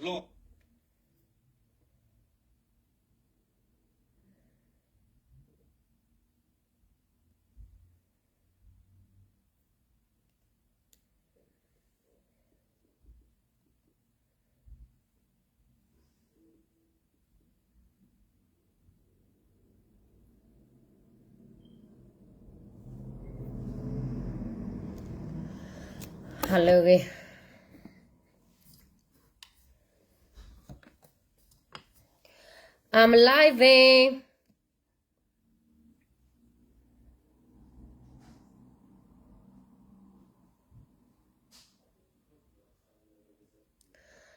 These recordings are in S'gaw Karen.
လီၤ Hello, I'm live.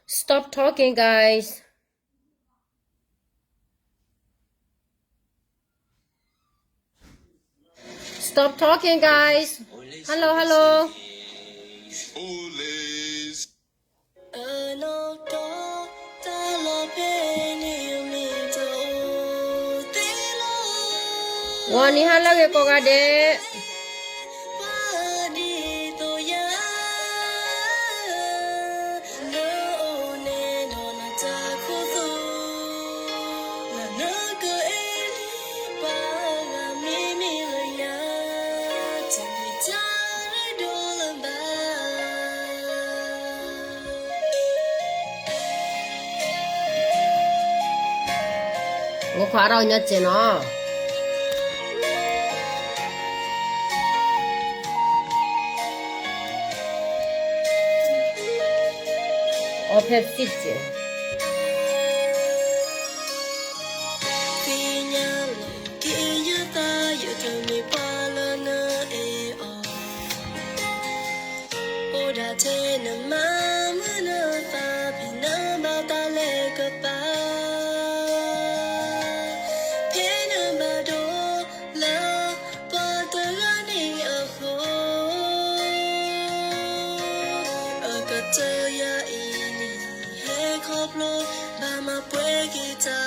Stop talking, guys. Stop talking, guys. Hello, hello. Wa ni hello gị ကိးဂၤဒဲး. Ôkwa rau nya cin o. Opposite. Ôdate nima muna fabina bata le kapa. Pena bado la pata gani aho. Akata ya ini he koplo ba ma pwe kita.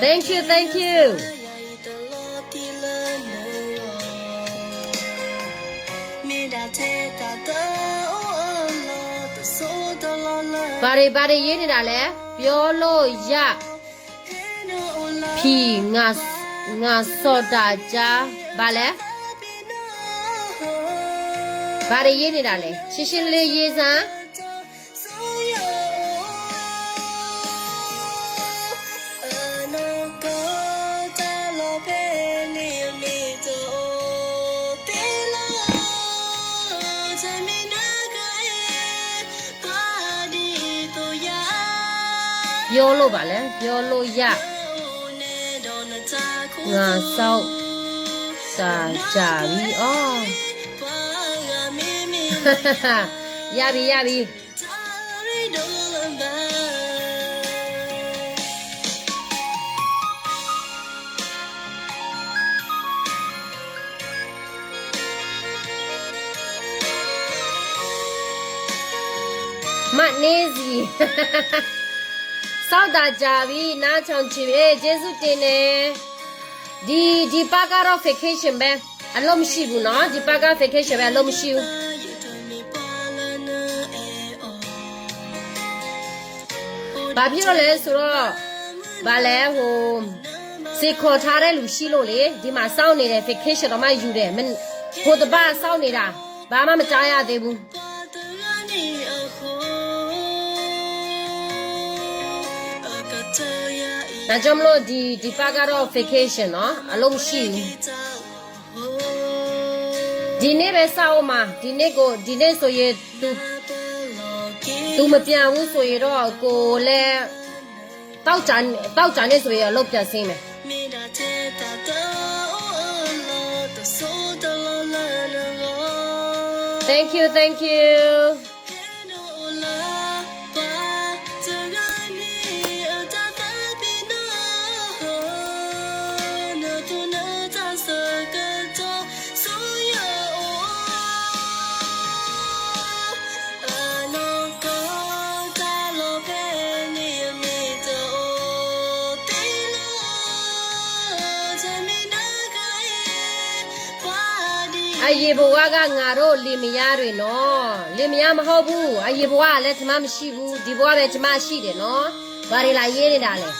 Thank you, thank you. Body body ရေးနေတာလဲ ပြောလို့ရ ဖီ ငါစောဒက ဘာလဲ ဘာတွေရေးနေတာလဲ ရှင်းရှင်းလင်းလင်းရေးစမ်း ပြောလို့ပါလဲ ပြောလို့ရ ငါစောဒက อ๋อ ရပြီ ရပြီ မန့ၢ်စံ စောဒက ပြီ နားထောင်ချင်ပြီ ကျေးဇူးတင်တယ် ဒီ ဒီပတ်ကတော့ vacation ပဲ အလုပ်မရှိဘူးနော် ဒီပတ်က vacation ပဲ အလုပ်မရှိဘူး ဘာဖြစ်လို့လဲဆိုတော့ ဘာလဲ ဟို စင်ခေါ်ထားတဲ့လူရှိလို့လေ ဒီမှာစောင့်နေတယ် vacation တော့မှယူတယ် မင်း ဟိုတပတ်စောင့်နေတာ ဘာမှမကြားရသေးဘူး ဒါကြောင့်မလို့ ဒီ ဒီပတ်ကတော့ vacation နော် အလုပ်မရှိဘူး ဒီနေ့ပဲစဦးမှာ ဒီနေ့ကို ဒီနေ့ဆိုရင် သူ သူမပြန်ဘူးဆိုရင်တော့ ကိုလည်း သောကြာ သောကြာနေ့ဆိုရင် အလုပ်ပြန်ဆင်းမယ် Thank you, thank you. ये बवा का ငါတို့ လင်မယားတွေနော်, လင်မယားမဟုတ်ဘူး, အရင်ဘဝလည်း ကျွန်မမရှိဘူး, ဒီဘဝပဲ ကျွန်မရှိတယ်နော်, ဘာတွေလာရေးနေတာလဲ.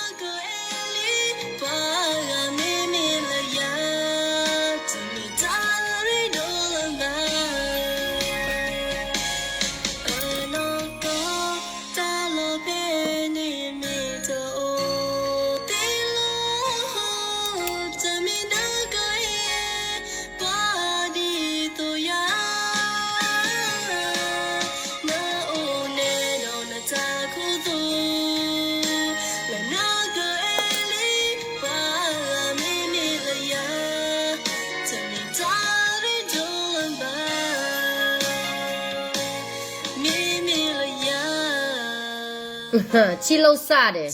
Chilo sade.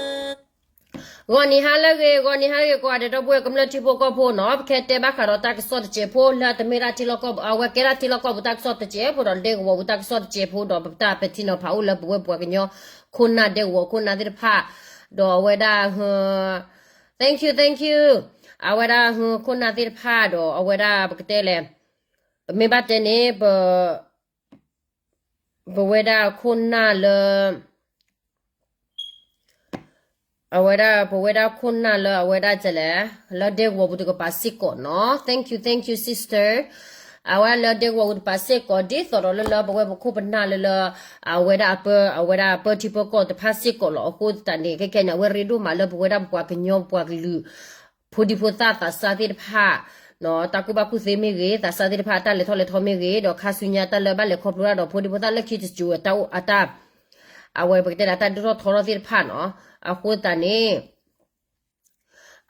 ဂီၤနံၤဟါလၢအဂ့ၤ, ဂီၤနံၤဟါလၢအဂ့ၤ ကိးဂၤဒဲး ဒီပုၢ်ဝဲၢ်ကမျၢၢ်ထံဖိကီၢ်ဖိနီၤ, ပကတဲဘၣ်ဃးဒီးတၢ်ကစီၣ်တစဲးဖိ လၢအတမ့ၢ်ဒၣ်ထံလီၢ်ကီၢ်ပူၤ, အဝဲကဲဒၣ်ထံလီၢ်ကီၢ်ပူၤတၢ်ကစီၣ်တစဲးဖိဒီး ဒဲကဝီၤပူၤတၢ်ကစီၣ်တစဲးဖိဒီး ပတၢ်ပဲာ်ထံနီၤဖးအိၣ်လၢပဝဲပပှၤကညီ ခိၣ်နၢ် ဒဲကဝီၤခိၣ်နၢ်သ့ၣ်တဖၣ်, ဒီးအဝဲဒၣ် thank you, thank you, အဝဲဒၣ် ခိၣ်နၢ်သ့ၣ်တဖၣ်ဒီး အဝဲဒၣ်ပကတဲလဲၣ်, ပမ့ၢ်ဘၣ်တဲန့ၣ် ပ ပဝဲဒၣ်ခိၣ်နၢ်လၢ အဝဲဒၣ် ပဝဲဒၣ်ခိၣ်နၢ်လၢအဝဲဒၣ်ကလဲၣ်, လၢဒဲကဝီၤပူၤတကပၤစ့ၢ်ကီးနီၤ, thank you, thank you, sister, အဝဲလၢဒဲကဝီၤပူၤတကပၤစ့ၢ်ကီး ဒ်သိးဒီးလၢလၢပဝဲပခိၣ်ပနၢ်လၢလၢ အဝဲဒၣ်အပၢ အဝဲဒၣ်အပၢထံပၢကီၢ်တဖၣ်စ့ၢ်ကီးလီၤ. အဃိသတးန့ၣ် ခဲခဲန့ၣ် အဝဲရ့ဒိၣ်မးလၢပဝဲဒၣ်ပပှၤကညီပပှၤကလုာ် ဖိဒံဖိသၣ်သးစၢ်သ့ၣ်တဖၣ် တၢ်ကူၣ်ဘၣ်ကူၣ်သ့မ့ၢ်ဂ့ၤ, သးစၢ်သ့ၣ်တဖၣ်အတၢ်လဲၤထီၣ်လဲၤထီမ့ၢ်ဂ့ၤ, ဒီးခါဆူညါတၢ်လၢဘၣ်လဲၤခီဖျိတၢ်ဒီးဖိဒံဖိသၣ်လၢခံတစိၤအတၢ်အိၣ်အတၢ် အဝဲပကတဲလၢတၢ်ဒိၣ်ထီၣ်ထီထီၣ်သ့ၣ်တဖၣ်နီၤ. အဃိသတးန့ၣ်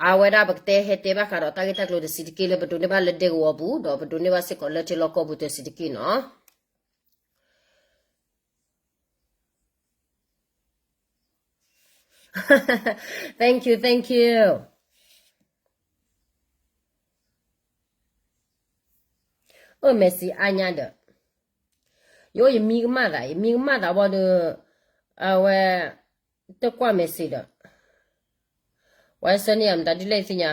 အဝဲဒၣ်ပကတဲဟဲတဲဘၣ်ဃးဒီးတၢ်ဂ့ၢ်တၢ်ကျိၤတဆံးတက့ၢ်လၢပဒိးန့ၢ်ဘၣ်လၢဒဲကဝီၤပူၤ ဒီးပဒိးန့ၢ်ဘၣ်စ့ၢ်ကီးလၢထံလီၢ်ကီၢ်ပူၤတဆံးတက့ၢ်နီၤ. Thank you, thank you. အိၣ် message အါညါဒီး ယအိၣ်ယမံကမၣ်သး ယမံကမၣ်သးဘၣ်ဒီး အဝဲ တကွၢ် message ဒီး ဝဲဆၢန့ၢ်ယၤမတၤဒ်လဲၣ်သ့ၣ်ညါ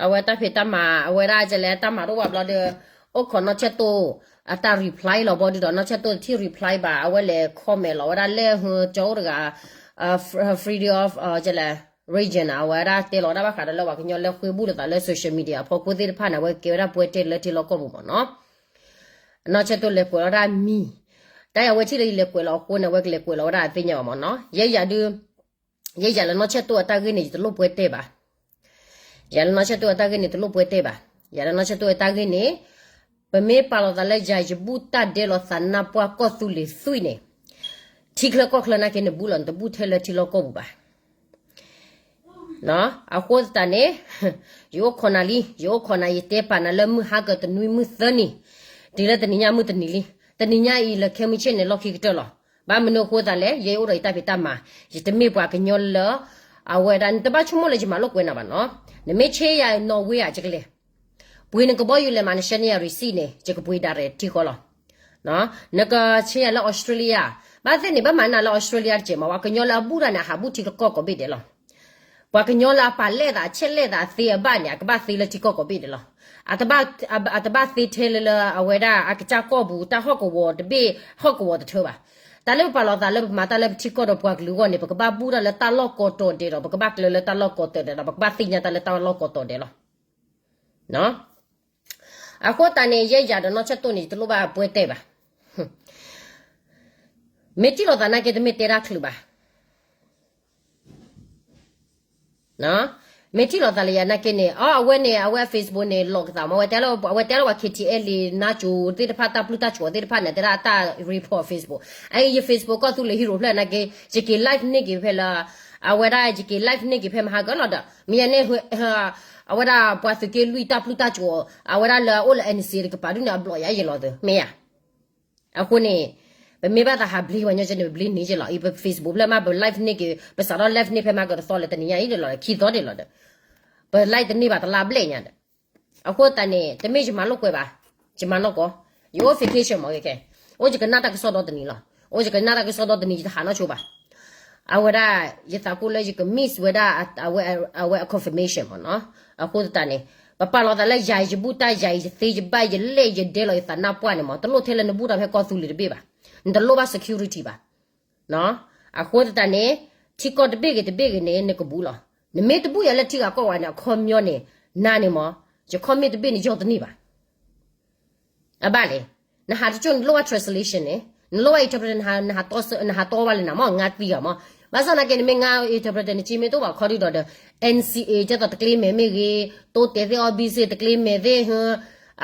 အဝဲတၢ်ဖံးတၢ်မၤ အဝဲဒၣ်ကလဲၤတၢ်မၤတအိၣ်ဘၣ်ဘျီဒီး အိၣ်ခိးနီၢ်ဆဲၣ်တိၢ် အတၢ် reply လီၤဘီဒုဒီး နီၢ်ဆဲၣ်တိၢ်တထံၣ် reply ဘၣ် အဝဲလဲၤ comment လီၤဝဲဒၣ်လဲၣ် ဟၢကၠီအိၣ်တဂၤ freedom of ကလဲၤ region အဝဲဒၣ်တဲလီၤဝဲဒၣ်ဘၣ်ဃးဒီးလၢ ပှၤကညီလၢဃ့ဘူးလိာ်သးလၢ social media အဖီခိၣ်သ့ၣ်တဖၣ်န့ၣ် အဝဲကဲဝဲဒၣ်ပှဲၤတဲာ်လၢထံလီၢ်ကီၢ်ပူၤမ့ၢ်နီၤ. နီၢ်ဆဲၣ်တိၢ်လဲၤကွဲးလီၤဝဲဒၣ်မံၤ တၢ်အဝဲထံၣ်လၢယလဲၤကွဲးလီၤအဃိန့ၣ် အဝဲကလဲၤကွဲးလီၤဝဲဒၣ်အသ့ၣ်ညါဘၣ်မ့ၢ်နီၤ. ယဲယၤဒုး ယဲယၤလၢနီၢ်ဆဲၣ်တိၢ်အတၢ်ဂ့ၢ်န့ၣ် ယတလိၣ်ပှဲၤတဲာ်ဘၣ်. ယၤလၢနီၢ်ဆဲၣ်တိၢ်အတၢ်ဂ့ၢ်န့ၣ် တလိၣ်ပှဲၤတဲာ်ဘၣ်. ယၤလၢနီၢ်ဆဲၣ်တိၢ်အတၢ်ဂ့ၢ်န့ၣ် ပမ့ၢ်ပာ်လီၤသးလၢယၤ ယဘူၣ်တၢ်ဒဲးလီၤသးနါပှၢ်ကီၢ်သူလ့ၤသွံၣ်န့ၣ် ထံချၢကီၢ်ချၢနာ်က့န့ၣ် နဘူၣ်လီၤ နတဘူၣ်ထဲလၢထံလီၢ်ကီၢ်ပူၤဘၣ်. အဃိသတးန့ၣ် ယအိၣ်ခိးနၤလံ ယအိၣ်ခိးနၤ ယတဲပာ်နၤလၢမုၢ်ဟါကတနွံမုၢ်သၢနံၤ တုၤလၢတနံၤညါမုၢ်တနံၤလံ. တနံၤညါအံၤလၢခဲမုၢ်ဆ့ၣ်န့ၣ် လီၢ်ခံကတၢၢ်လီၤ. ဘၣ်မနုၤအဃိသတးလဲၣ် ယအိၣ်ဒီးယတၢ်ဖံးတၢ်မၤ ယတမ့ၢ်ပှၤကညီလၢ အဝဲဒၣ် နတဘၣ်ဆိကမိၣ်လၢယမၤလိာ်ကွဲးနၤဘၣ်နီၤ. နမ့ၢ်ဆ့ယၤ Norway ဧါ ယကလဲၤ ပှ့ၤနကဘီယူၤလဲၤမး နဆှၢန့ၢ်ယၤ receipt န့ၣ် ယကပှ့ၤ direct ထံဃီလီၤ. နကဆ့ယၤလၢ Australia ဘၣ်သ့ၣ်န့ၣ် ဘၣ်မၤနၤလၢ Australia တကဲးမး ပှၤကညီလၢအဘူၣ်တၢ်န့ၣ် အဟးဘူၣ်ထံကီၢ်ကိးဘ့ၣ်ဒဲးလီၤ. ပှၤကညီလၢအပာ်လဲၣ်သး အဆဲးလဲၣ်သးသ့အဘၣ်န့ၣ် အကဘၣ်သ့လၢထံကီၢ်ကိးဘ့ၣ်ဒဲးလီၤ. အတဘၣ်သ့ထဲလၢလၢအဝဲဒၣ်အကစၢ်ကီၢ်ပူၤ တၢ်ဟီၣ်ကဝီၤတဘ့ၣ် ဟီၣ်ကဝီၤတထၢဘၣ်. တၢ်လၢပပာ်လီၤသးလၢပမၤတၢ်လၢပထံကီၢ်ဒီးပှၤကလုာ်အဂီၢ်န့ၣ် ပကဘၣ်ဘူၣ်တၢ်လၢတၢ်လီၢ်ကိးတီၤဒဲးဒီး ပကဘၣ်ကျဲၤလၢတၢ်လီၢ်ကိးတီၤဒဲးဒီး ပကဘၣ်သ့ၣ်ညါတၢ်လၢတၢ်လီၢ်ကိးတီၤဒဲးလီၤ. အဃိသတးန့ၣ် ယဲယၤဒီးနီၢ်ဆဲၣ်တိၢ်န့ၣ် ယတလိၣ်ဘၣ်ပှဲၤတဲာ်ဘၣ်. မ့ၢ်ထံၣ်လိာ်သးနာ်က့ တမ့ၢ်တဲတၢ်ချုးဘၣ်. မ့ၢ်ထံၣ်လိာ်သးလၢယၤနာ်က့န့ၣ် အဝဲန့ၣ် အဝဲအ Facebook န့ၣ် လီၤကသးမး အဝဲတဲလၢ အဝဲတဲလၢပှၤ K T L နါစိၤသ့ၣ်တဖၣ် တၢ်ပျုၢ်တၢ်စိၤသ့ၣ်တဖၣ်န့ၣ် တဲဒၣ်တၢ် report Facebook အအံၤ ယ Facebook ကီၢ်သူလ့ၤဟံၣ်ရိၣ်ဖျၢၣ်နာ်က့ ယက့ၤ live န့ၢ်က့ၤဖဲလၢ အဝဲဒၣ်ယက့ၤ live န့ၢ်က့ၤဖဲမဟါကလီၤဒီး မ့ၢ်ယၤန့ၣ် အဝဲဒၣ်ပှၤသုးက့လွံၢ်တၢ်ပျုၢ်တၢ်စိၤ အဝဲဒၣ်လၢအအိၣ်လၢ N C တကပၤဒုန့ၣ် အဘျီၣ်ယၤယဲလီၤသု မ့ၢ်ယၤ အဃိန့ၣ် ပမ့ၢ်ဘၣ်သးဟးဘျ့ပှၤညီကဲန့ၣ် ပဘျ့န့ၢ်က့ၤလီၤ. အံၤပ Facebook ဖျၢၣ်မး ပ live န့ၢ်က့ၤ ပစးထီၣ် live န့ၢ်ဖဲမဟါကတသီလၢတနံၤညါအံၤဒ်လီၤ ခံသီဒ်လီၤဒီး ပ live တန့ၢ်ဘၣ်တလါဘျဲၣ်ညါဒီး အဃိသတးန့ၣ် တမ့ၢ်ယမၤလိာ်ကွဲးဘၣ်, ယမၤနီၢ်ကီၢ်, ယအိၣ် vacation မး ခဲခဲ, အိၣ်ယကနၣ်တၢ်ကစီၣ်ဒီတနံၤလီၤ. အိၣ်ယကနၣ်တၢ်ကစီၣ်ဒီတနံၤ ယတဟးနီၢ်ဆိဘၣ်. အဝဲဒၣ် ယသးကိၣ်လၢယက miss ဝဲဒၣ် အဝဲအ confirmation မ့ၢ်နီၤ. အဃိသတးန့ၣ် ပပာ်လီၤသးလၢယၤအံၤယဘူၣ်တၢ် ယၤအံၤယသ့ယဘၣ် ယလဲၢ်ယဒဲလီၤ ယသးနၢ်ပှၢ်န့ၣ်မ့ၢ် တလိၣ်ထဲလၢနဘူၣ်တၢ်ဖဲကီၢ်သူလ့ၤတဘ့ၣ်ဘၣ်. နတလိၣ်ဘၣ် security ဘၣ်. အဃိသတးန့ၣ် ထံကီၢ်တဘ့ၣ်ဂ့ၤတဘ့ၣ်ဂ့ၤန့ၣ် နကဘူၣ်လီၤ. နမ့ၢ်တဘူၣ်ယၤလၢထံဂၤကီၢ်ဂၤန့ၣ် အခီပညီန့ၣ် နၤန့ၣ်မ့ၢ် ယ comment တဘ့ၣ်န့ၣ် ယီၢ်တန့ၢ်ဘၣ်. အဘၣ်လဲၣ်. နဟးတကၠိၣ်နလိၣ်ဘၣ် translation န့ၣ် နလိၣ်ဘၣ် interpreter နဟးတီဘၣ်လၢနၤမ့ၢ် ငါသံဂၤမ့ၢ်. ဘၣ်ဆၣ်သနာ်က့ နမ့ၢ်ငါ interpreter နစ့မ့ၢ်တအိၣ်ဘၣ်ခီဒုဒီး ဒီး NCA ကဲသိးတကျ့မဲာ်မ့ၢ်ဂ့ၤ တိတဲာ်သ့ၣ်အီဘံစ့တကျ့မဲာ်သ့ၣ်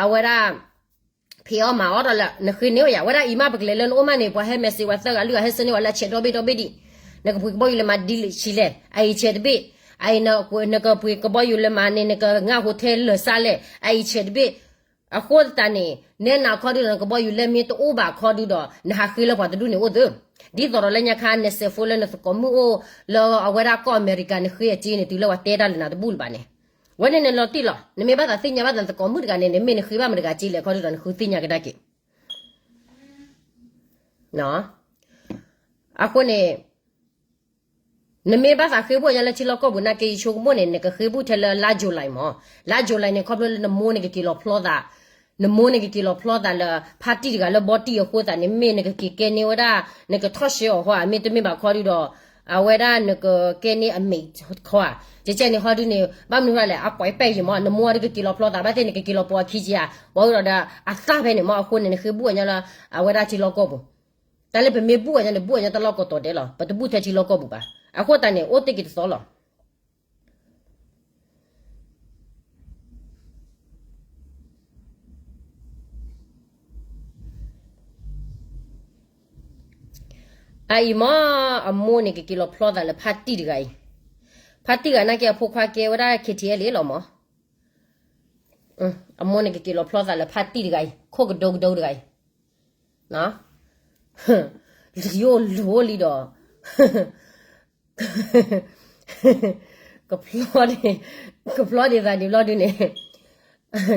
အဝဲဒၣ် ဖံးအီၣ်မၤအီၣ်ဒီးလၢ နဃ့န့ၢ်ဝဲယၤ ဝဲဒၣ်အံၤမ့ၢ်ပကလဲၤလၢနအိၣ်မးန့ၣ် ပှၤဟဲ message ဝဲသၢဂၤလွံၢ်ဂၤ ဟဲဆှၢန့ၢ်ဝဲလၢအဆဲးဒီဘ့ၣ်ဒီဘ့ၣ်ဒံး နကပှ့ၤကဘီယူၤလၢမၤဒ်လဲၣ်ဆံလဲၣ် အအံၤဆဲးတဘ့ၣ် အအံၤ နကပှ့ၤကဘီယူၤလၢမၤန့ၣ် နကငါ hotel လၢာ်စးလဲၣ် အအံၤဆဲးတဘ့ၣ်. အဃိသတးန့ၣ် နဲနၤခီဒုဒီး နကဘီယူၤလၢမ့ၢ်တအိၣ်ဘၣ်ခီဒုဒီး နဟးဃ့လၢပှၤတဒူၣ်န့ၣ်အိၣ်သ့ ဒ်သိးဒီးလၢညါခါ နစဲးဖိလၢနသကိးမုၣ်အိၣ်လၢအဝဲဒၣ်ကီၢ်အမဲရကၤ နဃ့အစ့န့ၣ် တုၤလၢပှၤတဲတၢ်လၢနၤတဘူၣ်လၢၤဘၣ်န့ၣ် ဝဲန့ၣ်န့ၣ်လီၤတံၢ်လီၤ. နမ့ၢ်ဘၣ်သးသ့ၣ်ညါဘၣ်သးနသကိးမုၣ်တဂၤန့ၣ် နမ့ၢ်နဃ့ဘၣ်မတၤတဂၤစ့လဲၣ်ခီဒုဒီး နဃုသ့ၣ်ညါကဒါက့ၤ အဃိန့ၣ် နမ့ၢ်ဘၣ်သးဃ့ဘူၣ်အညီလၢထံလီၢ်ကီၢ်ပူၤနာ်က့ ယဆိကမိၣ်န့ၣ် နကဃ့ဘူၣ်ထဲလၢလါ July မ့ၢ် လါ July န့ၣ် ခီဖျိလၢနမိၢ်န့ၣ်ကက့ၤလီၤဖျီသး နမိၢ်န့ၣ်ကက့ၤလီၤဖျီသးလၢ ဖါတံၢ်တဂၤလၢဘီတံၢ်အဃိသတးန့ၣ် မ့ၢ်နကက့ၤကဲန့ၢ်ဝဲဒၣ် နကထီၣ်ရှဲအီၤဟီဧါ မ့တမ့ၢ်ဘၣ်ခီဒုဒီး အဝဲဒၣ်နကကဲန့ၢ်အမဲာ်ခီဧါ. ကဲကဲန့ၣ်ဟီဒုန့ၣ် ဘၣ်မနုၤဃိလဲၣ် အကွဲးပဲာ်ယံၤမ့ၢ် နမိၢ်အံၤဒုကက့ၤလီၤဖျီသး ဘၣ်သ့ၣ်နကက့ၤလီၤပိာ်အခံက့ဧါ ဘၣ်ဝဲဒီးအသၣ်ဖဲန့ၣ်မ့ၢ် အဃိန့ၣ် နဃ့ဘူၣ်အညီလၢ အဝဲဒၣ်ထံလီၢ်ကီၢ်ပူၤ တၢ်လၢပမ့ၢ်ဘူၣ်အညီန့ၣ် ဘူၣ်အညီတၢ်လီၢ်ကီၢ်တီၤဒဲးလီၤ. ပတဘူၣ်ထဲထံလီၢ်ကီၢ်ပူၤဘၣ်. အဃိသတးန့ၣ် အိၣ်တ့ၢ်က့ၤတသီလီၤ. အအံၤမ့ၢ် အမိၢ်န့ၣ်ကက့ၤလီၤဖျီသးလၢဖါတံၢ်တဂၤအံၤ, ဖါတံၢ်ဂၤနာ်က့အဖိခွါကဲဝဲဒၣ် KTLA လီၤမ့ၢ်. အမိၢ်န့ၣ်ကက့ၤလီၤဖျီသးလၢဖါတံၢ်တဂၤအံၤ ခိၣ်ကဒိကဒိတဂၤအံၤ လံၤအိၣ်လူၤအိၣ်လံဒီး ကဖျီ ကဖျီဒ်သိးဒ်ဘျီဒုန့ၣ်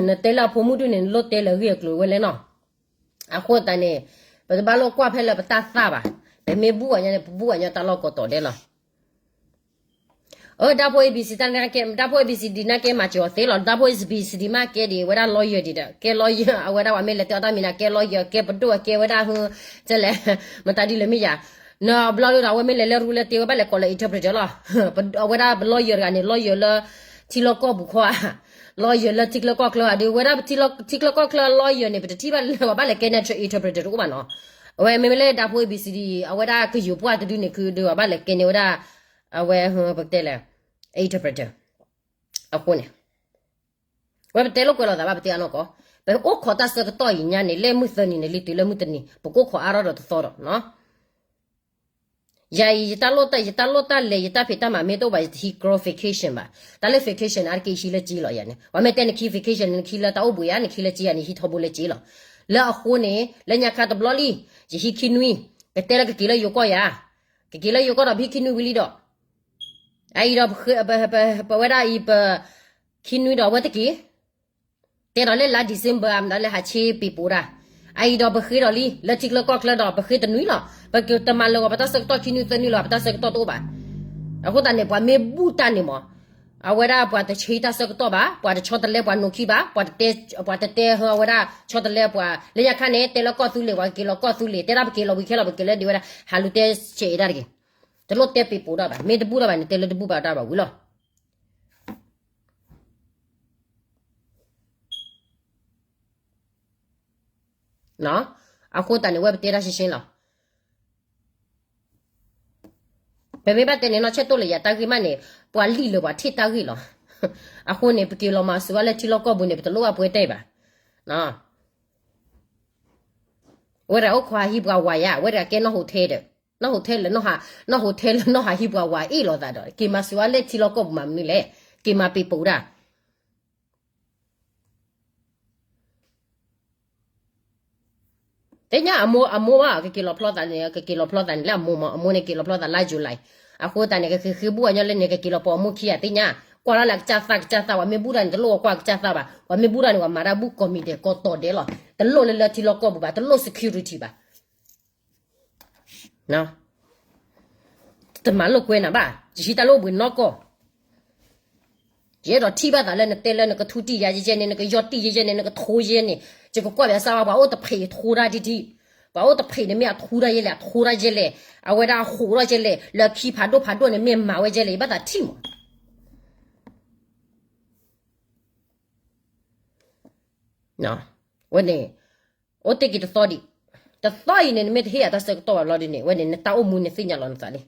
နတဲလၢအဖိမုၣ်ဒုန့ၣ် နလိၣ်တဲလၢအဂ့ၢ်အကျိၤဝဲလဲၣ်နီၤ. အဃိသတးန့ၣ် ပတဘၣ်လိၣ်ကွၢ်ဖဲလၢပတၢ်သၣ်ဘၣ်. ပမ့ၢ်ဘူၣ်အီၤညါန့ၣ် ပဘူၣ်အီၤညါတၢ်လီၢ်ကီၢ်တီၤဒဲးလီၤ. အၢ ဒၣ်ဖိ A B C တၢ်န့ၣ်ကဲ ဒၣ်ဖိ A B C D န့ၣ်ကဲမၤစၢၤအီၤသ့လီၤ. ဒၣ်ဖိ A B C D မ့ၢ်ကဲဒ်ဝဲဒၣ် lawyer ဒ်ဒီး ကဲ lawyer အဝဲဒၣ်ပှၤမ့ၢ်လဲၤတဲအီၤတၢ်မံၤန့ၣ် ကဲ lawyer ကဲပဒိၣ် ကဲဝဲဒၣ် ဟ ကဲလဲၣ် မတၤဒ်လဲၣ်မ့ၢ်ယၤ နဘျီဒုဒီး အဝဲမ့ၢ်လဲၤလၢရူလဲၤတ့ဝဲဘၣ်လဲၤကိးလၢ interpreter လီၤ. အဝဲဒၣ်ပ lawyer တဂၤန့ၣ် lawyer လၢ ထံလီၢ်ကီၢ်ပူၤခီဧါ, lawyer လၢထံချၢကီၢ်ချၢဧါ ဒ်ဝဲဒၣ်ထံချၢကီၢ်ချၢ lawyer န့ၣ် ပတထံၣ်ဘၣ်လၢပှၤဘၣ်လဲၤကဲန့ၣ် interpreter တအိၣ်ဘၣ်နီၤ. အဝဲမ့မ့ၢ်လၢဒၣ်ဖိ A B C D အဝဲဒၣ်ကယိၤပှၢ်တဒုန့ၣ် ခုဒုးပှၤဘၣ်လဲၤကဲန့ၣ်ဝဲဒၣ် အဝဲ ပကတဲလဲၣ် interpreter အဃိန့ၣ် ဝဲပတဲလိာ်ကွဲလိာ်သးဘၣ်ပတဲအနီၢ်ကီၢ်, ပအိၣ်ခိးတၢ်ဆၢကတီၢ်အံၤညါန့ၣ် လၢမုၢ်သၢနံၤန့ၣ် လံတုၤလၢမုၢ်တနံၤ ပကအိၣ်ခိးအါထီၣ်ဒီးတသီဒီးနီၤ. ယၤအံၤ ယတၢ်လိၣ်တၢ် ယတၢ်လိၣ်တၢ်လဲၤ ယတၢ်ဖံးတၢ်မၤမ့ၢ်တအိၣ်ဘၣ် ယတဟံးကြီ vacation ဘၣ်. တၢ်လၢ vacation န့ၣ် အါတက့ၢ်ယဟံးလၢကၠ့လီၤယၤန့ၣ်. ပှၤမ့ၢ်တဲနဟံး vacation န့ၣ် နဟံးလၢတၢ်အိၣ်ဘှံးဧါ, နဟံးလၢကၠ့ဧါ, နဟံးထီဘိလၢကၠ့လီၤ. လၢအဃိန့ၣ် လၢညါခါတဘျီလံ ယဟံးခံနွံ, ကတဲလၢကက့ၤလၢယိၤကီၢ်ယၤ, ကက့ၤလၢယိၤကီၢ်ဒီး ပဟံးခံနွံဝံၤလံဒီး အအံၤဒီး ပဝဲဒၣ်အံၤ ပ ခံနွံဒီးအဝဲတက့ၢ် တဲဒီးလၢလါ December မတၤလၢဟးဆ့ပ့ၤပိာ်ဒၣ်, အအံၤဒီးပဃ့ဒီးလံ လၢထံချၢကီၢ်ချၢဒီး ပဃ့တနွံလီၤ. ပကတမၤလၢာ်ဂီၤပတၢ်ဆၢကတီၢ်ခံနွံသၢနွံလီၤ, ပတၢ်ဆၢကတီၢ်တအိၣ်ဘၣ်. အဃိသတးန့ၣ် ပှၤမ့ၢ်ဘူၣ်တၢ်န့ၣ်မး အဝဲဒၣ်ပှၤတဆှၢတၢ်ဆၢကတီၢ်ဘၣ်, ပှၤတဆီတလဲပှၤနိာ်ခံဘၣ်, ပှၤတတဲ ပှၤတတဲဟၢအဝဲဒၣ်ဆီတလဲပှၤ, လၢညါခါန့ၣ် တဲလၢကီၢ်သူလ့ၤ ပှၤကက့ၤလီၤကီၢ်သူလ့ၤ, တဲဒၣ်ပက့ၤလီၤဝံၤခဲလီၤ ပက့ၤလၢဒ်ဝဲဒၣ် ဟးလူၤတဲဆဲးအံၤဒၣ်တဂ့ၤ, တလိၣ်တဲပ့ၤပိာ်ဒၣ်ဘၣ်, မ့ၢ်တဘူၣ်ဒၣ်ဘၣ်န့ၣ် တဲလၢတဘူၣ်ဘၣ်တၢ်ဘၣ်ဝံၤလီၤ. အဃိသတးန့ၣ် ဝဲပတဲတၢ်ရှင်းရှင်းလီၤ. ပမ့ၢ်ဘၣ်တဲန့ၣ် နီၢ်ဆဲးတိၢ်လၢယၤတၢ်ဂ့ၢ်မးန့ၣ် ပှၤလံၣ်လၢပှၤထံၣ်တၢ်ဂ့ၢ်လီၤ. အဃိန့ၣ် ပက့ၤလီၤမၤစၢၤဝဲလၢထံလီၢ်ကီၢ်ပူၤန့ၣ် ပတလိၣ်ဘၣ်ပှဲၤတဲဘၣ်. ဝဲဒၣ်အိၣ်ခိးဟံးပှၤဝၤယၤ, ဝဲဒၣ်ကဲနီၢ်ဟိးထဲဒီး, နီၢ်ဟိးထဲလၢ နီၢ်ဟိးထဲလၢနီၢ်ဟးဟံးပှၤဝၤအ့ၣ်လိာ်သးဒီး က့ၤမၤစၢၤဝဲလၢထံလီၢ်ကီၢ်ပူၤမးမနုၤလဲၣ်, က့ၤမၤပ့ၤပိာ်ဒၣ် သ့ၣ်ညါအမိၢ်, အမိၢ်မး ကက့ၤလီၤဖျီသးန့ၣ်, ကက့ၤလီၤဖျီသးန့ၣ်လၢအမိၢ်မး, အမိၢ်န့ၣ်က့ၤလီၤဖျီသးလါ July. အဃိသတးန့ၣ် ကဃ့ဃ့ဘူၣ်အညီလၢန့ၣ် ကက့ၤလီၤပိာ်အမိၢ်ခံဂၤသ့ၣ်ညါ, ကွၢ်လီၤလၢကစၢ်သၣ်ကစၢ်သၣ် ပှၤမ့ၢ်ဘူၣ်တၢ်န့ၣ် တလိၣ်ကွၢ်ကစၢ်သၣ်ဘၣ်, ပှၤမ့ၢ်ဘူၣ်တၢ်န့ၣ် ပှၤမၤတၢ်ဘူၣ်ကိးမံၤဒဲးကိးတီၤဒဲးလီၤ, တလိၣ်လၢလၢထံလီၢ်ကီၢ်ပူၤဘၣ်, တလိၣ် security ဘၣ်. တမၤလိာ်ကွဲနၤဘၣ်, ယဟံးတၢ်လၢအိၣ်ဘှံးနီၢ်ကီၢ်, ယအဲၣ်ဒိးထံၣ်ဘၣ်သးလၢနတဲလၢနကထူတံၢ်ယၤယဲယဲန့ၣ် နကယီၢ်တံၢ်ယဲယဲန့ၣ် နကထိယဲန့ၣ်, ယကကွၢ်ပၠးစၢ်ဝဲ ပှၤအိၣ်တဖျ့းထိတၢ်ဒ်ဒ်, ပှၤအိၣ်တဖျ့းန့ၣ်မ့ၢ်အထိတၢ်ယဲလဲၣ် အထိတၢ်ယဲလဲၣ်, အဝဲဒၣ်အဃိးထီၣ်ယဲလဲၣ် လၢခံဖးဒိၣ်ဖးဒိၣ်န့ၣ်မ့ၢ်မၤဝဲယဲလဲၣ် ယဘၣ်သးထံၣ်မး ဝဲန့ၣ်, အိၣ်တ့ၢ်က့ၤတသီဒံး, တသီအံၤန့ၣ် နမ့ၢ်တဟ့ၣ်ယၤတၢ်ဆၢကတီၢ်ဘၣ်ဘျီဒ်န့ၣ် ဝဲန့ၣ် နတၢ်အိၣ်မူနသ့ၣ်ညါလီၤနသးလံ.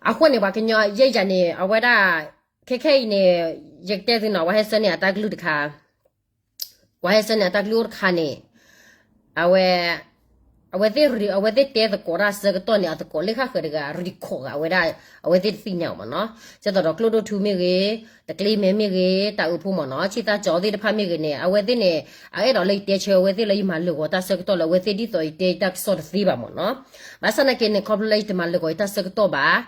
အဃိန့ၣ် ပှၤကညီယဲယၤန့ၣ် အဝဲဒၣ် ခဲခဲအံၤန့ၣ် ယကတဲသုနီၤ ပှၤဟဲဆှၢန့ၢ်အတၢ်ကလုၢ်တခါ, ပှၤဟဲဆှၢန့ၢ်အတၢ်ကလုၢ်အိၣ်တခါန့ၣ်, အဝဲ, အဝဲသ့ၣ်, အဝဲသ့ၣ်တဲသကိးတၢ်ဆၢကတီၢ်န့ၣ် အသကိးလၢဃၣ်ဃၢၤတဂၤ ရံခီၣ်ဂၤဝဲဒၣ်, အဝဲသ့ၣ်တသ့ၣ်ညါအီၤမ့ၢ်နီၤ, ဒ်သိးဒီးကျိဒိၣ်ထူမ့ၢ်ဂ့ၤ, တကျ့မဲမ့ၢ်ဂ့ၤ, တၢ်အုးဖိမ့ၢ်နီၤ, ဆံၣ်သၣ်ကၠီသ့ၣ်တဖၣ်မ့ၢ်ဂ့ၤန့ၣ် အဝဲသ့ၣ်န့ၣ် အအဲၣ်ဒိးလၢယတဲဆၢအဝဲသ့ၣ်လၢယမၤလၢာ်ဂီၤတၢ်ဆၢကတီၢ်လၢ အဝဲသ့ၣ်ဒ်သိးယတဲယတၢ်ကစီၣ်တသ့ဘၣ်မ့ၢ်နီၤ, ဘၣ်ဆၣ်နာ်က့န့ၣ် ခီဖျိလၢယတမၤလၢာ်ဂီၤယတၢ်ဆၢကတီၢ်ဘၣ်,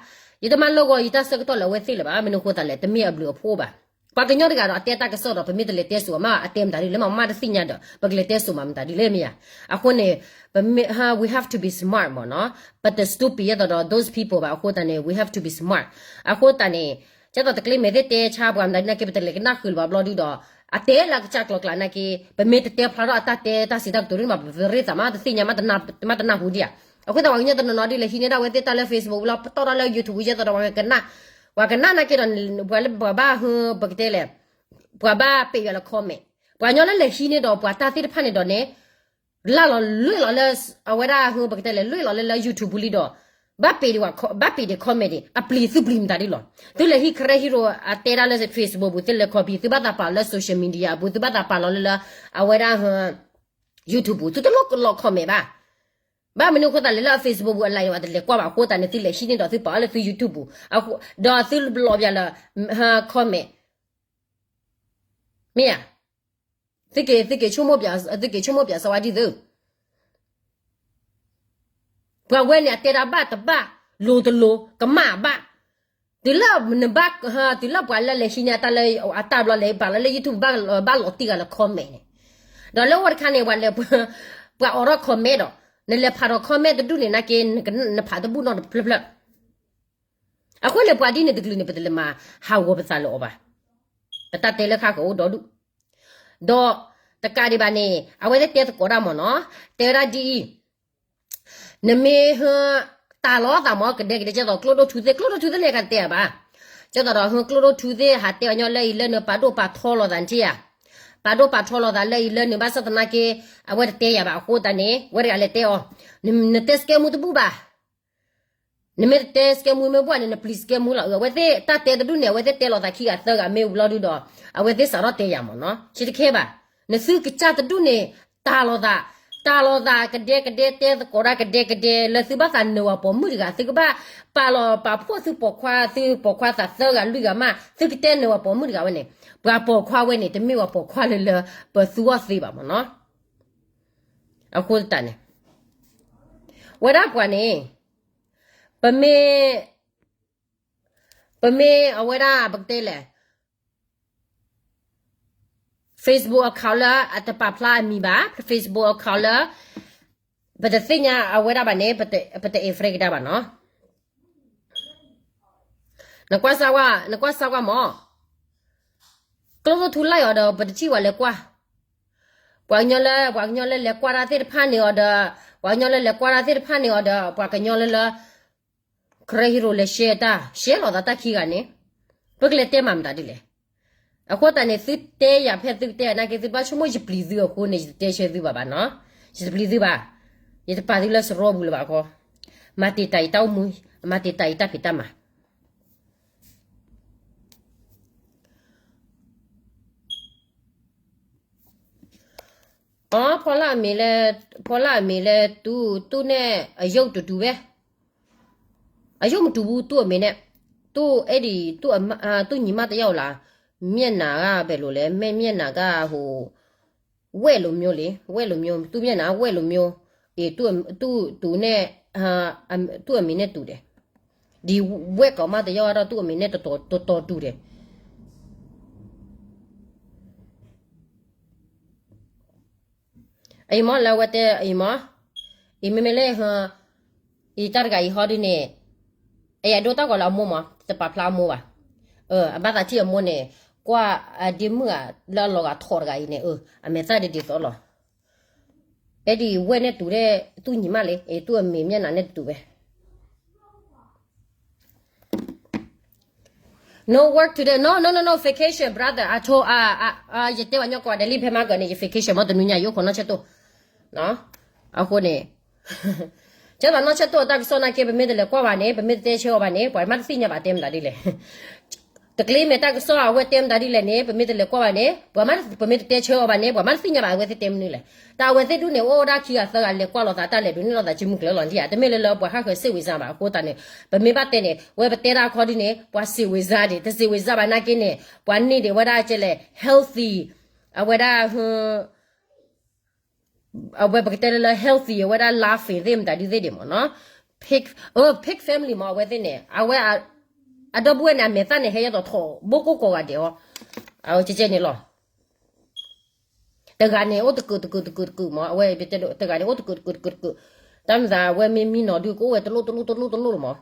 ယတမၤလၢာ်ဂီၤယတၢ်ဆၢကတီၢ်လၢအဝဲသ့ၣ်လၢၤဘၣ်, မနုၤအဃိသတးလဲၣ် တမ့ၢ်အဘျုးအဖှိၣ်ဘၣ်. ပှၤကညီတဂၤဒီး အတဲတၢ်ကစီၣ်ဒီး ပမ့ၢ်တလဲၤတဲစိာ်မး အတဲမတၤဒ်လဲၣ်, မ့ၢ်မ့ၢ်တသ့ၣ်ညါဒီး ပကလဲၤတဲစိာ်မးမတၤဒ်လဲၣ်မ့ၢ်ဧါ. အဃိန့ၣ် ပမ့ၢ်, we have to be smart မ့ၢ်နီၤ, ပတ stupid ဒ်သိးဒီး those people ဘၣ်. အဃိသတးန့ၣ် we have to be smart. အဃိသတးန့ၣ် ဒ်သိးတကျ့မဲာ်သ့ၣ်တဲဆါပှၤမတၤဒ်န့ၣ်က့ ပတလဲၤကနၣ်ဃုာ်လၢၤဘၣ်ဘျီဒုဒီး အတဲလၢအကစၢ်ကျိၤကျါနာ်က့ ပမ့ၢ်တတဲဖျါထီၣ်အတၢ်တဲတၢ်စံးတၢ်ကတိၤဒ်န့ၣ်ဘၣ် ပရ့သးမး တသ့ၣ်ညါ မးတနၢ်ဟူဒံးဧါ. အဃိသတး ပှၤကညီတနီၤနီၤဒ်လဲၣ်ဟံးန့ၢ်ဒၣ်အဝဲသ့ၣ်တၢ်လၢ Facebook လီၤ ပတီၢ်ထီၣ်လၢ YouTube ယဲသိးဒီး ပှၤကနၣ်, ပှၤကနၣ်နာ်က့ဒီး ပှၤလၢပှၤဘၣ်ဟၢ ပကတဲလဲၣ်, ပှၤဘၣ်ပ့းယွၤလၢ comment, ပှၤကညီလၢလဲၤဟံးန့ၢ်ဒီးပှၤတၢ်သ့ၣ်တဖၣ်န့ၣ်ဒီးန့ၣ် လၢ်လီၤလွံၢ်လီၤလၢ အဝဲဒၣ်ဟၢ ပကတဲလဲၣ် လွံၢ်လီၤလၢလၢ YouTube ပူၤလံဒီး ဘၣ်ပ့းဒံး ဘၣ်ပ့းဒံး comment ဒံး အပျံၤသုပျံၤမတၤဒ်လီၤ. သုလဲၤဟံး Karen Hero အတဲဒၣ်လၢ Facebook ပူၤ သုလဲၤ copy သုဘၣ်သးပာ်လီၤလၢ social media အပူၤ သုဘၣ်သးပာ်လီၤလၢလၢ အဝဲဒၣ်ဟၢ YouTube ပူၤ သုတလိၣ်လီၤ comment ဘၣ်. ဘၣ်မနုၤအဃိသတးလဲၣ်လၢအ Facebook ပူၤအ live န့ၣ် ပှၤတလဲၤကွၢ်ဘၣ်အဃိသတးန့ၣ် သုလဲၤဟံးန့ၢ်ဒီးသုပာ်အီၤလၢသု YouTube ပူၤ ဒီးသုလီၤပၠးလၢ comment မ့ၢ်ဧါ. သုက့ၤ သုက့ၤဆိကမိၣ်ပၠး သုက့ၤဆိကမိၣ်ပၠးစၢၤဝဲဒ်သိး ပှၤဝဲန့ၣ် အတဲတၢ်ဘၣ်တဘၣ် လိၤတလိၤ ကမၣ်ဘၣ်. တုၤလၢနဘၣ် တုၤလၢပှၤလၢလဲၤဟံးန့ၢ်အတၢ်လၢအတၢ်ဘျီလဲၤပာ်လီၤလၢ YouTube ဘၣ်လီၤတံၢ်ဂၤလၢ comment န့ၣ်, ဒီးလၢဝဲတခါန့ၣ် ပှၤလဲၤ ပှၤအိးထီၣ် comment ဒီး နလဲၤဖးဒီး comment တဒူၣ်န့ၣ်နာ်က့ နဖးတဘူၣ်နီတဖျၢၣ်ဖျၢၣ်. အဃိန့ၣ် ပှၤဒ်န့ၣ်တကလုာ်န့ၣ် ပတလဲၤမၤဟးဂီၤပသးလၢအီၤဘၣ်. ပတၢ်တဲလၢဃၣ်ဃၢၤအိၣ်ဒီဒူၣ်, ဒီးတကးဒံးဘၣ်န့ၣ် အဝဲသ့ၣ်တဲသကိးတၢ်မ့ၢ်နီၤ, တဲဝဲဒၣ်ဒ်အံၤ, နမ့ၢ်ဟၢ တၢ်လီၤသးမ့ၢ်ကဒဲကဒဲ ဒ်သိးကျိဒိၣ်ထူသ့ၣ် ကျိဒိၣ်ထူသ့ၣ်န့ၣ် ကတဲယၤဘၣ်. ဒ်သိးဒီးဟၢကျိဒိၣ်ထူသ့ၣ် ဟးတဲအီၤညီလၢအံၤလၢနပာ်ဒိၣ်ပာ်ထီလီၤသးန့ၣ်ဧါ, ပာ်ဒိၣ်ပာ်ထီလီၤသးလၢအံၤလၢနဘၣ်ဆၣ်သနာ်က့ အဝဲတတဲယၤဘၣ်အဃိသတးန့ၣ် ဝဲတဂၤလဲၤတဲအီၤ, နတဲစကဲမူတဘူၣ်ဘၣ်. နမ့ၢ်တတဲစကဲမူမ့ၢ်ဘၣ်န့ၣ် နပျံၤစကဲမူလီၤ. အဝဲသ့ၣ်တၢ်တဲတဒူၣ်န့ၣ် အဝဲသ့ၣ်တဲလီၤသးခံဂၤသၢဂၤမ့ၢ်ဘျီဒုဒီး အဝဲသ့ၣ်စးထီၣ်တဲယၤမ့ၢ်နီၤ ဆ့တခဲဘၣ်. နသုကစၢ်တဒူၣ်န့ၣ် တၢ်လီၤသး, တၢ်လီၤသးကဒဲကဒဲ တဲသကိးတၢ်ကဒဲကဒဲ လၢသုဘၣ်သးနၢၤဝဲပိာ်မုၣ်တဂၤ သုကဘၣ်ပာ်လီၤပာ်ဖှိၣ်သုပိာ်ခွါ သုပိာ်ခွါသးသၢဂၤလွံၢ်ဂၤမး သုကတဲနၢၤဝဲပိာ်မုၣ်တဂၤဝဲန့ၣ် ပှၤပိာ်ခွါဝဲန့ၣ် တမ့ၢ်ဝဲပိာ်ခွါလၢလၢ ပသူအီၤသ့ဘၣ်မ့ၢ်နီၤ. အဃိသတးန့ၣ် ဝဲဒၣ်ပှၤန့ၣ် ပမ့ၢ် ပမ့ၢ်အဝဲဒၣ် ပကတဲလဲၣ် Facebook account လၢအတပာ်ဖျါအမံၤဘၣ်, Facebook account လၢ ပတသ့ၣ်ညါအဝဲဒၣ်ဘၣ်န့ၣ် ပတအဲၣ် friend ကဒါဘၣ်နီၤ. နကွၢ်စၢ်ဝဲ, နကွၢ်စၢ်ဝဲမး, ကျိဒိၣ်ထူလၢအီၤဒီး ပတထံၣ်ဝဲလဲၤကွၢ်, ပှၤကညီလၢ ပှၤကညီလၢလဲၤကွၢ်တၢ်သ့ၣ်တဖၣ်န့ၣ်အီၤဒီး ပှၤကညီလၢလဲၤကွၢ်တၢ်သ့ၣ်တဖၣ်န့ၣ်အီၤဒီး ပှၤကညီလၢလၢ Karen Hero လဲၤ share တၢ် share လီၤသးတၢ်ခံဂၤန့ၣ် ပကလဲၤတဲမၤမတၤဒ်လဲၣ်. အဃိသတးန့ၣ် သုတဲယၤဖဲသုကတဲယၤနာ်က့ သုတဘၣ်ဆိကမိၣ်ယပျံၤသုအဃိန့ၣ် ယတတဲဆၢသုဘၣ်ဘၣ်နီၤ, ယတပျံၤသုဘၣ်, ယတပာ်သုလၢစရီပူၤလၢၤဘၣ်အဃိ, မၤတံာ်တာ်ယတၢ်အိၣ်မူ, မၤတံာ်တာ်ယတၢ်ဖံးတၢ်မၤ အဖီလာ်အမံၤလၢ, ဖီလာ်အမံၤလၢ တူၢ်, တူၢ်န့ၣ်အယုၢ်တတူၢ်ဝဲ, အယုၢ်မတူၢ်ဘူး တူၢ်အမံၤန့ၣ်, တူၢ်အဲၣ်ဒိး, တူၢ်ညီမးတယၢ်အိၣ်လၢ, မျက်နှာက ဘယ်လိုလဲ, မျက်နှာက ဟို, ဝဲၢ်လိုမျိုးလံ, ဝဲၢ်လိုမျိုး, တူၢ်မျက်နှာ ဝဲၢ်လိုမျိုး, အ့ၣ်, တူၢ်တူၢ်န့ၣ်, တူၢ်အမံၤန့ၣ်တူၢ်ဒဲး, ဒ်ဝဲၢ်ကိးမးတယၢ်ဒီး တူၢ်အမံၤန့ၣ်တတီၤတူၢ်ဒဲး အံၤမး လၢဝဲတဲအံၤမး, အံၤမ့မ့ၢ်လၢ အံၤတၢ်တဂၤအံၤဟီဒုန့ၣ် အယဒိတၢ်ဂီၤလၢအမိၢ်မး တပာ်ဖျါအမိၢ်ဘၣ်. အဘၣ်သးထံၣ်အမိၢ်န့ၣ် ကွၢ်အဒ့မုၣ်ဂၤလၢအလီၤဂာ်ထီၣ်တဂၤအံၤန့ၣ် အမဲာ်သၣ်ဒ်ဒ်သိးလီၤ. အဲဒ်အံၤဝဲၢ်နဲၣ်တူၤဒဲး သူၣ်ညံၤမးလံ အံၤသူၣ်အမဲာ်မျၢ်နၤနဲၣ်တတူၤဝဲ No work today. No, no, no, no, vacation, brother. I told, uh, uh, uh, ယတဲဝဲညီကိးဂၤဒဲးလံ ဖဲမၤကၢၤန့ၣ် ယ vacation မ့ၢ်တနွံညါ ယအိၣ်ခိးနီၢ်ဆၢတိၢ်. အဃိန့ၣ် ကဲသိးနီၢ်ဆၢတိၢ်အတၢ်ကစီၣ်နာ်က့ ပမ့ၢ်တလဲၤကွၢ်ဘၣ်န့ၣ် ပမ့ၢ်တတဲဆၢအီၤဘၣ်န့ၣ် ပှၤမ့ၢ်တသ့ၣ်ညါဘၣ်တဲမတၤဒ်လဲၣ်. တကျ့မဲာ်တၢ်ကစီၣ်အဝဲတဲမတၤဒ်လဲၣ်န့ၣ် ပမ့ၢ်တလဲၤကွၢ်ဘၣ်န့ၣ် ပှၤမ့ၢ် ပမ့ၢ်တတဲဆၢအီၤဘၣ်န့ၣ် ပှၤမ့ၢ်တသ့ၣ်ညါဘၣ်အဝဲသ့ၣ်တဲမနုၤလဲၣ်. တၢ်အဝဲသ့ၣ်ဒူၣ်န့ၣ် အိၣ်ဝဲဒၣ်ခံဂၤသၢဂၤလဲၤကွၢ်လိာ်သးတၢ်လဲၤဒုးန့ၢ်လိာ်သးစုမုၢ်ကျၢၤလီၤဒ်ဧါ တမ့ၢ်လၢလၢပှၤဟးဃၢၤစ့ၣ်ဝံၤစါဘၣ်. အဃိသတးန့ၣ် ပမ့ၢ်ဘၣ်တဲန့ၣ် ဝဲပတဲတၢ်အခီဒ်န့ၣ် ပှၤစ့ၣ်ဝံၤစါဒံး တစ့ၣ်ဝံၤစါဘၣ်နာ်က့န့ၣ် ပှၤန့ၢ်ဒံးဝဲဒၣ်ကဲလဲၣ် healthy အဝဲဒၣ် အဝဲပကတဲလၢလၢ healthy အဝဲဒၣ် laughing သ့ၣ်မတၤဒုသ့ၣ်ဒံးမ့ၢ်နီၤ. Pig, အ pig family မ့ၢ်အဝဲသ့ၣ်န့ၣ် အဝဲ အဒီပုၢ်ဝဲၢ်န့ၣ် အမဲာ်သၣ်န့ၣ် ဟဲယဲသိးထီၣ်ဘိကိၢ်ကိးဂၤဒဲးအီၤ အဝဲကဲကဲန့ၣ်လီၤ. တဂၤန့ၣ် အိၣ်တကုာ်တကုာ်တကုာ်တကုာ်မ့ၢ် အဝဲ တဂၤန့ၣ် အိၣ်တကုာ်တကုာ်တကုာ်တကုာ် တၢ်မၤသးဝဲမ့ၢ်မံနီၤဒုး ကအိၣ်ဝဲတလိၣ်တလိၣ်တလိၣ်တလိၣ်လီၤမ့ၢ်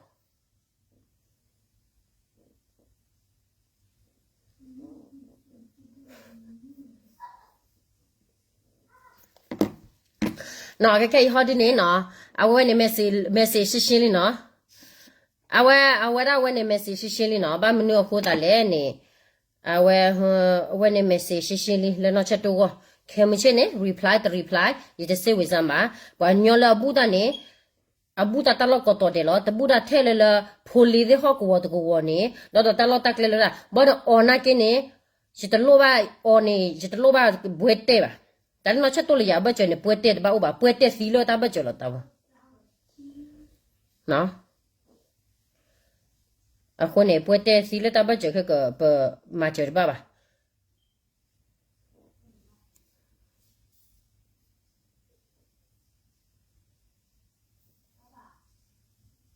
နီၤ ခဲခဲအံၤဟီဒုန့ၣ်နီၤ အဝဲန့ၣ် message ရှင်းရှင်းလံနီၤ အဝဲ အဝဲဒၣ်အဝဲန့ၣ် message ရှင်းရှင်းလံနီၤ ဘၣ်မနုၤအဃိသတးလဲၣ်န့ၣ် အဝဲ အဝဲန့ၣ် message ရှင်းရှင်းလံ လၢနီၢ်ဆၢတိၢ်ဂီၢ် ခဲမုၢ်ဆ့ၣ်န့ၣ် reply တ reply ယတစ့ၢ်ဝံၤစၢ်ဘၣ် ပှၤညီလၢအဘူၣ်တၢ်န့ၣ် အဘူၣ်တၢ်တၢ်လီၢ်ကိးတီၤဒဲးလီၤ တဘူၣ်တၢ်ထဲလၢလၢ ဖိလံၤသ့ၣ်ဟီၣ်ကဝီၤတကဝီၤန့ၣ် ဒီးဒီးတၢ်လီၢ်တၢ်ကျဲလၢဒၣ် ဘၣ်ဒီးအီၤနာ်က့န့ၣ် ယတလိၣ်ဘၣ်အီၤန့ၣ် ယတလိၣ်ဘၣ်ပှဲၤတဲာ်ဘၣ် တၢ်လၢနီၢ်ဆၢတိၢ်လၢယၤအဘၢၣ်စၢၤန့ၣ် ပှဲၤတဲာ်တဘၣ်အိၣ်ဘၣ် ပှဲၤတဲာ်သံလၢတၢ်ဘၢၣ်စၢၤလီၤတၢ်ဝဲ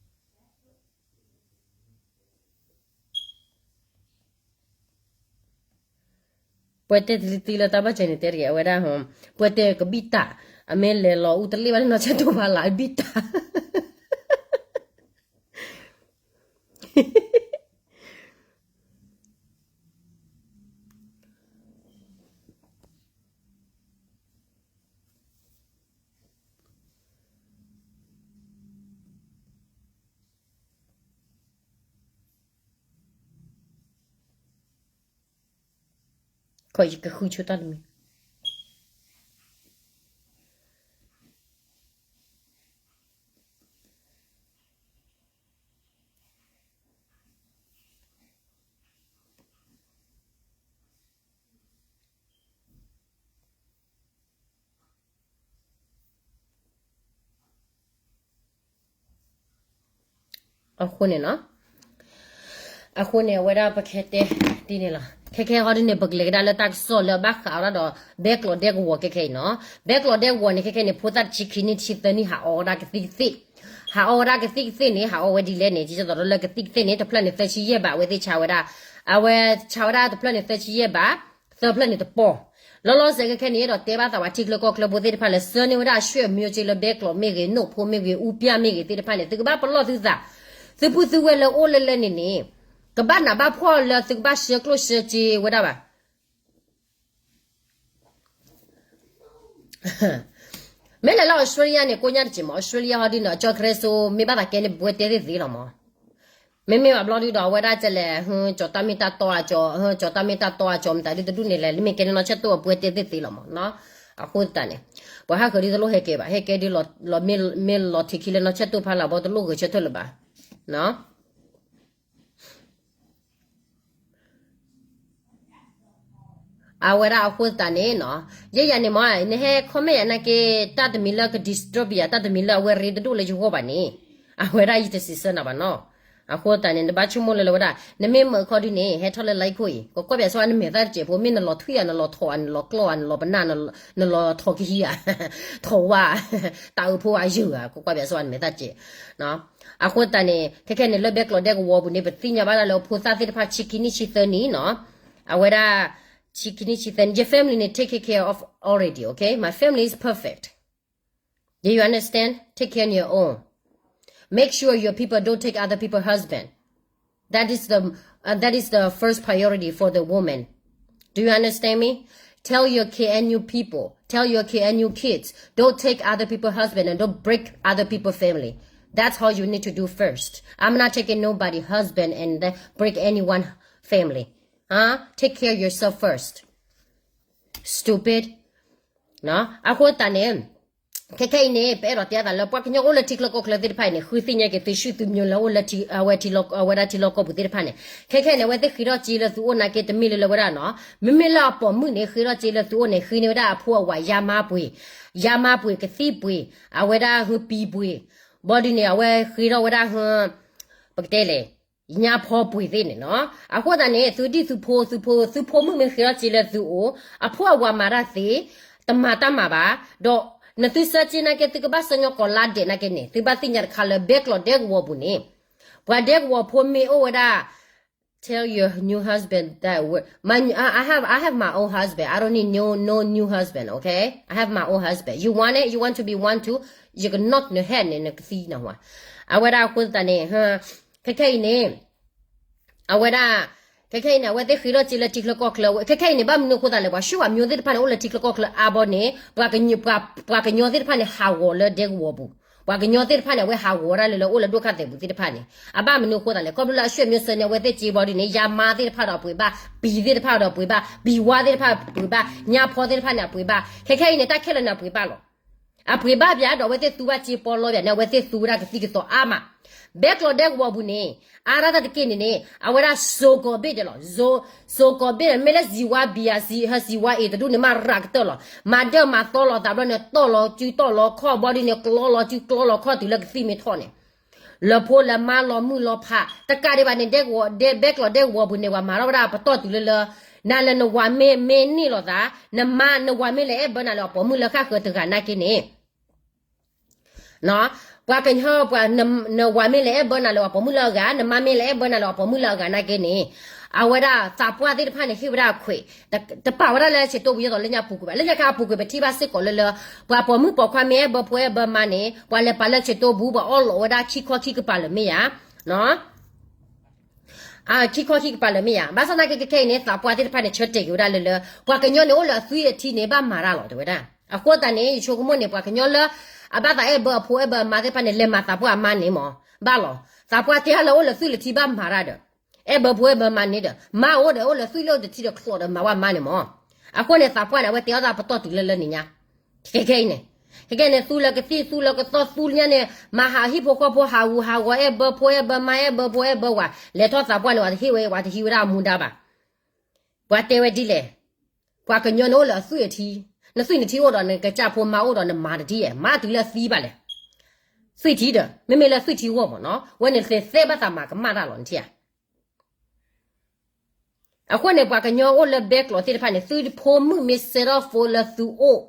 အဃိန့ၣ် ပှဲၤတဲာ်သံလၢတၢ်ဘၢၣ်စၢၤခဲက ပမၤစၢၤတဘၣ်ဘၣ် ပှဲၤတဲာ်သံလၢတၢ်ဘၢၣ်စၢၤန့ၣ် တဲတဂ့ၤ အဝဲဒၣ် ပှဲၤတဲာ်ကဘံၣ်တၢ် အမ့ၢ်လဲၤလီၤအူတလ့ၣ်ဘၣ်လၢနီၢ်ဆၢတိၢ်ဖးလၢအဘံၣ်တၢ် ခီယကဃုဆိတၢ်တမံၤ အဃိန့ၣ်နီၤ, အဃိန့ၣ် အဝဲဒၣ်ပခဲတဲဒ်န့ၣ်လီၤ. ခဲခဲဟီဒ်န့ၣ် ပကလဲၤကဒါလၢတၢ်ကစီၣ်လၢအဘၣ်ဃးဝဲဒၣ်ဒီး ဘဲကျိးဒဲကဝီၤခဲခဲအံၤနီၤ. ဘဲကျိးဒဲကဝီၤန့ၣ် ခဲခဲန့ၣ် ဖိသၣ်တဆံခံနံၣ်တဆံသၢနံၣ် ဟးအီဝဲဒၣ်ကသံၣ်ကသ့ၣ်, ဟးအီဝဲဒၣ်ကသံၣ်ကသ့ၣ်န့ၣ် ဟးအီဝဲဒ်လဲၣ်န့ၣ် ဒ်သိးဒီးလၢကသံၣ်ကသ့ၣ်န့ၣ် တဖျၢၣ်န့ၣ်သၢဆံယဲၢ်ဘး အဝဲသ့ၣ်ဆါဝဲဒၣ်, အဝဲဆါဝဲဒၣ်တဖျၢၣ်န့ၣ်သၢဆံယဲၢ်ဘး, သၢဖျၢၣ်န့ၣ်တပီၢ်. လီၤလီၤဆဲးခဲခဲန့ၣ် အဲၣ်ဒိးတဲဘၣ်သးဝဲထံချၢကီၢ်ချၢဖိသ့ၣ်တဖၣ်လၢ ဆှၢန့ၢ်ဝဲဒၣ်အဆွေမျိုးက့လၢဘဲကျိးမ့ၢ်ဂ့ၤ နိၣ်ဖိမ့ၢ်ဂ့ၤ အူပျၢ်မ့ၢ်ဂ့ၤသ့ၣ်တဖၣ်န့ၣ် သုကဘၣ်ပလီၢ်သုသး, သုပုၢ်သုဝဲၢ်လၢအိၣ်လၢလၢန့ၣ်န့ၣ် ကဘၣ်နးဘၣ်ဖှီၣ်လၢသုကဘၣ်ဆှၢကျိၣ်ဆှၢစ့ဝဲဒၣ်ဘၣ်. မ့ၢ်လဲၤလၢ Australia န့ၣ် ကိးညါတစဲးမး, Australia ဟီဒ်န့ၣ် အကၠီ Grace မ့ၢ်ဘၣ်သးကဲန့ၣ် ပဝဲတဲသ့ၣ်သ့လီၤမး. မ့မ့ၢ်ဘၣ်ဘျီဒုဒီး အဝဲဒၣ်ကဲလဲၣ် ကၠီၤတၢ်မ့ၢ်တၢ်တီအကၠီၤ, ကၠီၤတၢ်မ့ၢ်တၢ်တီအကၠီၤ မတၤဒုတဒူၣ်န့ၣ်လဲၣ်, လၢမ့ၢ်ကဲန့ၣ်နီၢ်ဆၢတိၢ်အပဝဲတဲသ့ၣ်သ့လီၤမးနီၤ. အဃိသတးန့ၣ် ပှၤဟးဃၢၤဒ်တလိၣ်ဟဲကဲဘၣ်, ဟဲကဲဒ်လီၤမ့ၢ်လီၤထံးခံလၢနီၢ်ဆၢတိၢ်ဖးလၢ်ဘီတလိၣ်ဂဲၤဆၢထၢၣ်လၢၤဘၣ်. အဝဲဒၣ်အဃိသတးန့ၣ်နီၤ, ယဲယၤန့ၣ်မး နဟဲ comment ယၤနာ်က့ တၢ်တမံၤလၢက disturb ယၤ တၢ်တမံၤလၢအဝဲရ့တဒိၣ်လၢယဂီၢ်ဘၣ်န့ၣ်, အဝဲဒၣ်ယတစံးဆၢနၤဘၣ်နီၤ. အဃိသတးန့ၣ် နဘၣ်ဆိကမိၣ်လၢလၢဝဲဒၣ် နမ့ၢ်မၢခီဒုန့ၣ် ဟဲထီၣ်လၢ like ခိၣ်အံၤ ကကွၢ်ပၠးစၢၤနမဲာ်သၣ်တစဲးဖိ မ့ၢ်နလီၤထွံၣ်ဧါ နလီၤထိးဧါ နလီၤကျီၢ်ဧါ နလီၤပနၢ် နလီၤထိးကဟံးဧါ ထိးဝါ တၢ်အုးဖိအယုၢ်ဧါ ကကွၢ်ပၠးစၢၤနမဲာ်သၣ်တစဲး အဃိသတးန့ၣ် ခဲခဲန့ၣ်လၢဘဲကျိးဒဲကဝီၤပူၤန့ၣ် ပသ့ၣ်ညါဘၣ်ဒၣ်လၢဖိသၣ်သ့ၣ်တဖၣ်ဆံခံနံၣ်ဆံသၢနံၣ်နီၤ, အဝဲဒၣ် ဆံခံနံၣ်ဆံသၢနံၣ် ယ family န့ၣ် take care of already, okay? My family is perfect. Do you understand? Take care of your own. Make sure your people don't take other people's husband. That is the uh, that is the first priority for the woman. Do you understand me? Tell your K N U people, tell your K N U kids, don't take other people's husband and don't break other people's family. That's how you need to do first. I'm not taking nobody husband and then break anyone family. Huh? Take care of yourself first. Stupid. အဃိသတးန့ၣ် ခဲခဲအံၤန့ၣ် ပအဲၣ်ဒိးတဲအသးလၢ ပှၤကညီအိၣ်လၢထံချၢကီၢ်ချၢသ့ၣ်တဖၣ်အံၤန့ၣ် ဃုသ့ၣ်ညါက့ၤသု ဆူသုမျိုးလၢအိၣ်လၢအဝဲဒၣ်ထံလီၢ်ကီၢ်ပူၤသ့ၣ်တဖၣ်န့ၣ် ခဲခဲအံၤန့ၣ် အဝဲသ့ၣ်ဃ့ထီၣ်စ့လၢသုအိၣ်နာ်က့ တမ့ၢ်လၢလၢဝဲဒၣ်နီၤ မ့မ့ၢ်လၢအပိာ်မုၣ်န့ၣ် ဃ့ထီၣ်စ့လၢသုအိၣ်န့ၣ် ဃ့န့ၢ်ဝဲဒၣ်အဖိအဝၤ ယါမါပှ့ၤ, ယါမါပှ့ၤ ကသံၣ်ပှ့ၤ အဝဲဒၣ်ဟ့ပံၤပှ့ၤ ဘီဒုန့ၣ် အဝဲဃ့ထီၣ်ဝဲဒၣ်ဟ့ ပကတဲလဲၣ် ညါဖီပှ့ၤသ့ၣ်န့ၣ်နီၤ. အဃိသတးန့ၣ် သုဒံၣ်သုဖိ သုဖိ သုဖိမုၣ်မ့ၢ်ဃ့ထီၣ်စ့လၢသုအိၣ် အဖိအဝၤမၤတၢ်သ့ တမၤတၢ်မၤဘၣ်, ဒီးနသုဆၢက့ၤနာ်က့ သုကဘၣ်ဆှၢညီကိးလါဒဲးနာ်က့န့ၣ် သုဘၣ်သ့ၣ်ညါတခါလၢ ဘဲကျိးဒဲကဝီၤပူၤန့ၣ် ပှၤဒဲကဝီၤဖိမ့ၢ်အိၣ်ဝဲဒၣ် Tell your new husband that word. My, I have, I have my own husband. I don't need no, no new husband, okay? I have my own husband. You want it? You want to be one too? You can knock နဟဲန့ၣ် နကသံနဟါ. အဝဲဒၣ်အဃိသတးန့ၣ် ခဲခဲအံၤန့ၣ် အဝဲဒၣ် ခဲခဲအံၤန့ၣ် အဝဲသ့ၣ်ဃ့ထီၣ်စ့လၢထံချၢကီၢ်ချၢ ခဲခဲအံၤန့ၣ် ဘၣ်မနုၤအဃိသတးလဲၣ် ပှၤဆှၢဝဲမျိုးသ့ၣ်တဖၣ်န့ၣ် အိၣ်လၢထံချၢကီၢ်ချၢအါဘီန့ၣ် ပှၤကညီသ့ၣ်တဖၣ်န့ၣ် ဟးဂီၤလၢဒဲကဝီၤပူၤ ပှၤကညီသ့ၣ်တဖၣ်န့ၣ် အဝဲဟးဂီၤဝဲဒၣ်လၢလၢအိၣ်လၢဒိၣ်ခါသဲးပူၤသ့ၣ်တဖၣ်န့ၣ် အဘၣ်မနုၤအဃိသတးလဲၣ် ခီဖျိလၢအဆှၢမျိုးစၢၤန့ၣ် အဝဲသ့ၣ်စ့ဘီဒုန့ၣ် ယါမါသ့ၣ်တဖၣ်ဒီးပှ့ၤဘၣ်, ပံၤသ့ၣ်တဖၣ်ဒီးပှ့ၤဘၣ်, ပံၤဝါသ့ၣ်တဖၣ်ပှ့ၤဘၣ်, ညါဖီသ့ၣ်တဖၣ်န့ၣ် အပှ့ၤဘၣ်, ခဲခဲအံၤန့ၣ် တၢ်ခဲလၢာ်န့ၣ် အပှ့ၤဘၣ်လီၤ. အပှ့ၤဘၣ်ပၠးဒီး အဝဲသ့ၣ်သူဘၣ်စ့ပီလီပၠးန့ၣ် အဝဲသ့ၣ်သူဝဲဒၣ်ကသံၣ်ကသီအါမး. ဘဲကျိးဒဲကဝီၤပူၤန့ၣ် အါရၣ်တၢ်တက့ၢ်န့ၣ်န့ၣ် အဝဲဒၣ်စိၤကီးဘ့ၣ်ဒဲးလီၤ. စိၤကီးဘ့ၣ်န့ၣ် မ့ၢ်လၢစံၤဝါဘံၤဧါ စံၤဝါအ့ၤတဒူၣ်န့ၣ် မၤရၤကတၢၢ်လီၤ. မၤဒၢမၤသီလီၤသးဘျီန့ၣ် တီၢ်လီၤစုတီၢ်လီၤခီၣ်ဘီဒုန့ၣ် ကျီလီၤစုကျီလီၤခီၣ်တုၤလၢကသံၣ်မ့ၢ်ထီၣ်န့ၣ် လၢဖိလၢမါလီၤမုၢ်လီၤဖး တကးဒံးဘၣ်န့ၣ် ဒဲကဝီၤ ဒဲ ဘဲကျိးဒဲကဝီၤပူၤန့ၣ် ပှၤမၤထီၣ်ဝဲဒၣ်ပတီၢ်တုၤလၢလၢ နၤလၢနဝၤမ့ၢ်မ့ၢ်န့ၢ်လိာ်သး နမါ နဝၤမ့ၢ်လဲၤအဲၣ်ဘၢနၤလၢအပိာ်မုၣ်လၢဃၣ်ဃၢၤတဂၤနာ်က့န့ၣ် ပှၤကညီ ပှၤ နဝၤမ့ၢ်လဲၤအဲၣ်ဘၢနၤလၢအပိာ်မုၣ်လၢအဂၤ နမါမ့ၢ်လဲၤအဲၣ်ဘၢနၤလၢအပိာ်မုၣ်လၢအဂၤနာ်က့န့ၣ် အဝဲဒၣ်သးပှၢ်သ့ၣ်တဖၣ်န့ၣ် ဟ့ၣ်ဝဲဒၣ်အခွဲး တပာ်ဝဲဒၣ်လၢဆဲးတိပူၤ ယသိးလၢညါပူၤကွံာ်ဘၣ် လၢညါခါအပူၤကွံာ် ပထံၣ်ဘၣ်စ့ၢ်ကီးလၢလၢ ပှၤပိာ်မုၣ်ပိာ်ခွါမ့ၢ်အဲၣ်ဘၢဖိအဲၣ်ဘၢမါန့ၣ် ပှၤလဲၤပာ်လၢဆဲးတိပူၤ ပှၤအီၣ်လိးဝဲဒၣ်ခံခီခံကပၤလၢာ်မ့ၢ်ယါ ခံခီခံကပၤလၢာ်မ့ၢ်ယါ ဘၣ်ဆၣ်သနာ်က့ခဲခဲအံၤန့ၣ် သးပှၢ်သ့ၣ်တဖၣ်န့ၣ် ဆၢတဲာ်က့ၤဝဲဒၣ်လၢလၢ ပှၤကညီန့ၣ်အိၣ်လၢအသွံၣ်အထံန့ၣ် ဘၣ်မၤတၢ်လီၤ တဲဝဲဒၣ်. အဃိသတးန့ၣ် ယဆိကမိၣ်န့ၣ် ပှၤကညီလၢ အဘၣ်သးအဲၣ်ဘၢအဖိအဲၣ်ဘၢအမါသ့ၣ်တဖၣ်န့ၣ် လဲၤမၤသးပှၢ်အမါန့ၣ်မး ဘၣ်လီၤ. သးပှၢ်တဲလၢအိၣ်လၢသွံၣ်လၢထံဘၣ်မၤတၢ်ဒီး အဲၣ်ဘၢဖိအဲၣ်ဘၢမါန့ၣ်ဒီး မါအိၣ်ဒီးအိၣ်လၢသွံၣ်လၢတထံဒီးချီးဒီးမၤဝဲမါန့ၣ်မး. အဃိန့ၣ် သးပှၢ်န့ၣ် အဝဲတဲအီၣ်သးပတီၢ်တုၤလၢလၢန့ၣ်ညါ ခဲခဲအံၤန့ၣ် ခဲခဲန့ၣ် သူလၢကသံၣ်သူလၢကသီသူလၢညါန့ၣ် မၤဟးဟံၣ်ဖိဃီဖိဟးဂူာ်ဟးဂီၤအဲၣ်ဘၢဖိအဲၣ်ဘၢမါအဲၣ်ဘၢဖိအဲၣ်ဘၢဝၤ လဲၤထီၣ်သးပှၢ်န့ၣ် ပှၤတဟ့ၣ်ဝဲ ပှၤတဟံးဝဲဒၣ်အမူဒါဘၣ်. ပှၤတဲဝဲဒ်လဲၣ် ပှၤကညီန့ၣ်အိၣ်လၢအသွံၣ်အထံ နသွံၣ်နထံအိၣ်ဒီးနကစၢ်ဖိမါအိၣ်ဒီးနမၤတထံၣ် မၤတုၤလၢအသံဘၣ်လဲၣ်. သွံၣ်ထံဒီး မ့မ့ၢ်လၢသွံၣ်ထံဂီၢ်မးနီၤ ဝဲန့ၣ်သ့သဲဘၣ်သးမၤကမၣ်တၢ်လီၤနထံၣ်ဧါ. အဃိန့ၣ် ပှၤကညီအိၣ်လၢဘဲကျိးသ့ၣ်တဖၣ်န့ၣ် သုဖိမုၣ်မ့ၢ်ဆဲးထီၣ်ဖိလၢသုအိၣ်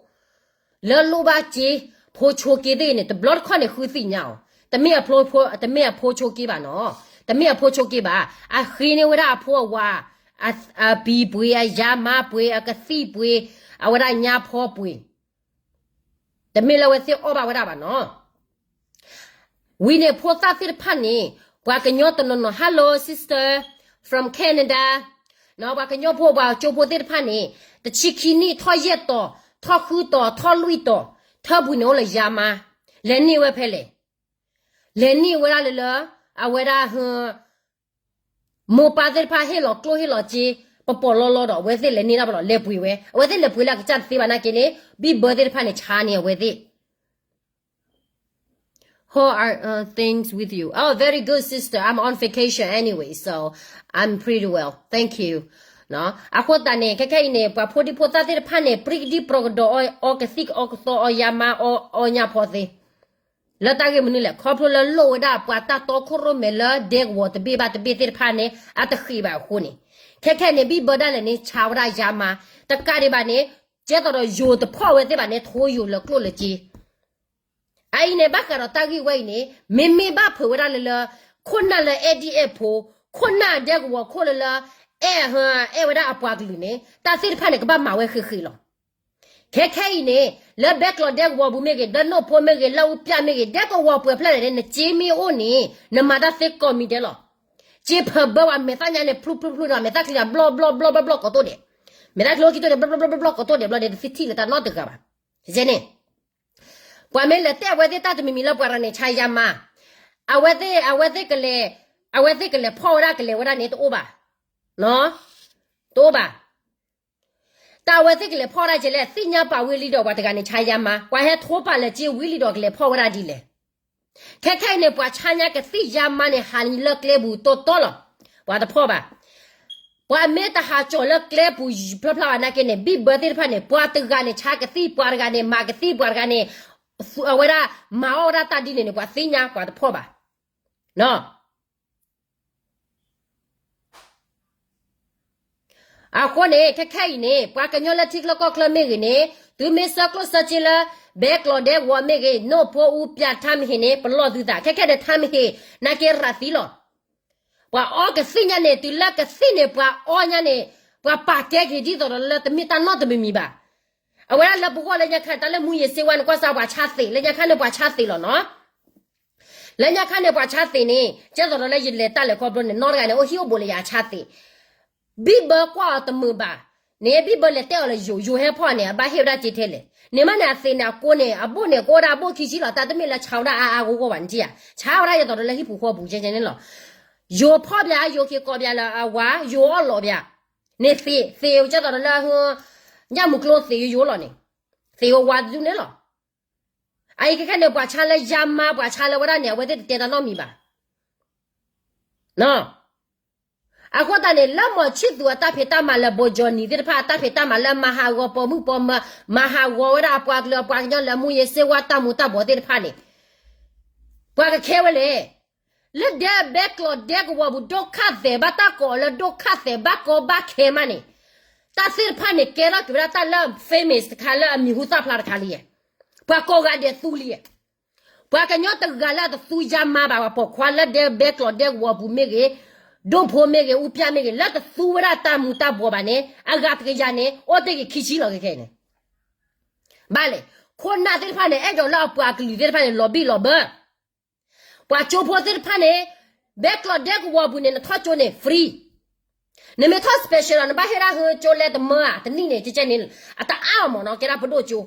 လၢလိၣ်ဘၣ်စ့ ဖိဆိက့သ့ၣ်န့ၣ် တဘျီတခီၣ်န့ၣ် ဃုသ့ၣ်ညါအီၤ တမ့ၢ်အဖိ တမ့ၢ်အဖိဆိက့ဘၣ်နီၤ တမ့ၢ်အဖိဆိက့ဘၣ် အဃ့န့ၢ်ဝဲဒၣ်အဖိအဝၤ အပံၤပှ့ၤ အယါမါပှ့ၤ အကသံၣ်ပှ့ၤ အဝဲဒၣ်ညါဖီပှ့ၤ တမ့ၢ်လၢအဝဲသ့ၣ်အီၣ်ဘၣ်ဝဲဒၣ်ဘၣ်နီၤ. ဝံၤန့ၣ်ဖိသၣ်သ့ၣ်တဖၣ်န့ၣ် ပှၤကညီတနီၤနီၤ Hello sister from Canada ပှၤကညီဖိပှၤကၠိဖိသ့ၣ်တဖၣ်န့ၣ် တဆံခံနံၣ်ထီၣ်ယဲၢ်တီၤ ထီၣ်ဃုတီၤ ထီၣ်လွံၢ်တီၤ ထၢပူၤန့ၣ်အိၣ်လၢယါမါ လဲၤန့ၢ်ဝဲဖဲလဲၣ် လဲၤန့ၢ်ဝဲဒၣ်လၢလၢ အဝဲဒၣ် မိၢ်ပၢ်သ့ၣ်တဖၣ်ဟ့ၣ်လီၤကျိၣ်ဟ့ၣ်လီၤစ့ ပပီၤလီၤလီၤဒီး အဝဲသ့ၣ်လဲၤန့ၢ်တၢ်ဘၣ်လီၤ လဲၤပှ့ၤဝဲ အဝဲသ့ၣ်လဲၤပှ့ၤလၢအကစၢ်တသ့ဘၣ်နာ်က့န့ၣ် ဘံၣ်ဘၢသ့ၣ်တဖၣ်န့ၣ် ဆါန့ၢ်အဝဲသ့ၣ် How are uh, things with you? Oh, very good, sister. I'm on vacation anyway, so I'm pretty well. Thank you. အဃိသတးန့ၣ် ခဲခဲအံၤန့ၣ် ပှၤဖိဒံဖိသၣ်သ့ၣ်တဖၣ်န့ၣ် ပြံကဒံပြီကဒီးအီၤ အီကသံၣ်အီကသီအီယါမါအီညၣ်ဖီသ့ လၢတၢ်ဂ့ၢ်မနုၤလဲၣ် ခီဖျိလၢလိၣ်ဝဲဒၣ်ပှၤတၢ်တီခိၣ်ရိၣ်မဲလၢဒဲကဝီၤတဘ့ၣ်ဘၣ်တဘ့ၣ်သ့ၣ်တဖၣ်န့ၣ် အတဃ့ဘၣ်အဃိန့ၣ် ခဲခဲန့ၣ် ဘံၣ်ဘၢဒၣ်လဲာ်န့ၣ် ဆါဝဲဒၣ်ယါမါ တကးဒံးဘၣ်န့ၣ် ကဲသိးဒီးယိၤတဖီၣ်ဝဲသ့ၣ်ဘၣ်န့ၣ် ထိယိၤလၢကျိၣ်လၢစ့ အအံၤန့ၣ် ဘၣ်ဃးဒီးတၢ်ဂ့ၢ်ဝဲအံၤန့ၣ် မ့မ့ၢ်ဘၣ်ဖုးဝဲဒၣ်လၢလၢ ခိၣ်နၢ်လၢ အဲၣ်ဒ်အဲၣ်ဖိ ခိၣ်နၢ်ဒဲကဝီၤခိၣ်လၢလၢ အဲၣ် အဲၣ်ဝဲဒၣ်အပှၤကလုာ်န့ၣ် တၢ်သ့ၣ်တဖၣ်န့ၣ် ကဘၣ်မၤဝဲဃ့ဃ့လီၤ. ခဲခဲအံၤန့ၣ် လၢဘဲကျိးဒဲကဝီၤပူၤမ့ၢ်ဂ့ၤ, လၢနိၣ်ဖိမ့ၢ်ဂ့ၤ, လၢအူပျၢ်မ့ၢ်ဂ့ၤ, ဒဲကဝီၤပှဲၤဖျၢၣ်န့ၣ် နစ့မ့ၢ်အိၣ်န့ၣ် နမၤတၢ်သ့ကိးမံၤဒဲးလီၤ. စ့ဖၢဘၢဝဲမဲာ်သၣ်ညါန့ၣ် ဖျူဖျူဖျူဒီး မဲာ်သၣ်ချံဂၤ ဘျီၣ်ဘျီၣ်ဘျီၣ်ဘျီၣ်ဘျီၣ်ကိးတိၣ်ဒဲး, မဲာ်သၣ်ချံအိၣ်ခံတိၣ်ဒဲး ဘျီၣ်ဘျီၣ်ဘျီၣ်ဘျီၣ်ကိးတိၣ်ဒဲး ဘျီဒီး တသ့ထံၣ်လၢတၢ်နီတဂၤဘၣ်. န့ၣ် ပှၤမ့ၢ်လဲၤတဲအဝဲသ့ၣ်တၢ်တမံၤမံၤလၢပှၤတဂၤန့ၣ် ဆါယါမါ, အဝဲသ့ၣ် အဝဲသ့ၣ်ကလဲၤ, အဝဲသ့ၣ်ကလဲၤဖီၣ်ဝဲဒၣ်ကလဲၤဝဲဒၣ်န့ၣ် တအိၣ်ဘၣ်, တအိၣ်ဘၣ်. တၢ်အဝဲသ့ၣ်ကလဲၤဖီၣ်ဒၣ်ကလဲၣ် သ့ၣ်ညါပာ်ဝံၤလံဒီး ပှၤတဂၤန့ၣ် ဆါယါမါ, ပှၤဟဲထိပာ်လၢက့ဝံၤလံဒီး ကလဲၤဖီၣ်ဝဲဒၣ်ဒ်လဲၣ်. ခဲခဲအံၤန့ၣ် ပှၤဆါညါကသံၣ်ယါမါန့ၣ် ဟးလၢကျဲပူၤတီတီလီၤ. ပှၤတဖီၣ်ဘၣ်. ပှၤမ့ၢ်တဟးကၠီၤလၢကျဲပူၤဖျါဖျါဘၣ်နာ်က့န့ၣ် ဘံၣ်ဘၢသ့ၣ်တဖၣ်န့ၣ် ပှၤတဂၤန့ၣ် ဆါကသံၣ်, ပှၤတဂၤန့ၣ် မၤကသံၣ်, ပှၤတဂၤန့ၣ် အဝဲဒၣ်မၤအီၣ်ဝဲဒၣ်တၢ်ဒ်န့ၣ်န့ၣ် ပှၤသ့ၣ်ညါ ပှၤတဖီၣ်ဘၣ်. အဃိန့ၣ် ခဲခဲအံၤန့ၣ် ပှၤကညီလၢထံကျိကီၢ်ချၢမ့ၢ်ဂ့ၤန့ၣ် သုမ့ၢ်ဆှၢကျိၣ်ဆှၢစ့လၢ ဘဲကျိးဒဲကဝီၤမ့ၢ်ဂ့ၤ, နိၣ်ဖိအူပျၢ်ထါမဟ့ၣ်န့ၣ် ပလီၢ်သုသး, ခဲခဲန့ၣ် ထါမဟ့ၣ် နာ်က့ရၤသံလီၤ. ပှၤအီကသံၣ်ညါန့ၣ် တုၤလၢကသံၣ်န့ၣ် ပှၤအီညါန့ၣ် ပှၤပာ်ကဲက့ၤဒ်သိးဒီးလၢတမ့ၢ်တၢ်နီတမံၤမံၤဘၣ်. အဝဲဒၣ်လၢပဂီၢ်လၢညါခါန့ၣ် တၢ်လၢမူယံၤစ့ဝါန့ၣ် ကွၢ်စၢ်ပှၤဆါသ့ၣ်, လၢညါခါန့ၣ်ပှၤဆါသ့ၣ်လီၤနီၤ. လၢညါခါန့ၣ်ပှၤဆါသ့ၣ်န့ၣ် ကဲသိးဒီးလၢယလဲၤတၢ်လဲၤခီဖျိန့ၣ် နီတဂၤန့ၣ် အိၣ်ဟံၣ်အိၣ်ဘိးလၢယၤဆါသ့ၣ်, ဘံၣ်ဘၢကွၢ်အီၤတမုာ်ဘၣ်န့ၣ် ဘံၣ်ဘၢလဲၤတဲအီၤလၢယိၤ, ယိၤဟဲဖီၣ်န့ၣ် အဘၣ်ဟ့ၣ်ဝဲဒၣ်စ့ထဲလဲၣ်. န့ၣ်မးန့ၣ် အသ့ၣ်န့ၣ် အကိန့ၣ် အဘိၣ်န့ၣ် ကအိၣ်ဒၣ်အဘိၣ်ခံဆံလီၤ, တၢ်တမ့ၢ်လၢဆါဝဲဒၣ်အါအါဂီၢ်ဂီၢ်ဘၣ်န့ၣ်ဧါ, ဆါဝဲဒၣ်ဒ်သိးဒီးလၢဟံၣ်ပူၤဃီပူၤကဲကဲန့ၣ်လီၤ. ယိၤဖီၣ်ဘၣ်, ယိၤက့ၤကိးဘၣ်လၢအဝၤ, ယိၤအီၣ်လီၤဘၣ်န့ၣ် သ့ၣ်, သ့ၣ်ကဲသိးဒီးလၢ ညၣ်မူၤကျိသ့ၣ်ယိၤလီၤန့ၣ်, သ့ၣ်ဝၤတဒုန့ၣ်လီၤ. အအံၤခဲခဲန့ၣ် ပှၤဆါလၢယါမါ ပှၤဆါလၢဝဲဒၣ်န့ၣ် အဝဲသ့ၣ်တတဲတၢ်နီတမံၤဘၣ်. အဃိသတးန့ၣ် လၢမီၤဆံၣ်သူၤအတၢ်ဖံးတၢ်မၤလၢ ဘိကၠီနံၤသ့ၣ်တဖၣ် အတၢ်ဖံးတၢ်မၤလၢမၤဟးဂီၤပိာ်မုၣ်ပိာ်မၢၤ, မၤဟးဂီၤဝဲဒၣ်အပှၤကလုာ်အပှၤကညီလၢမူယ့ၤစ့ဝါတၢ်မူၤတၢ်ဘှီးသ့ၣ်တဖၣ်န့ၣ် ပှၤကခဲဝဲလဲၣ်. လၢဒဲဘဲကျိးဒဲကဝီၤပူၤ ဒိၣ်ခၣ်သဲးဘၣ်တၢ်ကိးအီၤလၢဒိၣ်ခၣ်သဲးဘၣ်ကီဘၣ်ခဲမးန့ၣ်, တၢ်သ့ၣ်တဖၣ်န့ၣ် ကဲထီၣ်က့ၤဝဲဒၣ်တၢ်လၢ famous တခါလၢအမံၤဟူသၣ်ဖျါတခါလံ. ပှၤကိးဂၤဒဲးသူလံ. ပှၤကညီတဂၤလၢအတသူယါမါဘၣ်, ပှၤပိာ်ခွါလၢဒဲဘဲကျိးဒဲကဝီၤပူၤမ့ၢ်ဂ့ၤ, ဒိၣ်ဖိမ့ၢ်ဂ့ၤ, အူပျၢ်မ့ၢ်ဂ့ၤ, လၢတသူဝဲဒၣ်တၢ်မူၤတၢ်ဘှီးဘၣ်န့ၣ် အဂၤတကယၤန့ၣ် အိၣ်တ့ၢ်က့ၤခံဆံလီၤခဲခဲအံၤန့ၣ်. ဘၣ်လဲၣ်, ခိၣ်နၢ်သ့ၣ်တဖၣ်န့ၣ် အဲၣ်ဒိးလၢအပှၤကလုာ်သ့ၣ်တဖၣ်န့ၣ် လီၤဘံၣ်လီၤဘၢ ပှၤကၠိဖိသ့ၣ်တဖၣ်န့ၣ်, ဘဲကျိးဒဲကဝီၤပူၤန့ၣ် နထီၣ်ကၠိန့ၣ် free. နမ့ၢ်ထီၣ် special ဒီး နဘၣ်ဟ့ၣ်ဒၣ်ဟုကၠိလဲတမၢဧါ, တနံၣ်န့ၣ် ကဲကဲန့ၣ်, အတအါအီၤမ့ၢ်နီၤ, ကဲဒၣ်ပဒိၣ်ကၠိ.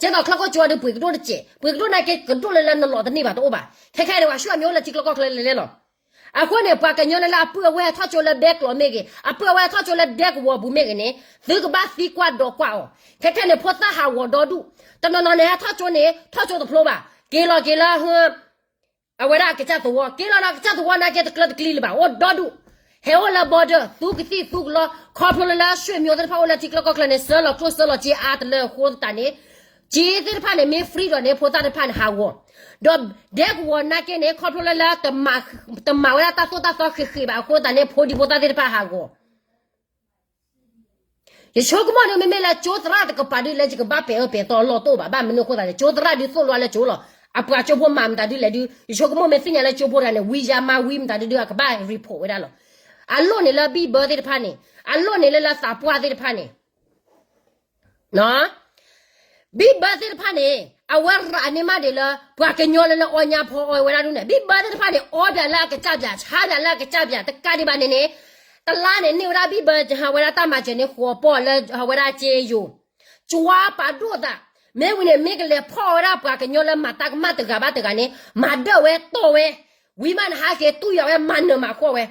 ကဲသိးချၢခိၣ်ကၠိဒီး ပှ့ၤကဒိၣ်တစဲး, ပှ့ၤကဒိၣ်နာ်က့ ကဒိၣ်လၢလၢနလီၤတန့ၢ်ဘၣ်တအိၣ်ဘၣ်. ခဲခဲအံၤန့ၣ် ပှၤဆူၣ်အမံၤအိၣ်လၢထံကျိကီၢ်ချၢလဲၤလဲၤလီၤ. အဃိန့ၣ် ပှၤကညီလၢလၢအပုၢ်အဝဲၢ်ဟဲထီၣ်ကၠိလၢဘဲကျိးမ့ၢ်ဂ့ၤ, အပုၢ်အဝဲၢ်ဟဲထီၣ်ကၠိလၢဒဲကဝီၤပူၤမ့ၢ်ဂ့ၤန့ၣ်, သုကဘၣ်သံကွၢ်ဒီးကွၢ်အီၤ. ခဲခဲန့ၣ် ဖိသၣ်ဟးဂီၤဒီဒူၣ်, တနီၤနီၤန့ၣ် ဟဲထီၣ်ကၠိန့ၣ် ထီၣ်ကၠိတဖျိဘၣ်, က့ၤလီၤက့ၤလၢ အဝဲဒၣ်အကစၢ်သဝီ, က့ၤလီၤလၢအကစၢ်သဝီနာ်က့ တကျၢတကျံလၢၤဘၣ်, အိၣ်ဒီဒူၣ်, ဟဲအိၣ်လၢ border သူကသံၣ်သူကလီ, ခီဖျိလၢလၢ ဆွေမျိုး သ့ၣ်တဖၣ်အိၣ်လၢထံကျိကီၢ်ချၢန့ၣ် ဆှၢလီၤကျိၣ်ဆှၢလီၤစ့အါတလၢအဃိသတးန့ၣ်, စ့သ့ၣ်တဖၣ်န့ၣ် မ့ၢ် free ဒီးန့ၣ် ဖိသၣ်တဖၣ်န့ၣ် ဟးဂီၤ, ဒီးဒဲကဝီၤနာ်က့န့ၣ် ခီဖျိလၢလၢ တမၤဝဲဒၣ်တၢ်သိၣ်တၢ်သီဃ့ဃ့ဘၣ်အဃိသတးန့ၣ် ဖိဒံဖိသၣ်သ့ၣ်တဖၣ်ဟးဂီၤ ယဆိကမိၣ်ဒုး မ့မ့ၢ်လၢကၠိသရၣ်တကပၤဒုး လၢယကဘၣ်ပဲာ်အၢပဲာ်သီအလီၢ်တအိၣ်ဘၣ်, ဘၣ်မနုၤအဃိသတးန့ၣ် ကၠိသရၣ်ဒုးသိၣ်လိလၢကၠိလီၤ. အပှၤကၠိဖိမၤမတၤဒုးလဲၣ်ဒုး ယဆိကမိၣ်မ့ၢ်သ့ၣ်ညါလၢကၠိဖိတဂၤန့ၣ် ဝံယါမါဝံမတၤဒုးဒုး အကဘၣ် report ဝဲဒၣ်လီၤ. အလိၣ်န့ၣ်လၢဘံၣ်ဘၢသ့ၣ်တဖၣ်န့ၣ်, အလိၣ်န့ၣ်လၢလၢသးပှၢ်သ့ၣ်တဖၣ်န့ၣ် ဘံၣ်ဘၢသ့ၣ်တဖၣ်န့ၣ် အဝဲရၤန့ၢ်မးဒံးလၢ ပှၤကညီလၢလၢအီညါဖီအီဝဲဒၣ်ဒုးန့ၣ်, ဘံၣ်ဘၢသ့ၣ်တဖၣ်န့ၣ် အီပၠးလၢအကစၢ်ပၠး, ဆါပၠးလၢအကစၢ်ပၠး, တကးဒံးဘၣ်န့ၣ်န့ၣ်, တလါန့ၣ်န့ၢ်ဝဲဒၣ်ဘံၣ်ဘၢ ဟးဝဲဒၣ်တၢ်မၤစၢၤန့ၣ် ဃိးပီၢ်လၢဟးဝဲဒၣ်စ့ယိၤ, ကွၢ်ပာ်ဒိၣ်သး, မ့ၢ်ဝံၤန့ၣ် မ့ၢ်ကလဲၤဖီၣ်ဝဲဒၣ်ပှၤကညီလၢမၤတၢ်ကမၣ်တဂၤဘၣ်တဂၤန့ၣ် မၤဒၢၣ်ဝဲတီၢ်ဝဲ, ဝံၤမးနဟးက့ၤတူၢ်ယီၤဝဲမၤနၢၤမၤဃီဝဲ,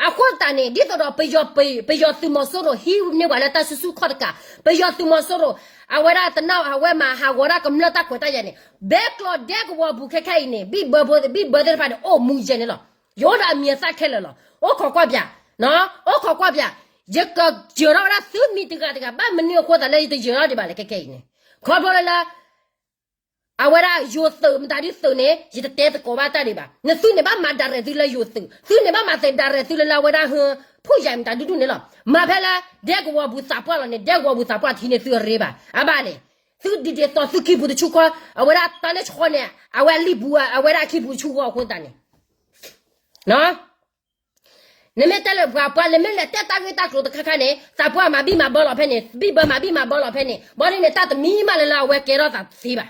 အဃိသတးန့ၣ် ဒ်သိးဒီး ပယီၤသုးမီၤစိရိၤဟံးန့ၢ်ပှၤလၢတၢ်စုဆူၣ်ခီၣ်တကး, ပယီၤသုးမီၤစိရိၤ အဝဲဒၣ်တနာ် အဝဲမၤဟးဂီၤဒၣ်ကမျၢၢ်တၢ်ခွဲးတၢ်ယာ်န့ၣ်, ဘဲကျိးဒဲကဝီၤပူၤခဲခဲအံၤန့ၣ် ဘံၣ်ဘၢဖိ ဘံၣ်ဘၢသ့ၣ်တဖၣ်န့ၣ် အိၣ်မူယဲန့ၣ်လီၤ. ယအိၣ်ဒီးအမံၤအသၣ်ခဲလၢာ်လီၤ. အိၣ်ခိးကွၢ်ပၠး, အိၣ်ခိးကွၢ်ပၠး, ယကယၢၤထီၣ်ဝဲဒၣ်သုမံၤတဂၤတဂၤ, ဘၣ်မနုၤအဃိသတးလၢယတယၢၤထီၣ်ဒံးဘၣ်လဲၣ် ခဲခဲအံၤန့ၣ်, ခီဖျိလၢလၢ အဝဲဒၣ်ယိၤသုးမတၤဒုးသုးန့ၣ် ယတတဲသကိးဘၣ်တၢ်ဒံးဘၣ်. နသုးန့ၣ်ဘၣ်မၤ direct သုလၢယိၤသုး, သုးန့ၣ်ဘၣ်မၤသ့ direct သုလၢလၢအဝဲဒၣ်ဟၢ ဖူၣ်ယၤမတၤဒုဒူၣ်န့ၣ်လီၤ. မၤဖဲလၢ ဒဲကဝီၤပူၤသးပှၢ်လီၤန့ၣ် ဒဲကဝီၤပူၤသးပှၢ်ထံန့ၣ်သုအရ့ဘၣ်. အဘၣ်န့ၣ် သုဒ်ဒ်သိးသုခံပူၤတဆူၣ်ခီ, အဝဲဒၣ်တၢ်လၢဆှီန့ၣ် အဝဲလံာ်ပူၤ အဝဲဒၣ်ခံပူၤတဆူၣ်ခီအဃိသတးန့ၣ် နီၢ် နမ့ၢ်တဲလၢပှၤ ပှၤလၢမ့ၢ်လဲၤတဲတၢ်ဂ့ၢ်တၢ်ကျိၤတခါခါန့ၣ် သးပှၢ်မၤဘံၣ်မၤဘၢလီၤဖဲန့ၣ် ဘံၣ်ဘၢမၤဘံၣ်မၤဘၢလီၤဖဲန့ၣ် ဘၣ်ဒ်န့ၣ် တၢ်တမံၤမးလၢလၢအဝဲကဲထီၣ်သးသ့ဘၣ်.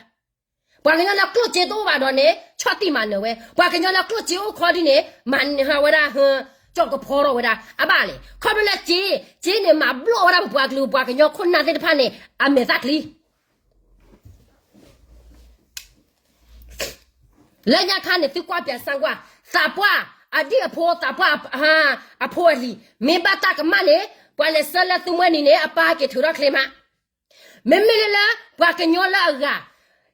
ပှၤကညီလၢကျိၣ်စ့တအိၣ်ဘၣ်ဒီးန့ၣ် ဆီၣ်တံၢ်မၤနၢၤဝဲ ပှၤကညီလၢကျိၣ်စ့အိၣ်ခီဒ်န့ၣ် မၤနၢၤဝဲဒၣ် ကၠီၣ်ကဖီထီၣ်ဝဲဒၣ် အဘၣ်လဲၣ် ခီဖျိလၢစ့ စ့န့ၣ်မၤဘျီၣ်ဝဲဒၣ်ပပှၤကလုာ် ပှၤကညီခိၣ်နၢ်သ့ၣ်တဖၣ်န့ၣ် အမဲာ်သၣ်ချံ လၢညါခါန့ၣ် သုကွၢ်ပၠးစၢ်ကွၢ် သးပှၢ်အဒံၣ်အဖိ သးပှၢ် အဖိအလံၤ မ့ၢ်ဘၣ်တၢ်ကမၣ်န့ၣ် ပှၤလဲၤဆှၢလၢသုမှဲနံၤန့ၣ် အပၢ်ဟဲက့ၤထုးထီၣ်ချ့မး. မ့မ့ၢ်လၢလၢ ပှၤကညီလၢအဂၤ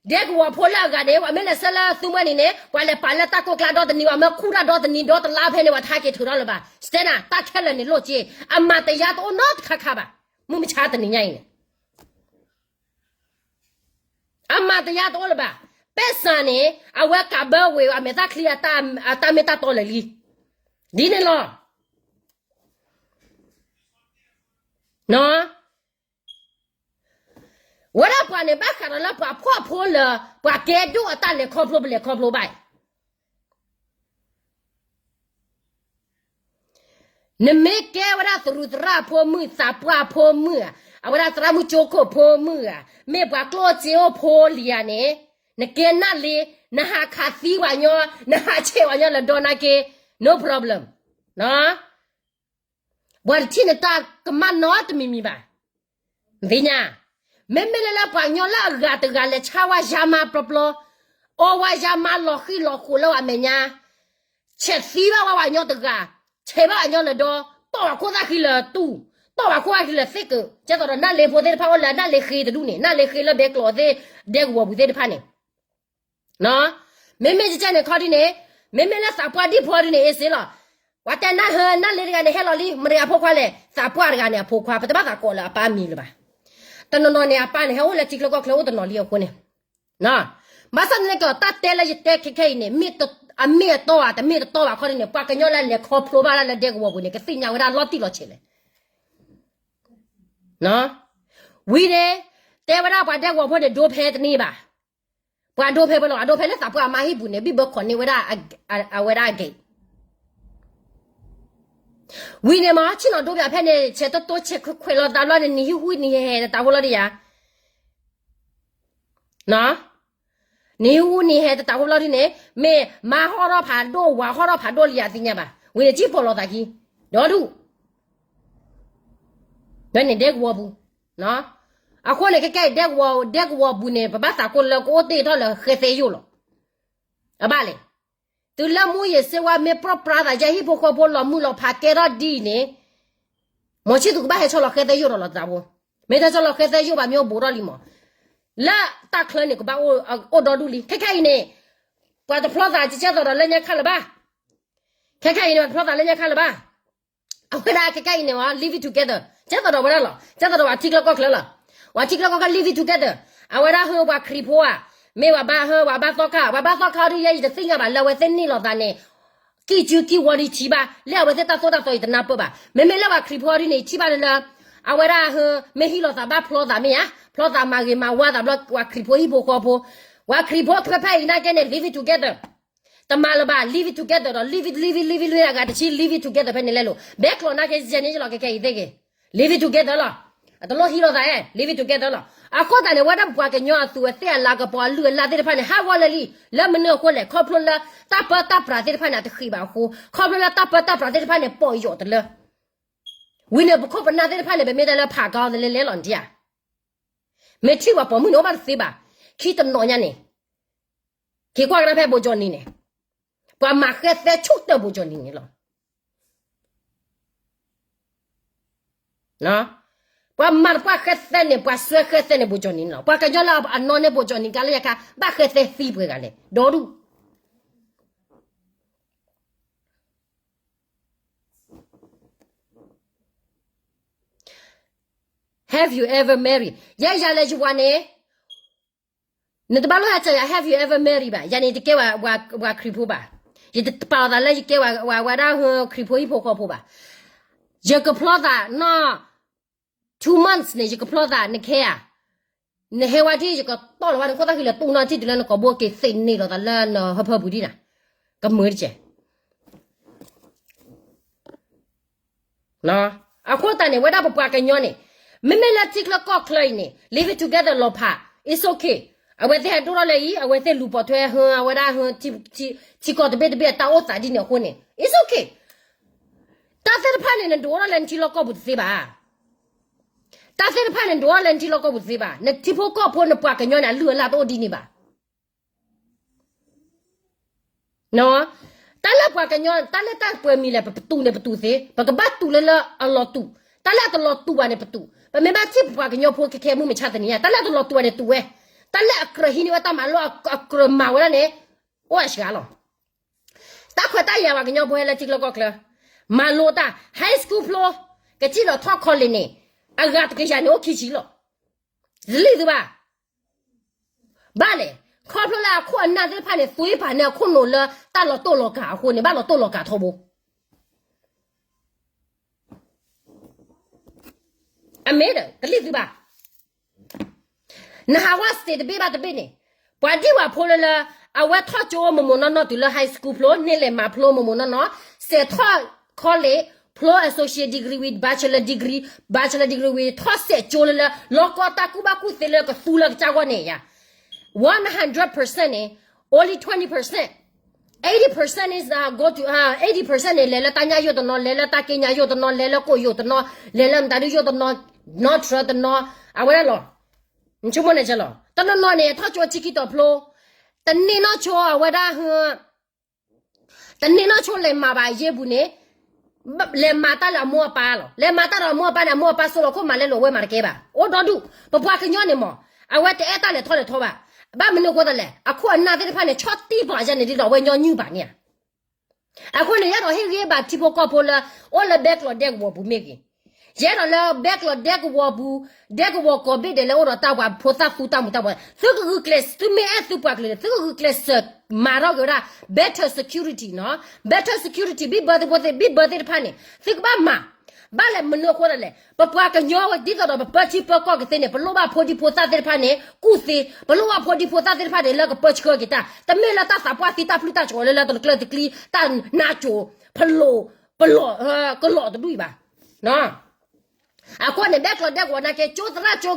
ဒဲကဝီၤဖိလၢအဂၤန့ၣ် ပှၤမ့ၢ်လဲၤဆှၢလၢသုမှဲနံၤန့ၣ် ပှၤလဲၤပာ်လၢတၢ်ကိၢ်ကျါဒီတနံၤ ပှၤမ့ၢ်ခူၣ်တၢ်ဒီတနံၤ ဒီတလါဖဲန့ၣ် ပှၤတဟဲက့ၤထုးထီၣ်လၢၤဘၣ် စတဲနၤ တၢ်ခဲလၢာ်န့ၣ်လိၣ်က့ အမၤတယါတအိၣ်နီတခါခါဘၣ် မုၢ်မဆါတနံၤညါအံၤန့ၣ် အမၤတယါတအိၣ်လၢၤဘၣ်. ပဲၢ်စၢ်န့ၣ် အဝဲကးဘၢဝ့ၤ အမဲာ်သၣ်ချံ အတၢ်မ့ၢ်တၢ်တီလၢာ်လံ ဒ်န့ၣ်လီၤ. ဝဲဒၣ်ပှၤန့ၣ် ဘၣ်ဃးဒီးလၢပှၤဖှီၣ်ဖိလၢ ပှၤကဲဒိၣ်အတၢ်လဲၤခီဖျိ ပလဲၤခီဖျိဘၣ်အံၤ နမ့ၢ်ကဲဝဲဒၣ်သရူးသရၣ်ဖိမုၣ် သးပှၢ်ဖိမုၣ်ဧါ, အဝဲဒၣ်သရၣ်မုၣ်ကၠိခိၣ်ဖိမုၣ်ဧါ, မ့ၢ်ပှၤကျိၣ်စ့အိၣ်ဖိလံဧါန့ၣ်, နကဲနၢ်လ့, နဟးခးသံပှၤညီ, နဟးဆဲးပှၤညီလၢဒီနၤက့, no problem. ပှၤတထံၣ်နတၢ်ကမၣ်နီတမံၤမံၤဘၣ်. နသ့ၣ်ညါ, မ့မ့ၢ်လၢလၢပှၤကညီလၢအဂၤတဂၤလဲၤဆါဝဲယါမါပျီပျီ, အီဝဲယါမါလီၤဃံၣ်လီၤဃိးလၢပှၤမဲာ်ညါ, ဆဲးသံဘၣ်ဝဲပှၤကညီတဂၤ, ဆဲးဘၣ်ပှၤကညီလၢဒီ, တီၢ်ပှၤခိၣ်သၣ်ဃံလၢတူၢ်, တီၢ်ပှၤခိၣ်သၣ်ဃံလၢသ့ၣ်က, ကဲသိးဒီးနၢ်လ့ဖိသ့ၣ်တဖၣ်အိၣ်လၢနၢ်လ့ဃ့တဒူၣ်န့ၣ်, နၢ်လ့ဃ့လၢဘဲကျိးသ့ၣ်, ဒဲကဝီၤပူၤသ့ၣ်တဖၣ်န့ၣ် မ့မ့ၢ်ကဲန့ၣ်ခီဒ်န့ၣ်, မ့မ့ၢ်လၢသးပှၢ်ဒံၣ်ဖိဒ်န့ၣ် အ့စ့လီၤ. ပှၤတဲနၢ်ဟၢနၢ်လ့တဂၤန့ၣ် ဟဲလီၤလံ, မတၤအဖိခွါလဲၣ်, သးပှၢ်တဂၤန့ၣ်အဖိခွါ, ပတဘၣ်သးကိးလၢအပၢ်မံၤလၢၤဘၣ်. တနီၤနီၤန့ၣ် အပၢ်န့ၣ် ဟဲအိၣ်လၢထံချၢကီၢ်ချၢအိၣ်တနီၤလံအဃိန့ၣ်, ဘၣ်ဆၣ်န့ၣ်ကီး တၢ်တဲလၢယတဲခဲခဲအံၤန့ၣ်, အမ့ၢ်အတီဧါ, တမ့ၢ်တတီဘၣ်ခီဒ်န့ၣ်, ပှၤကညီလၢအလဲၤခီဖျိဘၣ်လၢလၢဒဲကဝီၤပူၤန့ၣ် ကသ့ၣ်ညါဝဲဒၣ်လီၤတံၢ်လီၤဆဲးလဲၣ်. ဝံၤန့ၣ်, တဲဝဲဒၣ်ပှၤဒဲကဝီၤဖိန့ၣ် ဒိဖဲတန့ၢ်ဘၣ်. ပှၤဒိဖဲဖဲလီၤ, အဒိဖဲလၢသးပှၢ်အမါဟံၣ်ပူၤန့ၣ် ဘံၣ်ဘၢခိးန့ၢ်ဝဲဒၣ်, အဝဲဒၣ်အဂ့ၢ် ဝံၤန့ၣ်မ့ၢ် ဆ့ၣ်နီၤဒိပၠးဖဲန့ၣ် ဆဲးတိတိဆဲးခွဲးခွဲးလီၤသးဘျီန့ၣ် နံၤဟံၣ်ဟူနံၤဟဲဟဲတတးဖိလီၤဒ်ယၤ, နံၤဟူနံၤဟဲတတးဖိလီၤဒ်န့ၣ်, မ့ၢ်မါဟီၣ်ထီၣ်ဖးဒိၣ် ဝၤဟီၣ်ထီၣ်ဖးဒိၣ်လံယၤသ့ၣ်ညါဘၣ်, ဝံၤန့ၣ်ကံၣ်ပိာ်လီၤသးခံ, ဒီဒူၣ် ဝဲန့ၣ်ဒဲကဝီၤပူၤ, အဃိန့ၣ် ခဲကဲအံၤ ဒဲကဝီၤပူၤန့ၣ် ပဘၣ်သးကိးလၢကအိၣ်တ့ၢ်ထီၣ်လၢဃဲသဲယိာ်လီၤ. အဘၣ်လဲၣ်, တုၤလၢမူယ့ၤစ့ဝါမ့ၢ်ပြီပြါသးယဲ ဟံၣ်ဖိဃီဖိလီၤမုၢ်လီၤဖးကဲထီၣ်ဒ်အံၤန့ၣ်, မ့ၢ်ဆံသူကဘၣ်ဟဲဆီလီၤဃဲသဲယိာ်ဒီးလီၤသးဖိ, မ့ၢ်တဆီလီၤဃဲသဲယိာ်ဘၣ်မ့ၢ်အိၣ်ဘူးထီၣ်လံမး, လၢတၢ်ချၢန့ၣ် ကဘၣ်အိၣ်ဒီဒူၣ်လံ. ခဲခဲအံၤန့ၣ်, ပှၤတဖျီသးကဲသိးဒီးလၢညါခါလၢၤဘၣ်. ခဲခဲအံၤန့ၣ် ပှၤတဖျီသးလၢညါခါလၢၤဘၣ်. အဝဲဒၣ်ခဲခဲအံၤန့ၣ် live it together ကဲသိးဒီးဝဲဒၣ်လီၤ. ကဲသိးဒီးပှၤထံချၢကီၢ်ချၢလီၤ. ပှၤထံချၢကီၢ်ချၢ live it together. အဝဲဒၣ်ဟၢပှၤခရံာ်ဖိဧါ, မ့ၢ်ပှၤဘါဟၢ ပှၤဘါသီခါ, ပှၤဘါသီခါဒ်ယဲ ယတသ့ၣ်ညါဘၣ်လၢအဝဲသ့ၣ်န့ၢ်လိာ်သးန့ၣ် ကံၢ်စုကံၢ်ဝီဒ်ထံဘၣ်, လၢအဝဲသ့ၣ်တၢ်သိၣ်တၢ်သီယတနၢ်ပၢၢ်ဘၣ်. မ့မ့ၢ်လၢပှၤခရံာ်ဖိဒ်န့ၣ် ယထံၣ်ဘၣ်လၢလၢ အဝဲဒၣ်ဟၢ မ့ၢ်ဟံးလိာ်သးဘၣ်ဖျီသးမ့ၢ်ဧါ, ဖျီသးမၤဂ့ၤမၤဝါသးဘျီ ပှၤခရံာ်ဖိဟံၣ်ဖိဃီဖိ, ပှၤခရံာ်ဖိဖဲဖဲအံၤနာ်က့န့ၣ် live it together တမၤလၢၤဘၣ်, live it together ဒီး live it, live it, live it အဂၤတဆံ live it together ဖဲန့ၣ်လဲၣ်လိၤ, ဘဲကျိးနာ်က့ယဲန့ၣ်လီၤ ခဲခဲအံၤသ့ၣ်ဂ့ၤ, live it together လီၤ. အတလိၣ်ဟံးလိာ်သးဧါ, live it together လီၤ. အဃိသတးန့ၣ် ဝဲဒၣ်ပပှၤကညီအသူးအသ့ၣ်အလၤကပီၤအလုၢ်အလၢ်သ့ၣ်တဖၣ်န့ၣ် ဟးဂီၤလၢာ်လံ, လၢမနုၤအဃိလဲၣ်, ခီဖျိလၢတၢ်ပၢတၢ်ပြးသ့ၣ်တဖၣ်န့ၣ် အတဃံးဘၣ်အဃိ, ခီဖျိလၢတၢ်ပၢတၢ်ပြးသ့ၣ်တဖၣ်န့ၣ် ပိာ်ယိာ်တလၢ ဝံၤန့ၣ် ပခိၣ်ပနၢ်သ့ၣ်တဖၣ်န့ၣ် ပမ့ၢ်တဲလၢဖးကီသလဲလဲလီၤနထံၣ်ဧါ, မ့ၢ်ထံၣ်ပှၤပိာ်မုၣ်န့ၣ် အိၣ်ဘၣ်တသ့ဘၣ်, ခံတနီၤညါန့ၣ်, က့ၤကွၢ်ကဒါဖဲဘိကၠီနံၤန့ၣ်, ပှၤမၤဃဲသဲဆူၣ်တၢၢ်ဘိကၠီနံၤန့ၣ်လီၤ. ပှၤမၤတပှၢ်ဃဲသဲန့ၣ် ပှၤစွဲဃဲသဲန့ၣ်ဘိကၠီနံၤန့ၣ်လီၤ. ပှၤကညီလၢအနီၢ်န့ၢ်ဘိကၠီနံၤ ကလၢယခါ ဘၣ်ဃဲသဲသံပှဲၤဂၤလဲၣ်, ဒီဒူၣ် Have you ever married? ယဲယၤလဲၤယဝၤန့ၣ်, နတဘၣ်လိၣ်ဟဲစၢၤယၤ have you ever married ဘၣ်. ယၤန့ၣ် ယတကဲဝဲခရံာ်ဖိဘၣ်. ယတပာ်လီၤသးလၢယကဲဝဲဒၣ်ခရံာ်ဖိဟံၣ်ဖိဃီဖိဘၣ်. ယကဖျီသးနီၢ် two months န့ၣ် ယကဖျီသးနခဲဧါ. နဟဲဝဲဒၣ် ယကတီၢ်လီၤဝဲနခိၣ်သၣ်ဃံလၢတူၢ်နီၢ်ထံၣ်တုၤလၢနကိာ်ဘိက့ၤသ့ၣ်န့ၢ်လိာ်သးလၢနဟၢဖၢပူၤဒံးနၤ, ကမၢတကဲ အဃိသတးန့ၣ် ဝဲဒၣ်ပပှၤကညီန့ၣ် မ့မ့ၢ်လၢထံချၢကီၢ်ချၢအံၤန့ၣ် living together လီၤဖး it's okay. အဝဲသ့ၣ်ဟဲဒိၣ်ထီၣ်လၢအံၤ အဝဲသ့ၣ်လူၤပိာ်ထွဲဟၢ အဝဲဒၣ်ဟၢ ထံကီၢ်တဘ့ၣ်တဘ့ၣ်အတၢ်အိၣ်သးဒ်န့ၣ်အဃိန့ၣ် it's okay. တၢ်သ့ၣ်တဖၣ်န့ၣ် နဒိးထီၣ်လၢနထံလီၢ်ကီၢ်ပူၤတသ့ဘၣ်. တၢ်သ့ၣ်တဖၣ်န့ၣ် နဒိးထီၣ်လၢနထံလီၢ်ကီၢ်ပူၤတသ့ဘၣ်. နထံဖိကီၢ်ဖိ နပှၤကညီန့ၣ် အလုၢ်အလၢ်တအိၣ်ဒ်န့ၣ်ဘၣ်. တၢ်လၢပှၤကညီ တၢ်လၢတၢ်ပှဲၤမံၤလဲၣ် ပပတူးန့ၣ်ပတူးသ့, ပကဘၣ်တူးလၢလၢအလီၤတူာ်, တၢ်လၢအတလီၤတူာ်ဘၣ်န့ၣ်ပတူး, ပမ့ၢ်ဘၣ်ထံၣ်ပပှၤကညီဖိခဲခဲမုၢ်မဆါတနံၤညါ တၢ်လၢအတလီၤတူာ်ဘၣ်န့ၣ်တူးဝဲ, တၢ်လၢအကြၢးဟံးန့ၢ်ဝဲတၢ်မၤလိ အကြၢးမၤဝဲဒၣ်န့ၣ် အိၣ်အစှၤလီၤ. တၢ်ခွဲးတၢ်ယာ်ပှၤကညီဖိဟဲလၢထံချၢကီၢ်ချၢ, မၤလိတၢ် high school ဖျိ, ကစံၣ်လီၤထီၣ် college န့ၣ် အဂၤတကယၤန့ၣ်အိၣ်ခံဆံလီၤ. တလံၣ်သုဘၣ် ဘၣ်လဲၣ်, ခီဖျိလၢအခိၣ်အနၢ်သ့ၣ်တဖၣ်န့ၣ် သွံပာ်န့ၢ်အခိၣ်နူာ်လၢတၢ်လီၤတိၢ်လီၤကၤအဃိန့ၣ် ဘၣ်လီၤတိၢ်လီၤကၤထီဘိ. အမ့ၢ်ဒီး တလံၣ်သုဘၣ်. နဟးဝဲစ့းတဘ့ၣ်ဘၣ်တဘ့ၣ်န့ၣ်, ပှၤဒံၣ်ဝဲဖိလၢလၢ အဝဲထီၣ်ကၠိမိၢ်မိၢ်နီၢ်နီၢ်တုၤလၢ high school ဖျိ န့ၢ်လဲၤမၤဖျိမိၢ်မိၢ်နီၢ်နီၢ်, စဲးထီၣ် college ဖျိ associate degree ဝံၤ bachelor degree, bachelor degree ဝံၤ ထီၣ်စဲးကၠိလၢလၢ လီၢ်ကီတၢ်ကူၣ်ဘၣ်ကူၣ်သ့လၢကသူလၢကစၢ်ဂီၢ်န့ၣ်ယါ, one hundred percent န့ၣ် only twenty percent, eighty percent is go to, eighty percent န့ၣ် လဲၤလၢတၢ်ညၣ်ယိၣ်တနီၤ, လဲၤလၢတၢ်က့ညါယိၣ်တနီၤ, လဲၤလၢကိၣ်ယိၣ်တနီၤ, လဲၤလၢမတၤဒုယိၣ်တနီၤ, နီၢ်ထြၢတနီၤ, အဝဲဒၣ်လီၤ. နဆိကမိၣ်န့ၣ်ကလီၤ. တနီၤနီၤန့ၣ် ထီၣ်ကၠိဆံခံတီၤဖျိ, တန့ၢ်နီၢ်ဆိအဝဲဒၣ် တန့ၢ်နီၢ်ဆိလဲၤမၤဘၣ်အယ့ၢ်ပူၤန့ၣ်, လဲၤမၤတၢ်လၢအမိၢ်အပၢ်လီၤ. လဲၤမၤတၢ်ဒီးအမိၢ်အပၢ်န့ၣ် အမိၢ်အပၢ်စိလီၤခိၣ်မၤလဲလိာ်ဝဲမၤတကဲဘၣ်. အိၣ်ဒီဒူၣ်, ပပှၤကညီန့ၣ်မး, အဝဲတအဲၣ်တၢ်လဲၤထီၣ်လဲၤထီဘၣ်. ဘၣ်မနုၤအဃိသတးလဲၣ်, အခိၣ်အနၢ်သ့ၣ်တဖၣ်န့ၣ် ဆီၣ်တံၢ်ပာ်ယဲန့ၣ်ဒ်သိးအဝဲညီနုၢ်ဘၣ်န့ၣ်ဧါ. အဃိန့ၣ် ယအဲၣ်ဒိးဟ့ၣ်ဂံၢ်ဘါထံဖိကီၢ်ဖိလၢ အိၣ်လၢဘဲကျိးဒဲကဝီၤပူၤမ့ၢ်ဂ့ၤ, ယအဲၣ်ဒိးလၢဘဲကျိးဒဲကဝီၤပူၤ, ဒဲကဝီၤကိးဘ့ၣ်ဒဲးလၢအိၣ်ဒီးတၢ်ပှၤဖိသၣ်သူတၢ်မူၤတၢ်ဘှီး, သုကဂုာ်ကျဲး, သုမ့ၢ်အဲၣ်သုပှၤကလုာ်န့ၣ် သုကဂုာ်ကျဲးစၢး မၤထီၣ်က့ၤဝဲဒၣ် better security နီၤ, better security ဘံၣ်ဘၢသ့ၣ်ဖိသ့ၣ်, ဘံၣ်ဘၢသ့ၣ်တဖၣ်န့ၣ် သုကဘၣ်မၤ, ဘၣ်လဲၣ်မနုၤအဃိသတးလဲၣ်, ပပှၤကညီဝဲဒ်သိးဒီးပပၢထံပၢကီၢ်ကသ့န့ၣ် ပလိၣ်ဘၣ်ဖိဒံဖိသၣ်သ့ၣ်တဖၣ်န့ၣ် ကူၣ်သ့, ပလိၣ်ဘၣ်ဖိဒံဖိသၣ်သ့ၣ်တဖၣ်န့ၣ် လၢကပၢဆှၢက့ၤတၢ်, တမ့ၢ်လၢတၢ်သးပှၢ်သံတၢ်ပျုၢ်တၢ်ကီၤလၢလၢတကျၢၤတကျံ, တၢ်နါစိၤ, ဖလိး, ပလီၢ်, ကလီၤတဒူၣ်အံၤဘၣ်. အဃိန့ၣ် ဘဲကျိးဒဲကဝီၤနာ်က့ ကၠိသရၣ်ကၠိ,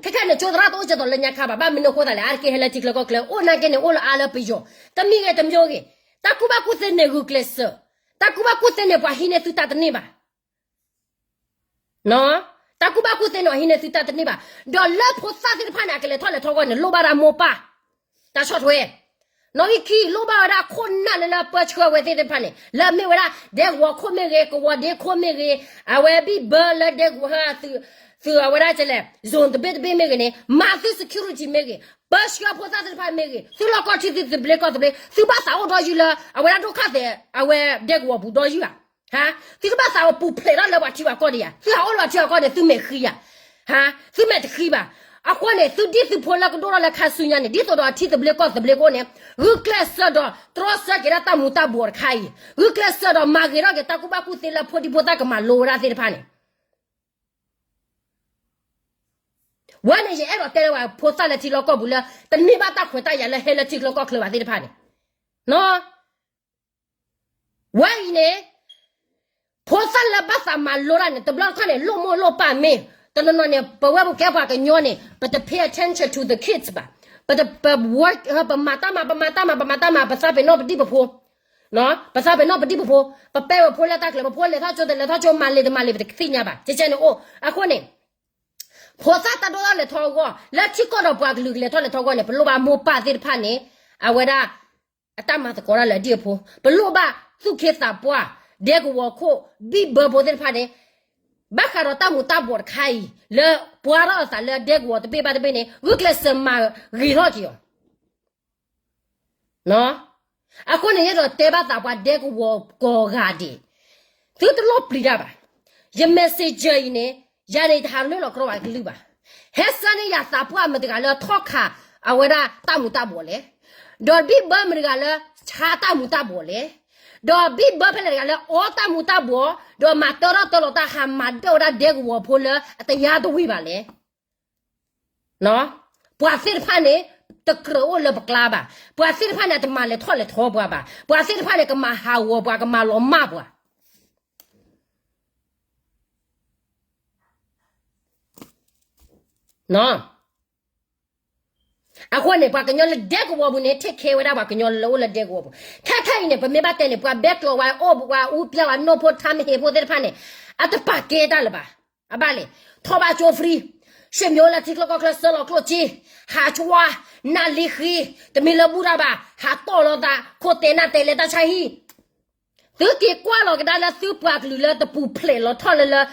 ခဲခဲန့ၣ် ကၠိသရၣ်တအိၣ်ကဲသိးလၢညါခါဘၣ်, ဘၣ်မနုၤအဃိသတးလဲၣ်, အါတက့ၢ်ဟဲလၢထံချၢကီၢ်ချၢ အိၣ်နာ်က့န့ၣ် အိၣ်လၢအါလၢပယီၤ, တမံၤဂ့ၤတမံၤဂ့ၤ, တၢ်ကူၣ်ဘၣ်ကူၣ်သ့န့ၣ်ဂုာ်ကျဲးစၢး, တၢ်ကူၣ်ဘၣ်ကူၣ်သ့န့ၣ် ပှၤဟံးန့ၢ်သုတၢ်တန့ၢ်ဘၣ် တၢ်ကူၣ်ဘၣ်ကူၣ်သ့န့ၣ် အဟံးန့ၢ်သုတၢ်တန့ၢ်ဘၣ်. ဒီးလၢဖိသၣ်သ့ၣ်တဖၣ်န့ၣ် အကလဲၤထီၣ်လဲၤထီအဂီၢ်န့ၣ် လိၣ်ဘၣ်ဒၣ်မိၢ်ပၢ် တၢ်ဆီၣ်ထွဲ, နီၣ်ဂံၢ်ခံ လိၣ်ဘၣ်ဝဲဒၣ်ခိၣ်နၢ်လၢလၢပၢဆှၢဝဲသ့ၣ်တဖၣ်န့ၣ် လၢအမ့ၢ်ဝဲဒၣ် ဒဲကဝီၤခိၣ်မ့ၢ်ဂ့ၤ, ကဝီၤဒ့ခိၣ်မ့ၢ်ဂ့ၤ, အဝဲဘံၣ်ဘၢလၢဒဲကဝီၤ သုးအဝဲဒၣ်ကလဲၣ် zone တဘ့ၣ်တဘ့ၣ်မ့ၢ်ဂ့ၤန့ၣ် မၤသု security မ့ၢ်ဂ့ၤ, ပၢဆှၢဖိသၣ်သ့ၣ်တဖၣ်မ့ၢ်ဂ့ၤ, သုလီၢ်ကီၢ်ထံသုသဘျ့ကီၢ်သဘျ့ သုဘၣ်သးအိၣ်ဒီးယုၢ်လၢ အဝဲဒၣ်ဒိၣ်ခါသဲး အဝဲဒဲကဝီၤပူၤဒီးယုၢ်ဧါ သုကဘၣ်သးအိၣ်ပူၤဖျဲးထီၣ်လၢပှၤထံပှၤကီၢ်ဒံးဧါ, သုဟးအိၣ်လၢပှၤထံပှၤကီၢ်န့ၣ် သုမဲာ်ဃံဧါ, သုမဲာ်တဃံဘၣ်. အဃိန့ၣ် သုဒံၣ်သုဖိလၢကဒိၣ်ထီၣ်လၢခါဆူညါန့ၣ် ဒ်သိးဒီးအထံသဘျ့ကီၢ်သဘျ့ကအိၣ်န့ၣ် ဂုာ်ကျဲးစၢးဒီးတြီဆၢက့ၤဒၣ်တၢ်မူၤတၢ်ဘှီးတခါအံၤ, ဂုာ်ကျဲးစၢးဒီးမၤဂ့ၤထီၣ်က့ၤတၢ်ကူၣ်ဘၣ်ကူၣ်သ့လၢဖိဒံဖိသၣ်ကမၤလိဝဲဒၣ်သ့ၣ်တဖၣ်န့ၣ် ဝဲန့ၣ် ယအဲၣ်ဒိးတဲလၢပှၤဖိသၣ်လၢထံလီၢ်ကီၢ်ပူၤလၢ တန့ၢ်ဘၣ်တၢ်ခွဲးတၢ်ယာ်လၢဟဲလၢထံချၢကီၢ်ချၢဘၣ်သ့ၣ်တဖၣ်န့ၣ်, ဝဲအံၤန့ၣ် ဖိသၣ်လၢဘၣ်သးမၤလိတၢ်န့ၣ် တဘျီတခီၣ်န့ၣ် လိၣ်မိၢ်လိၣ်ပၢ်မ့ၢ်, တနီၤနီၤန့ၣ် ပဝဲပကဲပှၤကညီန့ၣ် ပတ pay attention to the kids ဘၣ်, ပတ ပ work ပမၤတၢ်မၤ ပမၤတၢ်မၤ ပမၤတၢ်မၤ ပသးပ့ၤနီၣ်ပဒံၣ်ပဖိ ပသးပ့ၤနီၣ်ပဒံၣ်ပဖိ, ပပဲဝဲဖိလၢတၢ်ကျဲၤ ပဖိလဲၤထီၣ်ကၠိတလဲၤထီၣ်ကၠိ မၤလ့ၤတမၤလ့ၤ ပတသ့ၣ်ညါဘၣ် ကဲကဲန့ၣ်အိၣ်. အဃိန့ၣ် ဖိသၣ်တၢ်ဒိၣ်ထီၣ်လဲၤထီၣ်အဂီၢ် လၢထံကီၢ်ဒီးပှၤကလုာ်ကလဲၤထီၣ်လဲၤထီၣ်အဂီၢ်န့ၣ် ပလိၣ်ဘၣ်မိၢ်ပၢ်သ့ၣ်တဖၣ်န့ၣ် အဝဲဒၣ် အတၢ်မၤသကိးတၢ်လၢအဒံၣ်အဖိ, ပလိၣ်ဘၣ်သူၣ်က့သးပှၢ် ဒဲကဝီၤခိၣ် ဘံၣ်ဘၢဖိသ့ၣ်တဖၣ်န့ၣ် ဘၣ်ဃးဒီးတၢ်မူၤတၢ်ဘှီးတခါအံၤ လၢပှၤထီၣ်အသးလၢဒဲကဝီၤတဘ့ၣ်ဘၣ်တဘ့ၣ်န့ၣ် ဂုာ်ကျဲးစၢးမၤဂ့ၤထီၣ်က့ၤအီၤ အဃိန့ၣ် ယအဲၣ်ဒိးတဲဘၣ်သးပှၤဒဲကဝီၤကိးဂၤဒဲး, သုတလိၣ်ပျံၤတၢ်ဘၣ်. ယ messenger အံၤန့ၣ် ယၤန့ၣ် ယတဟးနုာ်လီၤကြီပှၤကလုာ်ဘၣ်. ဟဲဆှၢန့ၢ်ယၤသးပှၢ်မတၤတဂၤလၢထီၣ်ခးအဝဲဒၣ်တၢ်မူၤတၢ်ဘှီးလဲၣ်, ဒီးဘံၣ်ဘၢမတၤတဂၤလၢဆါတၢ်မူၤတၢ်ဘှီးလဲၣ်, ဒီးဘံၣ်ဘၢဖဲလဲၣ်တဂၤလၢအီတၢ်မူၤတၢ်ဘှီး ဒီးမၤတၢထီၣ်တၢလီၤတၢ် ဟးမၤဒၢၣ်ဝဲဒၣ်ဒဲကဝီၤဖိလၢအတယါတဝ့ၤဘၣ်လဲၣ် ပှၤသ့ၣ်တဖၣ်န့ၣ် တကြၢးအိၣ်လၢပကျါဘၣ်. ပှၤသ့ၣ်တဖၣ်န့ၣ် တမၤလဲၤထီၣ်လဲၤထီပှၤဘၣ်. ပှၤသ့ၣ်တဖၣ်န့ၣ် ကမၤဟးဂီၤပှၤ ကမၤလီၤမၢ်ပှၤ. အဃိန့ၣ် ပှၤကညီလၢဒဲကဝီၤပူၤန့ၣ် take care ဝဲဒၣ်ပှၤကညီလၢအိၣ်လၢဒဲကဝီၤပူၤ. ခဲခဲအံၤန့ၣ် ပမ့ၢ်ဘၣ်တဲန့ၣ် ပှၤဘဲကျိးဝဲအိၣ် ပှၤအူပျၢ်ဝဲ နိၣ်ဖိထါမဟ့ဖိသ့ၣ်တဖၣ်န့ၣ် အတပာ်ကဲတၢ်လၢၤဘၣ်. အဘၣ်လဲၣ်, ထီၣ်ဘၣ်ကၠိ free, ရွှေမျိုးလၢထံချၢကီၢ်ချၢ ဆှၢလီၤကျိၣ်စ့, ဟးဆှါ, နၢ်လ့ဃ့, တမ့ၢ်လၢဘူၣ်တၢ်ဘၣ်, ဟးတီၢ်လီၤသး ခိၣ်တဲာ်နၢ်တဲာ်လဲၤတၢ်ဆါဟံၣ် သုက့ၤကွၢ်လီၤကဒါလၢသုပှၤကလုာ်လၢတပူၤဖျဲးလီၤထီၣ်လၢလၢ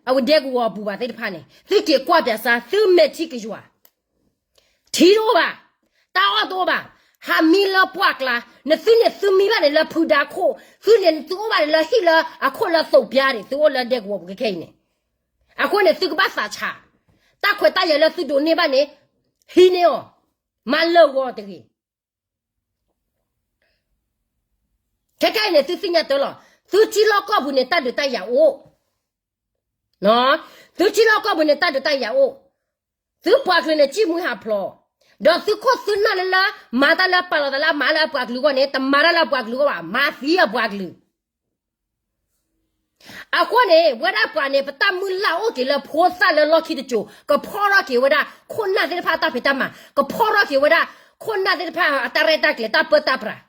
အဝဲဒဲကဝီၤအပူၤဘၣ်သ့ၣ်တဖၣ်န့ၣ် သုက့ၤကွၢ်ပၠးစါ သုမဲာ်ထံကယွၤ ထံတအိၣ်ဘၣ်, တၢ်အီၣ်တအိၣ်ဘၣ်, ဟးမံလၢပှၢ်ကျါ, နသုန့ၣ်သုမံဘၣ်န့ၣ်လၢဖုဒါခိၣ်, သုန့ၣ်သုအိၣ်ဘၣ်န့ၣ်လၢဟံၣ်လၢအခိၣ်လၢသိးပၠါန့ၣ် သုအိၣ်လၢဒဲကဝီၤပူၤခဲခဲအံၤန့ၣ်, အဃိန့ၣ်သုကဘၣ်သးဆး, တၢ်ခွဲးတၢ်ယာ်လၢသုဒိးန့ၢ်ဘၣ်န့ၣ်, ဟံးန့ၢ်အီၤ, မၤလၢာ်ဂီၤတဂ့ၤ ခဲခဲအံၤန့ၣ် သုသ့ၣ်ညါတၢ်လီၤ, သုထံလီၢ်ကီၢ်ပူၤန့ၣ် တၢ်ဒုးတၢ်ယၤအိၣ်, သုထံလီၢ်ကီၢ်ပူၤန့ၣ် တၢ်ဒုးတၢ်ယၤအိၣ်, သုပှၤကလုာ်န့ၣ် စံၣ်မှံဟးဖျိး, ဒီးသုခိၣ်သုနၢ်လၢလၢ မၤတၢ်လၢပာ်လီၤသးလၢအမၤလၢအပှၤကလုာ်အဂီၢ်န့ၣ် တမၤတၢ်လၢအပှၤကလုာ်အဂီၢ်ဘၣ်, မၤသံအပှၤကလုာ် အဃိန့ၣ် ဝဲဒၣ်ပှၤန့ၣ် ပတၢ်မုၢ်လၢ်အိၣ်က့ၤလၢဖိသၣ်လၢလီၢ်ခံတစိၤ, ကဖီထီၣ်က့ၤဝဲဒၣ် ခိၣ်နၢ်သ့ၣ်တဖၣ်အတၢ်ဖံးတၢ်မၤ, ကဖီထီၣ်က့ၤဝဲဒၣ် ခိၣ်နၢ်သ့ၣ်တဖၣ်အတၢ်ရဲၣ်တၢ်ကျဲၤတၢ်ပၢတၢ်ပြး,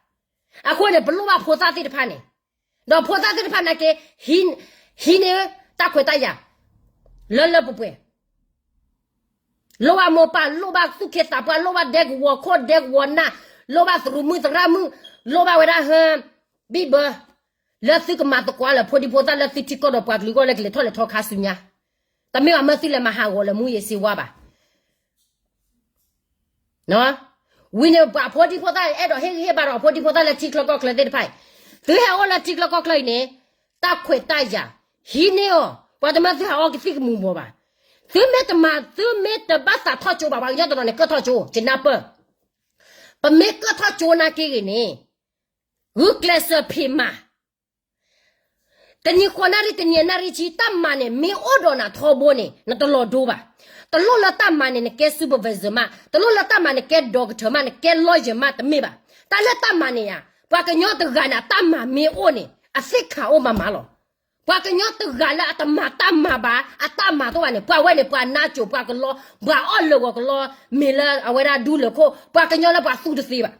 အဃိန့ၣ် ပလိၣ်ဘၣ်ဖိသၣ်သ့ၣ်တဖၣ်န့ၣ်, ဒီးဖိသၣ်သ့ၣ်တဖၣ်နာ်က့, ဟံးန့ၢ်တၢ်ခွဲးတၢ်ယာ်, လၢလၢပှဲၤပှဲၤ လိၣ်ဘၣ်မိၢ်ပၢ်, လိၣ်ဘၣ်သူၣ်က့သးပှၢ်, လိၣ်ဘၣ်ဒဲကဝီၤခိၣ်ဒဲကဝီၤနၢ်, လိၣ်ဘၣ်သရူးမုၣ်သရၣ်မုၣ်, လိၣ်ဘၣ်ဝဲဒၣ်ဟၢ, ဘံၣ်ဘၢ, လၢသုကမၤသကိးလၢဖိဒံဖိသၣ်လၢသုထံကီၢ်ဒီးပှၤကလုာ်အဂီၢ်လၢကလဲၤထီၣ်လဲၤထီခါဆူညါ, တမ့ၢ်ဘၣ်မၢသုလဲၤမၤဟးဂီၤလၢမူးယ့ၤစ့ဝါဘၣ် ဝံၤန့ၣ် ပှၤဖိဒံဖိသၣ်အဲၣ်ဒိးဟ့ၣ်ဂံၢ်ဟ့ၣ်ဘါဒီးဖိဒံဖိသၣ်လၢထံချၢကီၢ်ချၢသ့ၣ်တဖၣ်အံၤ, သုဟဲအိၣ်လၢထံချၢကီၢ်ချၢအံၤန့ၣ်, တၢ်ခွဲးတၢ်ယာ်, ဟံးန့ၢ်အီၤ, ပှၤတမၢသုဟးအီကသံၣ်ကမူၤဘှီးဘၣ်. သုမ့ၢ်တမၤ, သုမ့ၢ်တဘၣ်သးထီၣ်ကၠိဘၣ်, ပှၤကညီတနီၤန့ၣ် ကၢၢ်ထီၣ်ကၠိ, ကနၢ်ပၢၢ်, ပမ့ၢ်ကၢၢ်ထီၣ်ကၠိနာ်က့ဂ့ၤန့ၣ်, ဂုာ်ကျဲးစၢးဖံးမၤ တနံၤဃိးနၣ်ရံၣ် တနံၤနၣ်ရံၣ်ဆံ တၢ်မၤန့ၣ် မ့ၢ်အိၣ်ဒီးနၤထီဘိန့ၣ် နတလီၤဒိဘၣ်. တလိၣ်လၢတၢ်မၤန့ၣ် နကဲ supervisor မး, တလိၣ်လၢတၢ်မၤနကဲ doctor မး, နကဲ lawyer မး တမ့ၢ်ဘၣ်. တၢ်လၢတၢ်မၤန့ၣ်ဧါ, ပှၤကညီတဂၤန့ၣ် အတၢ်မၤမ့ၢ်အိၣ်န့ၣ် အသ့ၣ်ခးအိၣ်မးမးလီၤ. ပှၤကညီတဂၤလၢအတမၤတၢ်မၤဘၣ်, အတၢ်မၤတအိၣ်ဘၣ်န့ၣ် ပှၤဝဲန့ၣ် ပှၤနါစိၤ ပှၤကလီ, ပှၤအီၣ်လၢာ်ဂီၤကလီ, မ့ၢ်လၢအဝဲဒၣ်ဒူလၢာ်ခိၣ်, ပှၤကညီလၢပှၤသူတသ့ဘၣ်.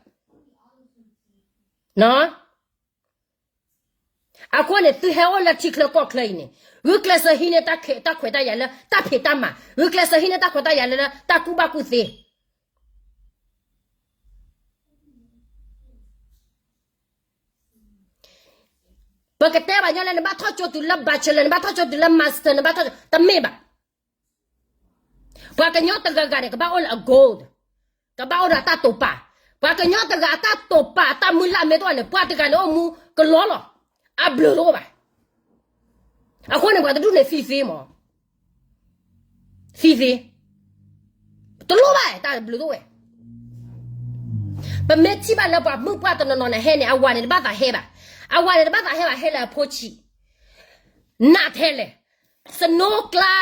အဃိန့ၣ် သုဟဲအိၣ်လၢထံချၢကီၢ်ချၢအံၤန့ၣ်, ဂုာ်ကျဲးစၢးဟံးန့ၢ်တၢ်ခွဲးတၢ်ယာ်လၢတၢ်ဖံးတၢ်မၤ, ဂုာ်ကျဲးစၢးဟံးန့ၢ်တၢ်ခွဲးတၢ်ယာ်လၢလၢတၢ်ကူၣ်ဘၣ်ကူၣ်သ့. ပကတဲဘၣ်ညီလၢနဘၣ်ထီၣ်ကၠိတုၤလၢ bachelor, နဘၣ်ထီၣ်ကၠိတုၤလၢ master, နဘၣ်ထီၣ်ကၠိ, တမ့ၢ်ဘၣ်. ပှၤကညီတဂၤဂၤန့ၣ် ကဘၣ်အိၣ်လၢအ goal, ကဘၣ်အိၣ်ဒီးအတၢ်တိာ်ပာ်. ပှၤကညီတဂၤအတၢ်တိာ်ပာ်အတၢ်မုၢ်လၢ်မ့ၢ်တအိၣ်န့ၣ် ပှၤတဂၤန့ၣ်အိၣ်မူကလီလီၤ. အဘျုးတအိၣ်ဘၣ်. အဃိန့ၣ် ပှၤတဒူၣ်န့ၣ်သံသ့မး, သံသ့, တလိၣ်ဘၣ်တၢ်ဘျုးတအိၣ်ဝဲ. ပမ့ၢ်ထံၣ်ဘၣ်လၢပှၤမုၣ်ပှၢ်တနီၤနီၤန့ၣ်ဟဲန့ၣ် အဝၤန့ၣ်တဘၣ်သးဟဲဘၣ်. အဝၤန့ၣ်တဘၣ်သးဟဲဘၣ် ဟဲလၢအဖိဆံး, နးထဲလဲၣ်, snow ကျါ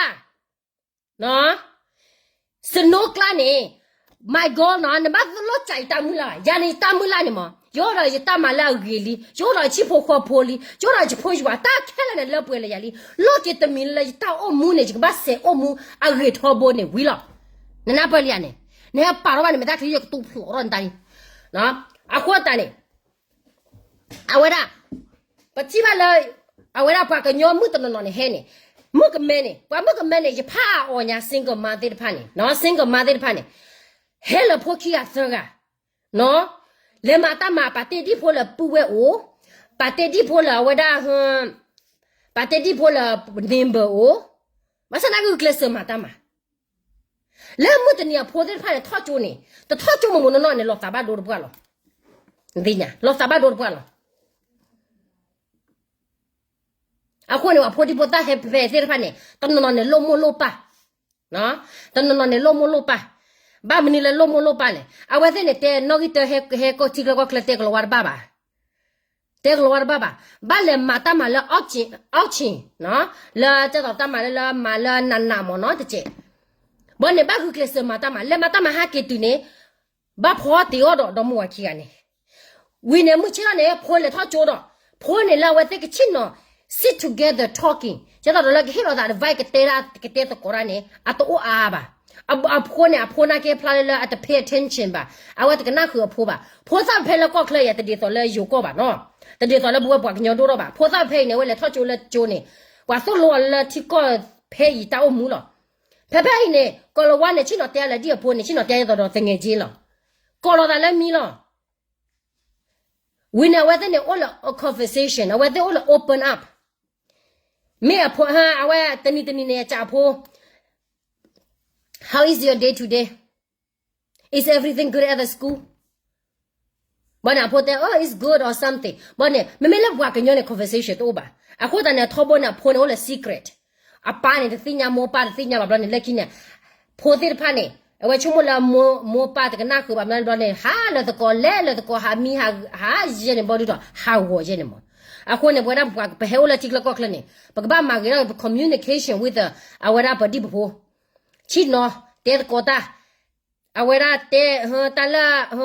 snow ကျါန့ၣ်, my God နီၤ, နဘၣ်လိၣ်စးယတၢ်မုၢ်လၢ်ဘၣ်. ယၤန့ၣ်ယတၢ်မုၢ်လၢ်န့ၣ်မး, ယအိၣ်ဒီးယတၢ်မၤလၢအဂ့ၤလံ, ယအိၣ်ဒီးယဆံၣ်ဖိဃီဖိလံ, ယအိၣ်ဒီးယဖိယဝၤ တၢ်ခဲလၢာ်န့ၣ်လၢပှဲၤလၢယၤလံ. လီၢ်က့ၤတမံၤလၢယတၢ်အိၣ်မူန့ၣ် ယကဘၣ်စဲးအိၣ်မူအဂ့ၤထီဘိန့ၣ်ဝံၤလီၤ. နနၢ်ပၢၢ်လံဧါန့ၣ်, နဟဲပာ်ထီၣ်ဘၣ်န့ၣ် မ့ၢ်တၢ်ချံယကတူၢ်ဖျိးထီၣ်နတၢ်လံ. အဃိသတးန့ၣ် အဝဲဒၣ်, ပထံၣ်ဘၣ်လၢ အဝဲဒၣ်ပှၤကညီမုၣ်တနီၤနီၤန့ၣ်ဟဲန့ၣ်, မုၣ်ကမဲန့ၣ်, ပှၤမုၣ်ကမဲန့ၣ် ယဖးအီၣ်ညါ single mom သ့ၣ်တဖၣ်န့ၣ်, single mom သ့ၣ်တဖၣ်န့ၣ်, ဟဲလၢဖိခံဂၤသၢဂၤ, လဲၤမၤတၢ်မၤ ပာ်တ့ၢ်ဒံၣ်ဖိလၢပုၢ်ဝဲၢ်အိၣ်, ပာ်တ့ၢ်ဒံၣ်ဖိလၢအဝဲဒၣ်, ပာ်တ့ၢ်ဒံၣ်ဖိလၢ neighbor အိၣ်, ဘၣ်ဆၣ်သနာ်က့ ဂုာ်ကျဲးစၢးမၤတၢ်မၤ လၢမုၢ်တနံၤအဖိသ့ၣ်တဖၣ်န့ၣ် ထီၣ်ကၠိန့ၣ်, တထီၣ်ကၠိမ့ၢ်မ့ၢ်နီၢ်နီၢ်န့ၣ် လီၤသးဘၣ်ဒိတပှၢ်လီၤ. သ့ၣ်ညါ လီၤသးဘၣ်ဒိတပှၢ်လီၤ. အဃိန့ၣ် ပှၤဖိဒံဖိသၣ်ဟဲဖဲသ့ၣ်တဖၣ်န့ၣ် တနီၤနီၤန့ၣ်လိၣ်မိၢ်လိၣ်ပၢ်, တနီၤနီၤန့ၣ်လိၣ်မိၢ်လိၣ်ပၢ်. ဘၣ်မနုၤလၢလိၣ်မိၢ်လိၣ်ပၢ်လဲၣ်. အဝဲသ့ၣ်န့ၣ် တဲနီၣ်ဂံၢ်တၢ ဟဲကီၢ်ထံချၢကီၢ်ချၢ တဲကလီၤဝါတဘၣ်ဘၣ် တဲကလီၤဝါတဘၣ်ဘၣ်. ဘၣ်လဲၤမၤတၢ်မၤလၢ auction, auction, လၢကဲသိးတၢ်မၤလၢလၢမၤလၢနးနးမ့ၢ်နီၤတကဲး. ဘၣ်န့ၣ် ဘၣ်ဂုာ်ကျဲးစၢးမၤတၢ်မၤ လဲၤမၤတၢ်မၤဟဲက့ၤတုၤန့ၣ်, ဘၣ်ဖီတ့ၢ်အီၤဒီး ဒီမါဝၤခံဂၤန့ၣ်. ဝံၤန့ၣ် မုၢ်ဆ့ၣ်ထီၣ်န့ၣ် ဖိလဲၤထီၣ်ကၠိဒီး, ဖိန့ၣ်လၢအဝဲသ့ၣ်ကဆ့ၣ်နီၤ, sit together talking ကဲသိးဒီးလၢကဟ့ၣ်လီၤသး advice ကတဲဒၣ်ကတဲသကိးတၢ်န့ၣ် အတအိၣ်အါအါဘၣ်. အဖိန့ၣ် အဖိနာ်က့ဖျါလၢလၢအတ pay attention ဘၣ်, အဝဲတကနၣ်ဃုာ်အဖိဘၣ်. ဖိသၣ်ဖဲလၢကီၢ်ချၢယၤ တဒ်သိးလၢယိၤကီၢ်ဘၣ်နီၤ, တဒ်သိးလၢပဝဲပှၤကညီဒိၣ်ထီၣ်ဘၣ်. ဖိသၣ်ဖဲအံၤန့ၣ် အဝဲလဲၤထီၣ်ကၠိလၢကၠိန့ၣ် ပှၤသိၣ်လိအီၤလၢထံကီၢ်ဖဲအံၤတၢ်အိၣ်မူလီၤ. ဖဲဖဲအံၤန့ၣ် ကိၤလၤဝါန့ၣ် ဆ့ၣ်နီၤတဲလၢဒ်အဖိန့ၣ် ဆ့ၣ်နီၤတဲဒ်သိးဒီးသငဲးက့လီၤ. ကိးလီၤသးလၢမံလီၤ. ဝံၤန့ၣ် အဝဲသ့ၣ်န့ၣ်အိၣ်လၢ conversation, အဝဲသ့ၣ်အိၣ်လၢ open up. မ့ၢ်အဖိ အဝဲတနံၤတနံၤန့ၣ် အစံးအဖိ How is your day today? Is everything good at the school? ဘၣ်န့ၣ် အဖိတဲ Oh, it's good or something. ဘၣ်န့ၣ် မ့မ့ၢ်လၢပှၤကညီန့ၣ် conversation တအိၣ်ဘၣ်. အဃိသတးန့ၣ် ထီဘိန့ၣ် အဖိန့ၣ်အိၣ်လၢ secret. အပၢ်န့ၣ်တသ့ၣ်ညါ မိၢ်ပၢ်တသ့ၣ်ညါဘၣ်ဘျီန့ၣ် လၢခံန့ၣ် ဖိသ့ၣ်တဖၣ်န့ၣ် အဝဲဆိကမိၣ်လၢမိၢ်ပၢ်တကနၣ်ဃုာ်ဘၣ်ဘျီန့ၣ် ဟးလၢသကိး လဲၤလၢသကိး ဟးမံ ဟးယဲန့ၣ် ဘီဒုးဒီး ဟးဂီၤယဲန့ၣ်မး. အဃိန့ၣ် ပဝဲဒၣ်ပှၤပဟဲအိၣ်လၢထံချၢကီၢ်ချၢန့ၣ် ပကဘၣ်မၤဂ့ၤထီၣ် communication with အဝဲဒၣ်ပဒံၣ်ပဖိ ဆ့ၣ်နီၤ တဲသကိးတၢ် အဝဲဒၣ်တဲ တၢ်လၢ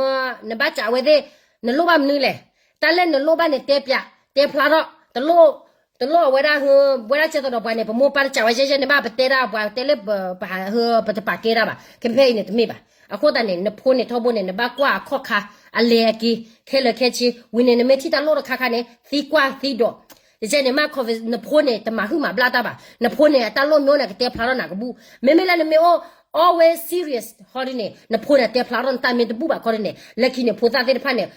နဘၣ်စံးအဝဲသ့ၣ် နလိၣ်ဘၣ်မနုၤလဲၣ်, တၢ်လၢနလိၣ်ဘၣ်န့ၣ် တဲပျး တဲဖျါထီၣ် တလိၣ် တလိၣ်အဝဲဒၣ် ဝဲဒၣ်ကဲသိးဒီးပှၤန့ၣ် ပမိၢ်ပၢ်တစံးဝဲယဲယဲန့ၣ်ဘၣ် ပတဲဒၣ်ပှၤတဲလၢ ပတပာ်ကဲဒၣ်ဘၣ် ခဲဖဲအံၤန့ၣ်တမ့ၢ်ဘၣ်. အဃိသတးန့ၣ် နဖိန့ၣ်ထီဘိန့ၣ် နဘၣ်ကွၢ်အခီၣ်ခါ အလဲၤအက့ၤ ခဲလၢာ်ခဲဆ့ ဝံၤန့ၣ် နမ့ၢ်ထံၣ်တၢ်လိၣ်တခါခါန့ၣ် သံကွၢ်သံဒိး ယဲန့ၣ်မး နဖိန့ၣ် တမၤဟုၣ်မၤဘျါတၢ်ဘၣ်. နဖိန့ၣ် အတၢ်လိၣ်မ့ၢ်အိၣ်န့ၣ် ကတဲဖျါထီၣ်နၤကဘူၣ်. မ့မ့ၢ်လၢနမ့ၢ်အိၣ် always serious ခီဒ်န့ၣ် နဖိန့ၣ် တဲဖျါထီၣ်နတၢ်မ့ၢ်တဘူၣ်ဘၣ်ခီဒ်န့ၣ် လၢခံန့ၣ် ဖိသၣ်သ့ၣ်တဖၣ်န့ၣ်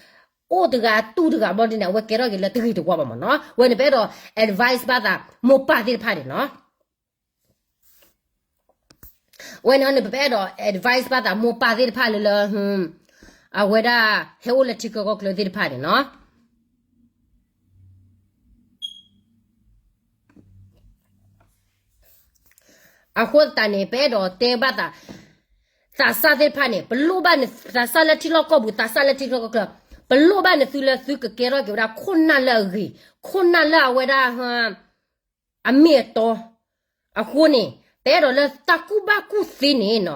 အိၣ်တဂၤတူၢ်တဂၤဘျီဒ်န့ၣ် အဝဲကဲထီၣ်က့ၤလၢတဂ့ၤတဝါဘၣ်မးနီၤ. ဝဲန့ၣ်ပအဲၣ်ဒိး advice ဘၣ်သး မိၢ်ပၢ်သ့ၣ်တဖၣ်န့ၣ်နီၤ. ဝဲန့ၣ်န့ၣ် ပအဲၣ်ဒိး advice ဘၣ်သးမိၢ်ပၢ်သ့ၣ်တဖၣ်လၢလၢ အဝဲဒၣ် ဟဲအိၣ်လၢထံချၢကီၢ်ချၢသ့ၣ်တဖၣ်န့ၣ်နီၤ. အဃိသတးန့ၣ် ပအဲၣ်ဒိးတဲဘၣ်သး သးစၢ်သ့ၣ်တဖၣ်န့ၣ် ပလိၣ်ဘၣ်နသးစၢ်လၢထံလီၢ်ကီၢ်ပူၤ သးစၢ်လၢထံချၢကီၢ်ချၢ ပလိၣ်ဘၣ်နသုလၢသုကကဲထီၣ်က့ၤဝဲဒၣ်ခိၣ်နၢ်လၢအဂ့ၤ ခိၣ်နၢ်လၢအဝဲဒၣ် အမ့ၢ်အတီ. အဃိန့ၣ် ပအဲၣ်ဒိးလၢတၢ်ကူၣ်ဘၣ်ကူၣ်သ့န့ၣ်နီၤ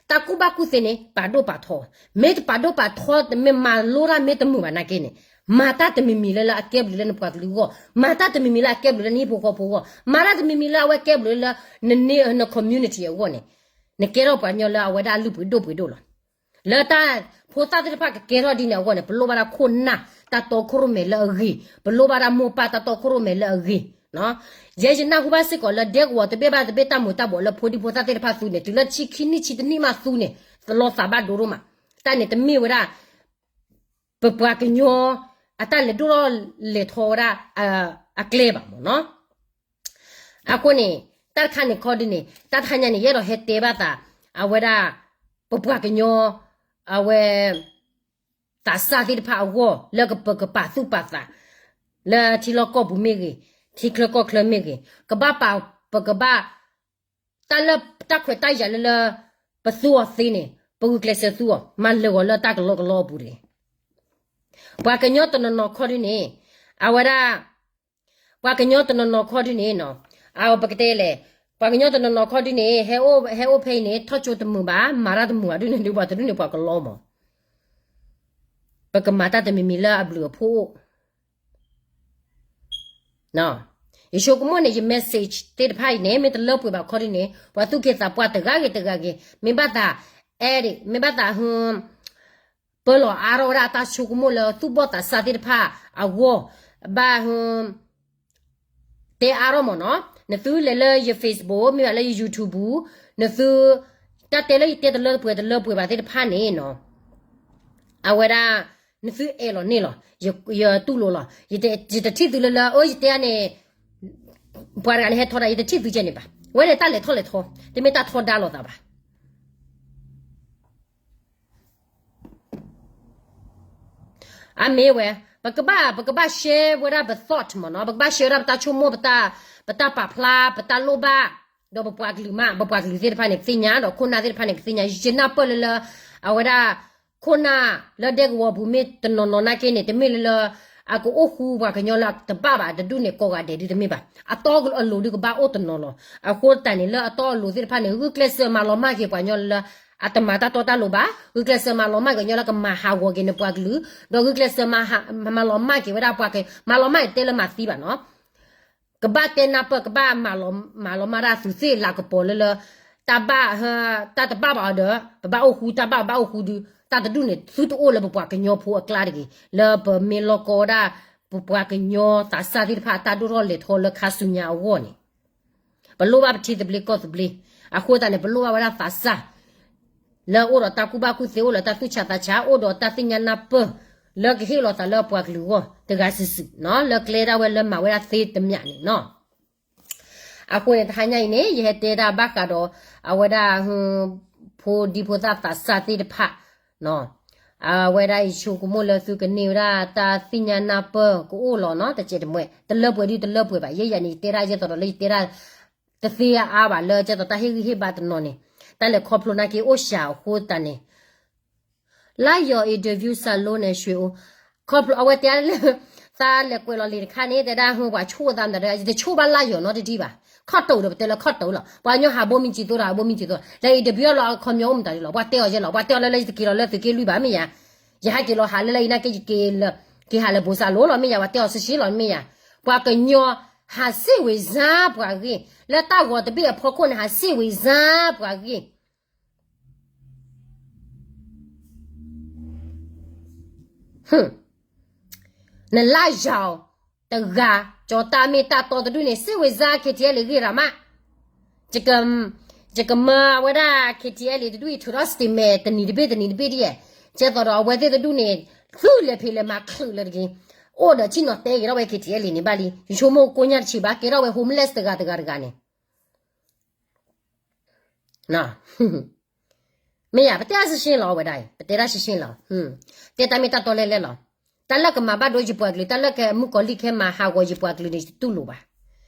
တၢ်ကူၣ်ဘၣ်ကူၣ်သ့န့ၣ် ပာ်ဒိၣ်ပာ်ထီ, မ့ၢ်တပာ်ဒိၣ်ပာ်ထီ တမ့ၢ်မၤလိတၢ်မ့ၢ်တမုာ်ဘၣ်နာ်က့န့ၣ် မၤတၢ်တမံၤမံၤလၢလၢအကဲဘျုးလၢနပှၤကလုာ်အဂီၢ်, မၤတၢ်တမံၤမံၤလၢအကဲဘျုးလၢနဟံၣ်ဖိဃီဖိအဂီၢ်, မၤတၢ်တမံၤမံၤလၢအဝဲကဲဘျုးလၢ နန့ၢ် န community အဂီၢ်န့ၣ် နကဲထီၣ်ပှၤကညီလၢအဝဲဒၣ်လုၢ်ပှ့ၤဒိၣ်ပှ့ၤဒိၣ်လီၤ. လၢတၢ်ဖိသၣ်သ့ၣ်တဖၣ်ကကဲထီၣ်ဒ်န့ၣ်အဂီၢ်န့ၣ် ပလိၣ်ဘၣ်ဒၣ်ခိၣ်နၢ်တၢ်တီခိၣ်ရိၣ်မဲာ်လၢအဂ့ၤ, ပလိၣ်ဘၣ်ဒၣ်မိၢ်ပၢ်တၢ်တီခိၣ်ရိၣ်မဲာ်လၢအဂ့ၤ. ယဲယနၢ်ဟူဘၣ်စ့ၢ်ကီးလၢဒဲကဝီၤတဘ့ၣ်ဘၣ်တဘ့ၣ်တၢ်မူၤတၢ်ဘှီးလၢဖိဒံဖိသၣ်သ့ၣ်တဖၣ်သူန့ၣ် တုၤလၢဆံခံနံၣ်ဆံတနံၣ်မးသူန့ၣ် လီၤသးဘၣ်ဒိဒိၣ်မး. တၢ်န့ၣ်တမ့ၢ်ဝဲဒၣ် ပပှၤကညီ အတၢ်လဲၤဒိၣ်ထီၣ်လဲၤထီဝဲဒၣ် အကျဲဘၣ်မ့ၢ်နီၤ. အဃိန့ၣ် တၢ်တခါန့ၣ်ခီဒ်န့ၣ် တၢ်တခါညါန့ၣ် ယအဲၣ်ဒိးဟဲတဲဘၣ်သး အဝဲဒၣ် ပပှၤကညီ အဝဲ သးစၢ်သ့ၣ်တဖၣ်အဂီၢ် လၢပကပာ်သူၣ်ပာ်သး လၢထံလီၢ်ကီၢ်ပူၤမ့ၢ်ဂ့ၤ, ထံချၢကီၢ်ချၢမ့ၢ်ဂ့ၤ, ကဘၣ်ပာ် ပကဘၣ် တၢ်လၢတၢ်ခွဲးတၢ်ယာ်လၢလၢ ပသူအီၤသ့န့ၣ် ပဂုာ်ကျဲးစၢးသူအီၤ မၤလၢာ်ဂီၤလၢတၢ်ကလီကလီအပူၤတဂ့ၤ. ပှၤကညီတနီၤနီၤခီဒ်န့ၣ် အဝဲဒၣ် ပှၤကညီတနီၤနီၤခီဒ်န့ၣ်နီၤ အပကတဲလဲၣ် ပှၤကညီတနီၤနီၤခီဒ်န့ၣ် ဟဲအိၣ် ဟဲအိၣ်ဖဲအံၤန့ၣ် ထီၣ်ကၠိတမုာ်ဘၣ် မၤတၢ်တမုာ်ဘၣ်ဒ်န့ၣ်ဒုး ပှၤတဒူၣ်န့ၣ်ပှၤကလီမး ပကမၤတၢ်တမံၤမံၤလၢအဘျုးအဖှိၣ်အိၣ် ယဆိကမိၣ်န့ၣ် ယ message သ့ၣ်တဖၣ်အံၤန့ၣ် မ့ၢ်တလၢပှဲၤဘၣ်ခီဒ်န့ၣ် ပှၤသူၣ်က့သးပှၢ်တဂၤဂ့ၤတဂၤဂ့ၤ မ့ၢ်ဘၣ်သး edit မ့ၢ်ဘၣ်သး ပၢလီၤအါထီၣ်ဝဲဒၣ်အတၢ်ဆိကမိၣ်လၢသူၣ်ဘီၣ်သးစၢ်သ့ၣ်တဖၣ်အဂီၢ် ဘၣ် တဲအါထီၣ်မးနီၤ နသုလဲၤလၢယ Facebook မ့ၢ်ဘၣ်လၢယ YouTube ပူၤ နသု တၢ်တဲလၢယတဲတလၢပှဲၤတလၢပှဲၤဘၣ်သ့ၣ်တဖၣ်န့ၣ်နီၤ အဝဲဒၣ် နသုအဲၣ်လီၤန့ၢ်လီၤ ယတူၢ်လိာ်လီၤ ယတထံၣ်သုလၢလၢ အိ ယတဲန့ၣ် ပှၤတဂၤန့ၣ်ဟဲထီဒါ ယတထံၣ်သုကဲန့ၣ်ဘၣ် ဝဲန့ၣ်တၢ်လဲၤထီၣ်လဲၤထီ တမ့ၢ်တၢ်ထီဒါလိာ်သးဘၣ် အမ့ၢ်ဝဲ ပကဘၣ် ပကဘၣ် share ဝဲဒၣ်ပ thought မ့ၢ်နီၤ ပကဘၣ် share ဝဲဒၣ်ပတၢ်ဆိကမိၣ် ပတၢ်ပာ်ဖျါ ပတၢ်လိၣ်ဘၣ် ဒီးပပှၤကလုာ်မး ပပှၤကလုာ်သ့ၣ်တဖၣ်န့ၣ် ကသ့ၣ်ညါ ဒီးခိၣ်နၢ်သ့ၣ်တဖၣ်န့ၣ် ကသ့ၣ်ညါ ယနၢ်ပၢၢ်လၢလၢ အဝဲဒၣ် ခိၣ်နၢ်လၢဒဲကဝီၤပူၤမ့ၢ်တနီၤနီၤနာ်က့န့ၣ် တမ့ၢ်လၢလၢ အကအိၣ်ဃူပှၤကညီလၢတဘၣ်ဘၣ်တဒူၣ်န့ၣ် ကိးဂၤဒဲးဒ်တမ့ၢ်ဘၣ် အတီအလိၤဒုးကဘၣ်အိၣ်တနီၤလီၤ အဃိသတးန့ၣ် လၢအတီအလိၤသ့ၣ်တဖၣ်န့ၣ် ဂုာ်ကျဲးစၢးမၤလီၤမၢ်က့ၤပှၤကညီလၢ အတမၤတၢ်တီတၢ်လိၤဘၣ် ဂုာ်ကျဲးစၢးမၤလီၤမၢ်က့ၤကညီလၢကမၤဟးဂီၤက့ၤနပှၤကလုာ် ဒီးဂုာ်ကျဲးစၢးမၤလီၤမၢ်က့ၤဝဲဒၣ်ပှၤက မၤလီၤမၢ်တဲလၢမၤသံဘၣ်နီၤ ကဘၣ်တဲနၢ်ပၢၢ် ကဘၣ်မၤလီၤမၢ်ဒၣ်သုးသ့ၣ်လၤကပီၤလၢလၢ တၢ်ဘၣ်, တၢ်တဘၣ်ဘၣ်အီၤဒီး ပဘၣ်အိၣ်ဃူ, တၢ်ဘၣ်ဘၣ်အိၣ်ဃူဒုး တၢ်တဒူၣ်န့ၣ် သုတအိၣ်လၢပပှၤကညီဖိအကျါတဂ့ၤ, လၢပမ့ၢ်လိၣ်ကိးဝဲဒၣ် ပပှၤကညီသးစၢ်သ့ၣ်တဖၣ် တၢ်ဒိၣ်ထီၣ်လဲၤထီၣ်လၢခါဆူညါအဂီၢ်န့ၣ်, ပလိၣ်ဘၣ်ပထံသဘျ့ကီၢ်သဘျ့, အဃိသတးန့ၣ် ပလိၣ်ဘၣ်ဝဲဒၣ်သးစၢ် လၢအိၣ်ဒီးတၢ်ကူၣ်ဘၣ်ကူၣ်သ့ အိၣ်ဒီးတၢ်သူၣ်ဆးသးဆး အိၣ်ဒီးတၢ်သ့ၣ်ညါနၢ်ပၢၢ် လၢကဟ့ၣ်လီၤသးလၢပှၤကလုာ်အဂီၢ် တဂၤစုာ်စုာ်နီၤ လၢကျဲဒၣ်ဝဲလၢမၤဝဲဒၣ်သ့တမျးန့ၣ်နီၤ. အဃိန့ၣ် တဟါညါအံၤန့ၣ် ယဟဲတဲဒၣ်ဘၣ်ဃးဒီး အဝဲဒၣ် ဖိဒံဖိသၣ်သးစၢ်သ့ၣ်တဖၣ် အဝဲဒၣ်ယဆိကမိၣ်လၢသုကန့ၢ်ဝဲဒၣ်တၢ်သ့ၣ်ညါနၢ်ပၢၢ်ကအိၣ်လီၤနီၤ တစဲးတမှဲး တလၢပှဲၤဒုတလၢပှဲၤဘၣ် ယဲယၤန့ၣ် ယတဲဒၣ်ယဲသိးဒီးလၢယတဲဒၣ် တသ့အါအါဘၣ်လၢကဲသိးတၢ်ဟ့ၣ်ဂံၢ်ဟ့ၣ်ဘါတနီၤန့ၣ် တၢ်လဲၤခီဖျိနာ်က့အိၣ်စှၤအဃိသတးန့ၣ် လါယီၤ interview စၢ်လိန့ၣ် ရွှေအိၣ် ခီဖျိအဝဲတဲလၢ သးလဲၤကွဲးလီၤလံာ်တခါန့ၣ် တဲဒၣ်ဟူပှၤဆိၣ်သးမတၤတဂၤ ယတဆိၣ်ဘၣ်လါယီၤနီတဒံးဘၣ် ခီၣ်တိာ်ဒီးပတဲလၢခီၣ်တိာ်လီၤ ပှၤကညီဟးဘိမံစံးသိဒီးဟးဘိမံစံးသိ လၢ interview လီၤအခီပညီအိၣ်မတၤဒ်လီၤ ပှၤတဲအီၤယဲလီၤ ပှၤတဲအီၤလၢလၢယတက့ၤလီၤလၢသုးက့လွံၢ်ဘၣ်မ့ၢ်ယါ ယဟဲက့ၤလီၤဟးလၢလၢအံၤနာ်က့ယက့ၤလၢ က့ၤဟးလၢဘိးစၢ်လိလီၤမ့ၢ်ယါ ပှၤတဲအီၤစှၤလီၤမ့ၢ်ယါ ပှၤကညီ ဟးစ့ၣ်ဝံၤစါပှၤဂ့ၢ် လၢတၢ်ဂီၤတဘ့ၣ်အဖီခိၣ်န့ၣ် ဟးစ့ၣ်ဝံၤစါပှၤဂ့ၢ် နလါယီၤတဂၤ ကၠီၤတၢ်မ့ၢ်တၢ်တီတဒူၣ်န့ၣ် စ့ၣ်ဝံၤစါ KTLA ဂ့ၢ်ရၤမး ယကမၢအဝဲဒၣ် KTLA တဒူၣ်အံၤ ထုးထီၣ် statement တနံၤတဘ့ၣ်တနံၤတဘ့ၣ်ဒ်ယဲ ကဲသိးဒီးအဝဲသ့ၣ်တဒူၣ်န့ၣ် သုလဲၤဖံးလဲၤမၤချုးလၢတဂ့ၤ အိၣ်ဒီးဆ့ၣ်နီၤတဲက့ၤထီၣ်ဝဲ KTLA န့ၣ်ဘၣ်လံ ယဆိကမိၣ်ကိးညါတဆံးဘၣ် ကဲထီၣ်ဝဲ homeless တဂၤတဂၤတဂၤန့ၣ် မ့ၢ်ယါ ပတဲတၢ်ရှင်းရှင်းလီၤ အဝဲဒၣ်အံၤ ပတဲတၢ်ရှင်းရှင်းလီၤ တဲတၢ်မ့ၢ်တၢ်တီလဲၣ်လဲၣ်လီၤ တၢ်လၢကမၤဘၣ်ဒိယပှၤကလုာ် တၢ်လၢကမုၣ်ကီၤလံၢ်ခဲမၤဟးဂီၤယပှၤကလုာ်န့ၣ် ယတတူၢ်လိာ်ဘၣ်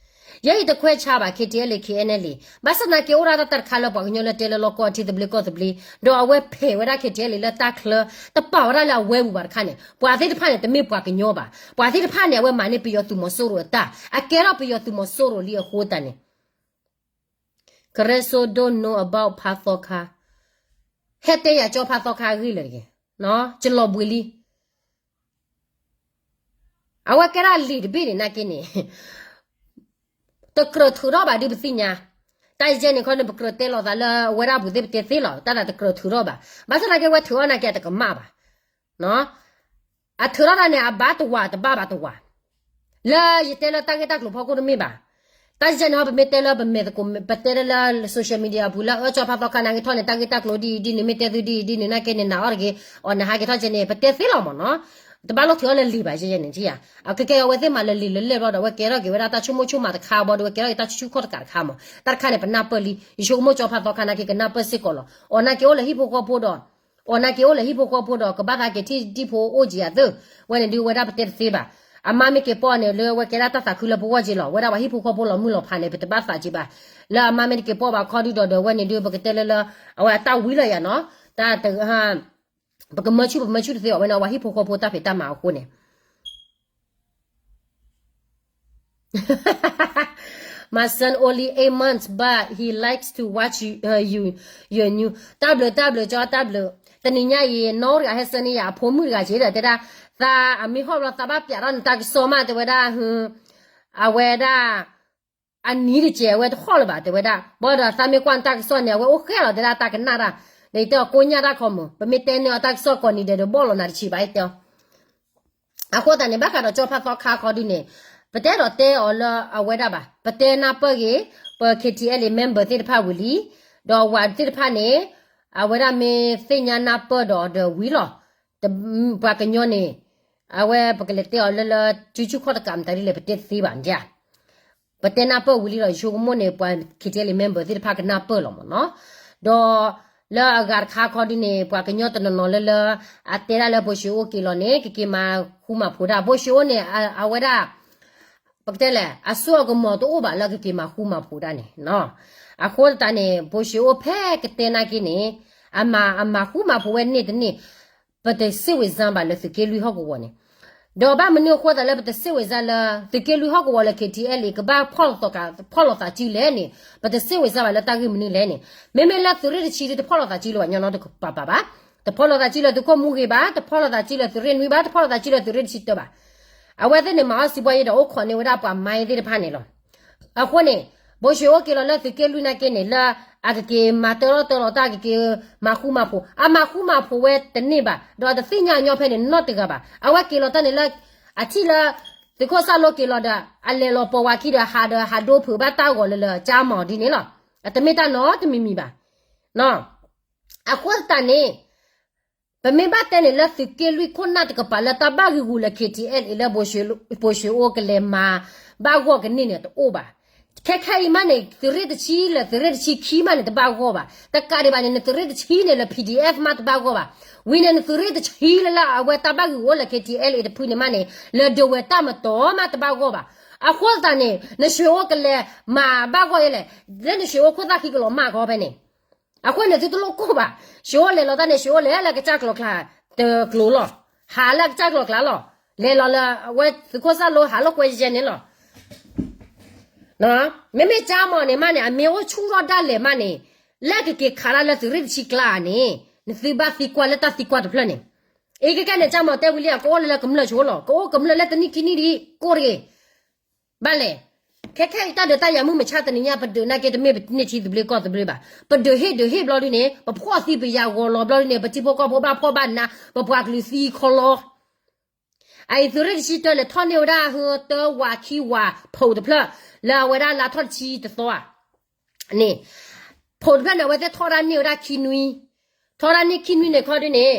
ယဲအံၤတခွဲးဆါဘၣ် KTLA KNLA ဘၣ်ဆၣ်သနာ်က့အိၣ်ဒၣ်တၢ်တခါလၢပှၤကညီလၢတဲလၢလီၢ်ကီၢ်အထံသဘျ့ကီၢ်သဘျ့ ဒီးအဝဲဖဲးဝဲဒၣ် KTLA လၢတၢ်ချၢ တပာ်ဝဲဒၣ်လၢအဝဲပူၤဘၣ်တခါန့ၣ် ပှၤသ့ၣ်တဖၣ်န့ၣ် တမ့ၢ်ပှၤကညီဘၣ် ပှၤသ့ၣ်တဖၣ်န့ၣ် အဝဲမၤန့ၢ်ပယီၤသုးမီၤစိရိၤအတၢ် အကဲထီၣ်ပယီၤသုးမီၤစိရိၤလံအဃိသတးန့ၣ် ကရၢစိဒိၣ် know about ဖးသီခါ ဟဲတဲယၤကၠီဖးသီခါအဂ့ၢ်လၢတဂ့ၤ ကလီၤဘှံးလံ အဝဲကဲဒၣ်လံာ်တဘ့ၣ်န့ၣ်နာ်က့န့ၣ် တကြၢးထုးထီၣ်ဘၣ်ဒ်ပသ့ၣ်ညါ တၢ်ယဲန့ၣ်ခီန့ၣ် ပကြၢးတဲလိာ်သးလၢအဝဲဒၣ်ပူၤသ့ၣ်ပတဲသ့လီၤ တၢ်သးတကြၢးထုးထီၣ်ဘၣ် ဘၣ်ဆၣ်သနာ်က့ဝဲထုးထီၣ်နာ်က့အတကမၣ်ဘၣ် အထုးထီၣ်တၢ်န့ၣ် အဘၣ်တဝၤတဘၣ်ဘၣ်တဝၤ လၢယတဲလၢတၢ်ဂ့ၢ်တၢ်ကျိၤဖီခိၣ်တမ့ၢ်ဘၣ် တၢ်ယဲန့ၣ်ဟီ ပမ့ၢ်တဲလၢပမဲာ်သကိး ပတဲလၢလၢ social media အပူၤလၢအၢကၠီဖးသီခါနာ်က့ထီၣ်န့ၣ် တၢ်ဂ့ၢ်တၢ်ကျိၤဒ်အံၤဒ်န့ၣ် မ့ၢ်တဲသုဒ်အံၤဒ်န့ၣ် နာ်က့န့ၣ် နၤအီၣ်တဂ့ၤ အီၤနဟးက့ၤထီၣ်ကဲန့ၣ် ပတဲသ့လီၤမ့ၢ်နီၤ တဘၣ်လိၣ်ထုးထီၣ်လၢလံာ်ဘၣ်ယဲယဲန့ၣ် ကဲကဲအဝဲသ့ၣ်မၤလၢလံာ်လၢလဲၣ်ဘျီဒီး အဝဲကဲထီၣ်က့ၤဝဲဒၣ်တၢ်ဆိကမိၣ်ဆိကမးတခါဘၣ်ဒီး အဝဲကဲထီၣ်က့ၤတၢ်ဆူၣ်ဆူၣ်ခီၣ်တကးတခါမ့ၢ် တၢ်တခါန့ၣ် ပနၢ်ပၢၢ်လံ ယဆိကမိၣ်ကၠီဖးသီခါနာ်က့ကနၢ်ပၢၢ်စ့ၢ်ကီးလီၤ အီၤနာ်က့အိၣ်လၢဟံၣ်ဖိဃီဖိဒီး အီၤနာ်က့အိၣ်လၢဟံၣ်ဖိဃီဖိဒီး ကဘၣ်သးက့ၤထံၣ်တံၢ်ဖိအိၣ်ကံအသၢ ဝဲန့ၣ်ဒုးဝဲဒၣ်ပတဲတသ့ဘၣ် အမါမ့ၢ်က့ၤပီၣ်န့ၣ် လၢဝဲကဲဒၣ်တၢ်သးခုလၢပဂီၢ်က့လီၤ ဝဲဒၣ်ပှၤဟံၣ်ဖိဃီဖိလီၤမုၢ်လီၤဖးန့ၣ် ပတဘၣ်သးက့ဘၣ် လၢအမါမ့ၢ်တက့ၤပီၣ်ဘၣ်ခီဒုဒီးဒီးဝဲန့ၣ်ဒုး ပကတဲလၢလၢ အဝဲအတၢ်ဝံလီၤယၤနီၤ တၢ်တ ပကမၢဆူၣ်ပမၢဆူၣ်တသ့အီၤဝဲန့ၣ် ပှၤဟံၣ်ဖိဃီဖိတၢ်ဖံးတၢ်မၤအဃိန့ၣ် My son only eight months, but he likes to watch you, uh, you, your new. တၢ်ဘျုး တၢ်ဘျုး ကၠီ တၢ်ဘျုး. တနံၤညါအံၤ နီၢ်တဂၤဟဲဆၢန့ၢ်ယၤအဖိမုၣ်တဂၤက့ဒီး တဲဒၣ် သးအမ့ၢ်ဟီၣ်ဘျီ သးဘၣ်ပျးထီၣ်နတၢ်ကစီၣ်မး တဲဝဲဒၣ် အဝဲဒၣ် အနံၤတစဲး အဝဲတဟီၣ်လၢၤဘၣ် တဲဝဲဒၣ် ဘၣ်ဒီးသးမ့ၢ်ကွၢ်နတၢ်ကစီၣ်န့ၣ် အဝဲအိၣ်ဃဲလီၤ တဲဒၣ်တၢ်ကနၣ်တၢ် ဒီးယတဲအီၤကိးညါတၢ်ခီမုၢ် ပမ့ၢ်တဲန့ၢ်အီၤတၢ်ကစီၣ်ကိးနံၤဒဲးဒီးဘီၣ်လီၤနၤတဆံးဘၣ် ယတဲအီၤ အဃိသတးန့ၣ် ဘၣ်ဃးဒီးကၠီဖးသီခါခီဒုန့ၣ် ပတဲဒီးတဲအီၤလၢအဝဲဒၣ်ဘၣ် ပတဲနၢ်ပၢၢ်ဂ့ၤ ပ K T L A member သ့ၣ်တဖၣ်ဝံၤလံ ဒီးဝဲသ့ၣ်တဖၣ်န့ၣ် အဝဲဒၣ်မ့ၢ်သ့ၣ်ညါနၢ်ပၢၢ်ဒီးဒီးဝံၤလီၤ ပှၤကညီန့ၣ် အဝဲပကလဲၤတဲအီၤလၢလၢ စုဆူၣ်ခီၣ်တကးမတၤဒ်လဲၣ် ပတဲသ့ဘၣ်ဒ် ပတဲနၢ်ပၢၢ်ဝံၤလံဒီး ယဆိကမိၣ်န့ၣ် ပှၤ K T L A member သ့ၣ်တဖၣ်ကနၢ်ပၢၢ်လီၤမ့ၢ်နီၤ. ဒီးလၢအဂၤတခါခီဒုန့ၣ် ပှၤကညီတနီၤနီၤလၢလၢ အတဲဒၣ်လၢဘိၣ်ၡ့အိၣ်က့ၤလီၤန့ၣ် ကက့ၤမၤဃူမၤဖိးဒၣ် ဘိၣ်ၡ့အိၣ်န့ၣ် အဝဲဒၣ် ပကတဲလဲၣ် အစိအကမီၤတအိၣ်ဘၣ်လၢကက့ၤမၤဃူမၤဖိးဒၣ်န့ၣ်နီၤ. အဃိသတးန့ၣ် ဘိၣ်ၡ့အိၣ်ဖဲကတဲနာ်က့န့ၣ် အမၤ အမၤဃူမၤဖိးဝဲန့ၢ်တန့ၢ် ပတစ့ဝ့ၤစါဘၣ်လၢသုးက့လွံၢ်ဟီၣ်ကဝီၤန့ၣ် ဒီးဘၣ်မနုၤအဃိသတးလၢပတစ့ဝ့ၤစါလၢ သုးက့လွံၢ်ဟီၣ်ကဝီၤလၢ K T L A ကဘၣ်ဖီၣ်လီၤသးက ဖီၣ်လီၤသးစုလဲၣ်န့ၣ် ပတစ့ဝ့ၤစါဘၣ်လၢတၢ်ဂ့ၢ်မနုၤလဲၣ်န့ၣ် မ့မ့ၢ်လၢသုးရ့ၣ်တဆံဒုတဖီၣ်လီၤသးစုလၢၤဘၣ်ညီနီတကပၤပၤဘၣ်. တဖီၣ်လီၤသးစုလၢသုးခိၣ်မူဂ့ၤဘၣ်, တဖီၣ်လီၤသးစုလၢသုးရ့ၣ်နွံဘၣ်, တဖီၣ်လီၤသးစုလၢသုးရ့ၣ်တဆံတၢဘၣ်. အဝဲသ့ၣ်န့ၣ်မၤအီၣ်စံးဘှီယဲဒီးအိၣ်ခိးန့ၢ်ဝဲဒၣ်ပှၤမါသ့ၣ်တဖၣ်န့ၣ်လီၤ. အဃိန့ၣ် ဘိၣ်ၡ့အိၣ်က့ၤလီၤလၢသုးက့လွံၢ်နာ်က့န့ၣ် လၢ အကက့ၤမၤတၢထီၣ်တၢလီၤတၢ် အကက့ၤမၤဃူမၤဖိး, အမၤဃူမၤဖိးဝဲတန့ၢ်ဘၣ်, ဒီးတသ့ၣ်ညါအညီဖဲန့ၣ်နီတဂၤဘၣ်. အဝဲက့ၤလီၤတၢ်န့ၣ်လၢ အထံၣ်လၢ သုးခိၣ်စၣ်လိက့ၤလီၤဒီး အလဲၤလီၤပိာ်ဝးခံဒီး ဟးဒီးဟးဒိဖုးဘၣ်တၢ်ဂီၤလၢလၢကၠၢမီၤဒ်န့ၣ်လီၤ. အတမ့ၢ်တၢ်နီတမံၤမံၤဘၣ်. အဃိသတးန့ၣ် ပမ့ၢ်ဘၣ်တဲန့ၣ်လၢသုးက့လွံၢ်ခိၣ်နၢ်တကပၤလၢတၢ်ဘၣ်ဂံာ်ဂူာ်လၢ KTLA လၢ ဘိၣ်ၡ့ၣ်အိၣ်ကလဲၤမၤဘၣ်ဂီၢ်ကန့ၢ်န့ၣ်တအိၣ်ဘၣ်. ခဲခဲအံၤမးန့ၣ် သုးရ့ၣ်တဆံလၢသုးရ့ၣ်တဆံခံမးန့ၣ်တဘၣ်ဂီၢ်ဘၣ်. တကးဒံးဘၣ်န့ၣ် နသုးရ့ၣ်တဆံန့ၣ်လၢ PDF မးတဘၣ်ဂီၢ်ဘၣ်. ဝံၤန့ၣ် နသုးရ့ၣ်တဆံလၢလၢအဝဲတၢ်ဘၣ်ဂံာ်ဂူာ်အိၣ်လၢ KTLA တဖုန့ၣ်မးန့ၣ် လၢဒဝဲၢ်တၢ်မတီၤမးတဘၣ်ဂီၢ်ဘၣ်. အဃိသတးန့ၣ် နၡ့ၣ်အိၣ်ကလဲၤမၤဘၣ်ဂီၢ်ယဲလဲၣ်, လၢနၡ့ၣ်အိၣ်ခိၣ်သၣ်ခံကလီၤမၢ်ကီဖဲန့ၣ် အဃိန့ၣ် သုတလိၣ်ကိၢ်ဘၣ်. ၡ့ၣ်အိၣ်လဲၤလီၤတၢ်န့ၣ် ၡ့ၣ်အိၣ်လဲၤလၢကစၢ်ကျီၤကျါတကျိၤလီၤ. ဟးလၢကစၢ်ကျီၤကျါလီၤ. လဲၤလီၤလၢအဝဲသုးခိၣ်စၣ်လိဟးလိာ်ကွဲယဲန့ၣ်လီၤ. မ့မ့ၢ်ကၠၢမီၤန့ၣ်မးန့ၣ် အမ့ၢ်အိၣ်ဆူၣ်ထီၣ်ဒၣ်လဲာ်မးန့ၣ် လၢကက့ၤခးတၢ်လၢသုးရ့ၣ်တဆံကျါန့ၣ် နသုဘၣ်သံကွၢ်လၢတၢ်သံကွၢ်တဖျၢၣ်န့ၣ်. အံၤကဲကဲန့ၣ် ကၠၢမီၤတဲဝံၤလံ ကအိၣ်လၢလၢကမျၢၢ်ဆိလီၤ. ကအိၣ်ကမျၢၢ်လၢတနံၣ်ခံနံၣ်ဒံး ကိၢ်တဂ့ၤ ဘၣ်လဲၣ်. ခဲခဲအံၤတၢ်ဒုးတၢ်ယၤမုၢ်မဆါတနံၤညါ ပဒုးနာ်က့တမ့ၢ်ပန့ၢ်ထံသဘျ့ကီၢ်သဘျ့ဘၣ်. ပဒုးဟ့ၣ်ဒုးဟ့ၣ်ဘျီဒ်န့ၣ် ပဖှီၣ်သံပယၤဂီၤလီၤဘျီဒ်န့ၣ် ပထံဖိကီၢ်ဖိဘၣ်ဖှီၣ်ဘၣ်နး ပပှၤကလုာ်သံခီလီၤ. အအံၤသုးရ့ၣ်တဆံတၢလဲၤထီၣ်န့ၢ်ဝဲဒၣ်ဟၢတၢဝးခံဝးဖိးတဖျၢၣ် လၢအဝဲဒၣ်လါထီၣ်တဆံတသီဧါ န့ၣ် ဖိးတဖျၢၣ်န့ၣ် အဝဲသ့ၣ်ထီၣ်ဒၣ်န့ၢ်ဝဲဒၣ်ခံနွံ, ထီၣ်ဒၣ်န့ၢ်ခံနွံန့ၣ်ခီဒ်န့ၣ်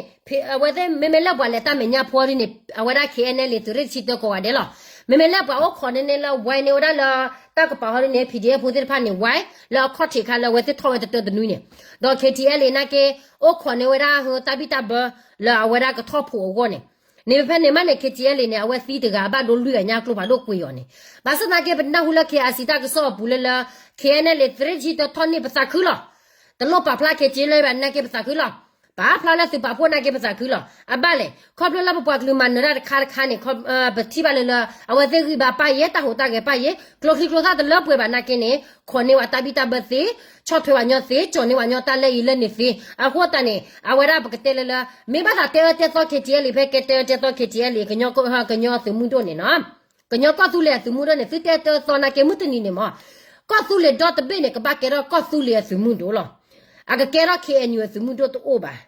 အဝဲသ့ၣ်မ့မ့ၢ်လၢပှၤလဲၤတၢ်မဲာ်ညါဖိဒ်န့ၣ် အဝဲဒၣ် KNLA သုးရ့ၣ်တဆံတၢကိးဂၤဒဲးလီၤ. မ့မ့ၢ်လၢပှၤအိၣ်ခိးန့ၢ်န့ၢ်လၢဝဲန့ၢ်ဝဲဒၣ်လၢ တၢ်ကပၤဟီဒ်န့ၣ် PDF ဖိသ့ၣ်တဖၣ်န့ၣ် ဝဲလၢအခီၣ်ထံးခါလၢအဝဲသ့ၣ်ထီၣ်ဝဲတတၢတနွံန့ၣ်, ဒီး KTLA နာ်က့ အိၣ်ခိးန့ၢ်ဝဲဒၣ်ဟၢတၢ်ဘံၣ်တၢ်ဘၢ လၢအဝဲဒၣ်ကထီၣ်ဖိးအဂီၢ်န့ၣ် န့ၣ်ဖဲန့ၣ်မးန့ၣ် KTLA န့ၣ် အဝဲသံတဂၤအဘၣ်ဒိလွံၢ်ဂၤညါကျိဖးဒိၣ်ကွံာ်အီၤန့ၣ်, ဘၣ်ဆၣ်သနာ်က့ ပနၢ်ဟူလၢ KIC တၢ်ကစီၣ်အပူၤလၢလၢ KNLA သုးရ့ၣ်တဆံတၢထီၣ်န့ၢ်ပသးခုလီၤ. တလိၣ်ပာ်ဖျါ KTLA ဘၣ်နာ်က့ပသးခုလီၤ. ပာ်ဖျါလၢသုးပာ်ဖှိၣ်နာ်က့ပသးခုလီၤ. အဘၣ်လဲၣ် ခီဖျိလၢပပှၤကလုာ်မၤနၢၤတၢ်တခါတခါန့ၣ် ပထံၣ်ဘၣ်လၢလၢ အဝဲသ့ၣ်ဂံၢ်ဘါပၣ်ယဲ တၢ်ဟူးတၢ်ဂဲၤပၣ်ယဲ ကျိချံကျိသၣ်တလၢပှဲၤဘၣ်နာ်က့န့ၣ် ခိးန့ၢ်ဝဲတၢ်ဘံၣ်တၢ်ဘၢသ့, ဆီၣ်ထွဲဝဲညီသ့, ကၠီၤန့ၢ်ဝဲညီတၢ်လၢအံၤလၢန့ၣ်သ့. အဃိသတးန့ၣ် အဝဲဒၣ်ပကတဲလၢလၢ မ့ၢ်ဘၣ်သးတဲအၢတဲသီ KTLA ဖဲကဲတဲအၢတဲသီ KTLA ကညီကီၢ် ကညီသုးမုၢ်ဒိၣ်န့ၣ်နီၤ, ကညီကီၢ်သူလ့ၤအသုးမုၢ်ဒိၣ်န့ၣ် သုတဲတၢသီနာ်က့မုၢ်တနံၤန့ၣ်မး, ကီၢ်သူလ့ၤဒီတဘ့ၣ်န့ၣ် ကဘၣ်ကဲထီၣ်ကီၢ်သူလ့ၤအသုးမုၢ်ဒိၣ်လီၤ. အကကဲထီၣ် KNU အသုးမုၢ်ဒိၣ်တအိၣ်ဘၣ်.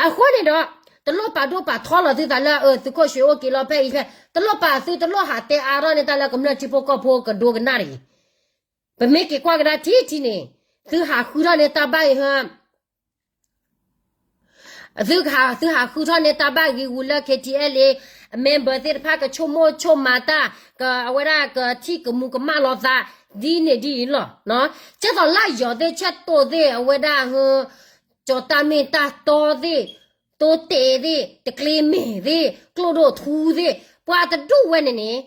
အဃိန့ၣ်ဒီး တလိၣ်ပာ်ဒိၣ်ပာ်ထီလီၤသုသးလၢ အသုးခိၣ်ၡ့ၣ်အိၣ်က့ၤလီၤဖဲအံၤဖဲ တလိၣ်ပာ်သုတလိၣ်ဟးတဲအါထီၣ်န့ၢ်တၢ်လၢကမျၢၢ်ထံဖိကီၢ်ဖိကဒိကနၣ်တဂ့ၤ. ပမ့ၢ်က့ၤကွၢ်ကဒါထံထံန့ၣ် သုဟးဃုထီၣ်န့ၢ်တၢ်ဘၣ်အံၤဟ သုဟး သုဟးဃုထီၣ်န့ၢ်တၢ်ဘၣ်ဂံာ်ဂူာ်လၢ KTLA member သ့ၣ်တဖၣ်ကဆိကမိၣ်ဆိကမးတၢ် က အဝဲဒၣ်ကထံၣ်ကမူကမၣ်လိာ်သး ဒ်န့ၣ်ဒ်အံၤလီၤ. ကဲသိးလၢယီၤသ့ၣ် ဆဲၣ်တိၣ်သ့ၣ် အဝဲဒၣ်ဟ ကၠီၤတၢ်မ့ၢ်တၢ်တီသ့ၣ် သိတ့ၢ်သ့ၣ် တကျ့မ့ၢ်သ့ၣ် ကျိၣ်ဒိၣ်ထူသ့ၣ် ပှၤတဒူၣ်ဝဲန့ၣ်န့ၣ်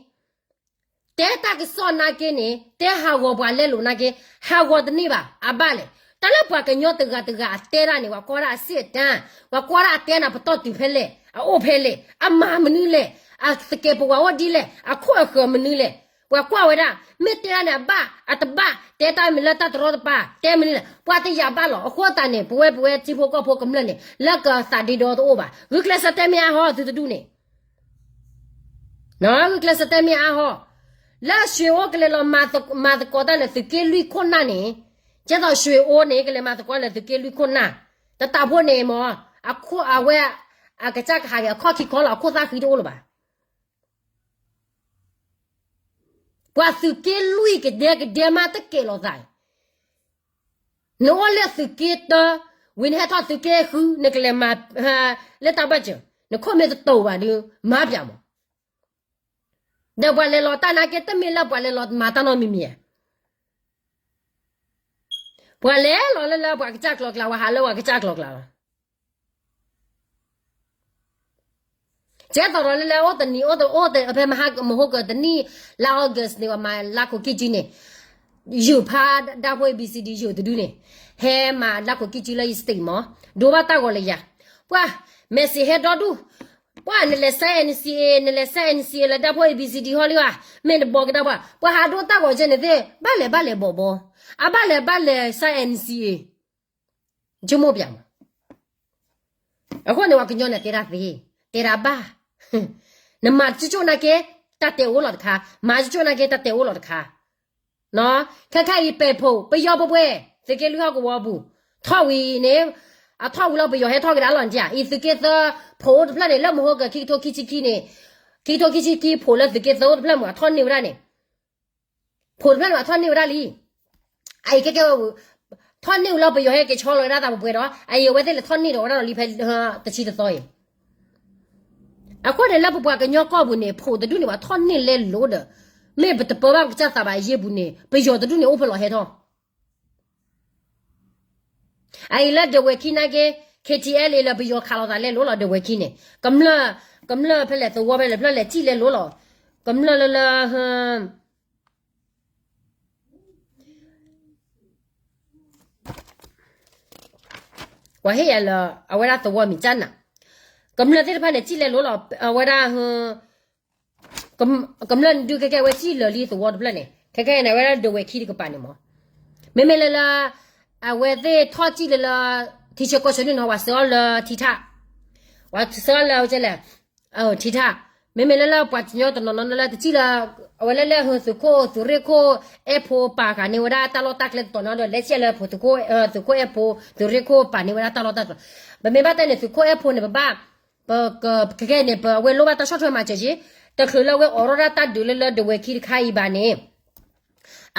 တဲတၢ်ကစီၣ်နာ်က့န့ၣ် တဲဟးဂီၤပှၤလဲလိာ်နာ်က့ ဟးဂီၤတန့ၢ်ဘၣ် အဘၣ်လဲၣ်. တၢ်လၢပှၤကညီတဂၤတဂၤအတဲဒၣ်န့ၣ် ပှၤကွၢ်ဒၣ်အစ့ၣ်အတၢ် ပှၤကွၢ်ဒၣ်အတဲနၤပတီၢ်တုၤဖဲလဲၣ် အအိၣ်ဖဲလဲၣ် အမၤမနုၤလဲၣ် အသကဲးပဝးအိၣ်ဒ်လဲၣ် အခိၣ်အဃၢၤမနုၤလဲၣ် ပှၤကွၢ်ဝဲဒၣ် မ့ၢ်တဲဒၣ်န့ၣ် အဘၣ်အတဘၣ် တဲတၢ်မ့ၢ်လၢတၢ်တရီတပါ တဲမနုၤလဲၣ် ပှၤတယာ်ဘၣ်လီၤ. အဃိသတးန့ၣ် ပဝဲပဝဲထံဖိကီၢ်ဖိကမျၢၢ်န့ၣ် လၢကသးဒ့ဒီတအိၣ်ဘၣ် ဂုာ်ကျဲးစၢးတဲမ့ၢ်အါဟီသုတဒူၣ်န့ၣ် ဂုာ်ကျဲးစၢးတဲမ့ၢ်အါဟီ လၢရွှေအိၣ်ကလဲၤလီၤမၤသကိးတၢ်လၢသုးက့လွံၢ်ခိၣ်နၢ်န့ၣ် ကဲသိးရွှေအိၣ်န့ၣ် ကလဲၤမၤသကိးလၢသုးက့လွံၢ်ခိၣ်နၢ် တတးဖိန့ၣ်မ့ၢ် အခိၣ်အဝဲ အကစၢ်ကဟးဂ့ၤအခီၣ်ခံခီလီၤ အခိၣ်သၣ်ဃံတအိၣ်လၢၤဘၣ်. ပှၤသုးက့လွံၢ်ကဒဲကဒဲမးတကဲးလိာ်သး နအိၣ်လၢသုးက့တၢ ဝံၤနဟဲထီၣ်သုးက့ဃု နကလဲၤမၤ လၢတၢ်ဘၢၣ်စၢၤ နခိၣ်မ့ၢ်တတိာ်ဘၣ်ဒီး မၤပၠးမး ဒီးပှၤလဲၤလီၤတၢ်နာ်က့ တမ့ၢ်လၢပှၤလဲၤလီၤမၤတၢ်နီတမံၤမံၤဧါ. ပှၤလဲၤလီၤလၢလၢပှၤကစၢ်ကျီၤကျါ ပှၤဟးလၢပှၤကစၢ်ကျီၤကျါလီၤ. ကဲသိးဒီးလၢလၢအိၣ်တနံၤ အိၣ်တအိၣ်တဖဲမဟါမဟိကတနံၣ် လါ August န့ၣ် ပှၤမၤလါခိၣ်ကံၢ်ကံၢ်န့ၣ် ယုၢ်ဖးဒၣ်ဖိ A B C D ယုၢ်တဒုန့ၣ် ဟဲမၤလါခိၣ်ကံၢ်ကံၢ်လၢယ state မး ဒိဘၣ်တၢ်ဂီၤလၢယၤ ပှၤ message ဟဲဒီဒူၣ် ပှၤနလဲၤ sign N C A နလဲၤ sign N C A လၢဒၣ်ဖိ A B C D ဟီလံဧါ မ့ၢ်တဘီကဒါပှၤ ပှၤဟးဒိတၢ်ဂီၤကဲန့ၣ်သ့ၣ် ဘၣ်လဲၤဘၣ်လဲၤဘီၣ်ဘီ အဘၣ်လဲၤဘၣ်လဲၤ sign N C A ဆိကမိၣ်ပၠးမး အဃိန့ၣ် ပှၤကညီန့ၣ်တဲဒၣ်သ့ တဲဒၣ်ဘၣ် နမၤတကၠိၣ်နာ်က့ တၢ်တဲအိၣ်လီၤတခါ မၤတကၠိၣ်နာ်က့ တၢ်တဲအိၣ်လီၤတခါ ခဲခါအံၤပဲာ်ဖှိၣ် ပယီၤပှဲၤပှဲၤ သုးက့လွံၢ်ဟီၣ်ကဝီၤအပူၤ ထီၣ်ဝံၤန့ၣ် အထီၣ်ဝံၤလီၤ ပယီၤဟဲထီၣ်ကဒါလီၤနထံၣ်ဧါ အံၤသုးက့သၢ ဖိတဖျၢၣ်န့ၣ် လၢမဟိက ခံကထိခံဆံခံန့ၣ် ခံကထိခံဆံခံ ဖိၣ်လၢသုးက့သၢအိၣ်တဖျၢၣ်မုၢ်အထီၣ်န့ၢ်ဝဲဒၣ်န့ၣ် ဖိၣ်တဖျၢၣ်န့ၣ် အထီၣ်န့ၢ်ဝဲဒၣ်လံ အအံၤကဲကဲ ထီၣ်န့ၢ်ဝံၤလီၤ ပယီၤဟဲက့ၤဆီလီၤဝဲဒၣ်သးပှဲၤပှဲၤဒီး အအံၤအဝဲသ့ၣ်လဲၤထီၣ်န့ၢ်ဒီးဝဲဒၣ်လီၤလံဖဲ တဆံတသီအံၤ အဃိန့ၣ်လၢပပှၤကညီကီၢ်ပူၤန့ၣ် ဖိၣ်တဒူၣ်န့ၣ် ပှၤထီၣ်န့ၢ်လဲလိာ်ဒီး မ့ၢ်ပတပၢဘၣ်ပကစၢ်သးဘၣ်အယ့ၢ်ပူၤန့ၣ် ပယီၤတဒူၣ်န့ၣ် အိၣ်ဖဲလဲၣ်ဟဲထီၣ် အအံၤလၢဒဝဲၢ်ခံနာ်က့ K T L A လၢပယီၤခးလိာ်သးလဲလိာ်လီၤ ဒဝဲၢ်ခံန့ၣ် ကမျၢၢ် ကမျၢၢ်ဖဲလဲၣ်သဝီဖဲလဲၣ်ဖျၢၣ်လဲၣ်စံၣ်လဲလိာ်လီၤ ကမျၢၢ်လၢလၢ ပှၤဟ့ၣ်ယၤလၢ အဝဲဒၣ်သဝီမံၤကၠၢ်နၤ ကမျၢၢ်သ့ၣ်တဖၣ်န့ၣ် စံၣ်လဲလိာ်လီၤ အဝဲဒၣ် ကမျၢၢ်ဒုးခဲကဲဝဲစံၣ်လၢာ်လံသဝီတဖျၢၣ်န့ၣ် ခဲကဲန့ၣ် အဝဲဒၣ်ဒဝဲၢ်ခံတကပၤန့ၣ်မး မ့မ့ၢ်လၢလၢ အဝဲသ့ၣ်ထီၣ်စံၣ်လၢလၢ ထံဆၢကီၢ်ဆၢန့ၣ်နီၤ ပှၤဆှၢအီၤလၢထံထၣ် ပှၤဆှၢအီၤလၢဝဲလဲၣ် ထံထၣ် မ့မ့ၢ်လၢလၢပှၤကညီတနီၤနီၤလၢတစံၣ်လၢ အဝဲလၢလၢသုးခိၣ် သုးရ့ၣ်ခိၣ် အဲၣ်ဖိပာ်ဃာ်န့ၢ်ဝဲဒၣ်တၢ်လီၢ်တၢ်ကျဲတတီၤန့ၣ်ဒီး လဲၤစံၣ်လၢဖိ သုးခိၣ်အဲၣ်ဖိ သုးရ့ၣ်ခိၣ်ပာ်န့ၢ်ဝဲဒၣ်တၢ်လီၢ်တၢ်ကျဲ ပမ့ၢ်ဘၣ်တဲန့ၣ် သုးခိၣ်အဲၣ်ဖိန့ၣ် ပဘၣ် ပကကဲန့ၣ် ပအဝဲလိၣ်ဘၣ်တၢ်ဆီၣ်ထွဲမၤစၢၤက့ၤ တချုးလၢအဝဲအိးထီၣ်ဒၣ်တၢ်ဒုးလၢလၢဒဝဲၢ်ခံတခါအံၤဘၣ်န့ၣ်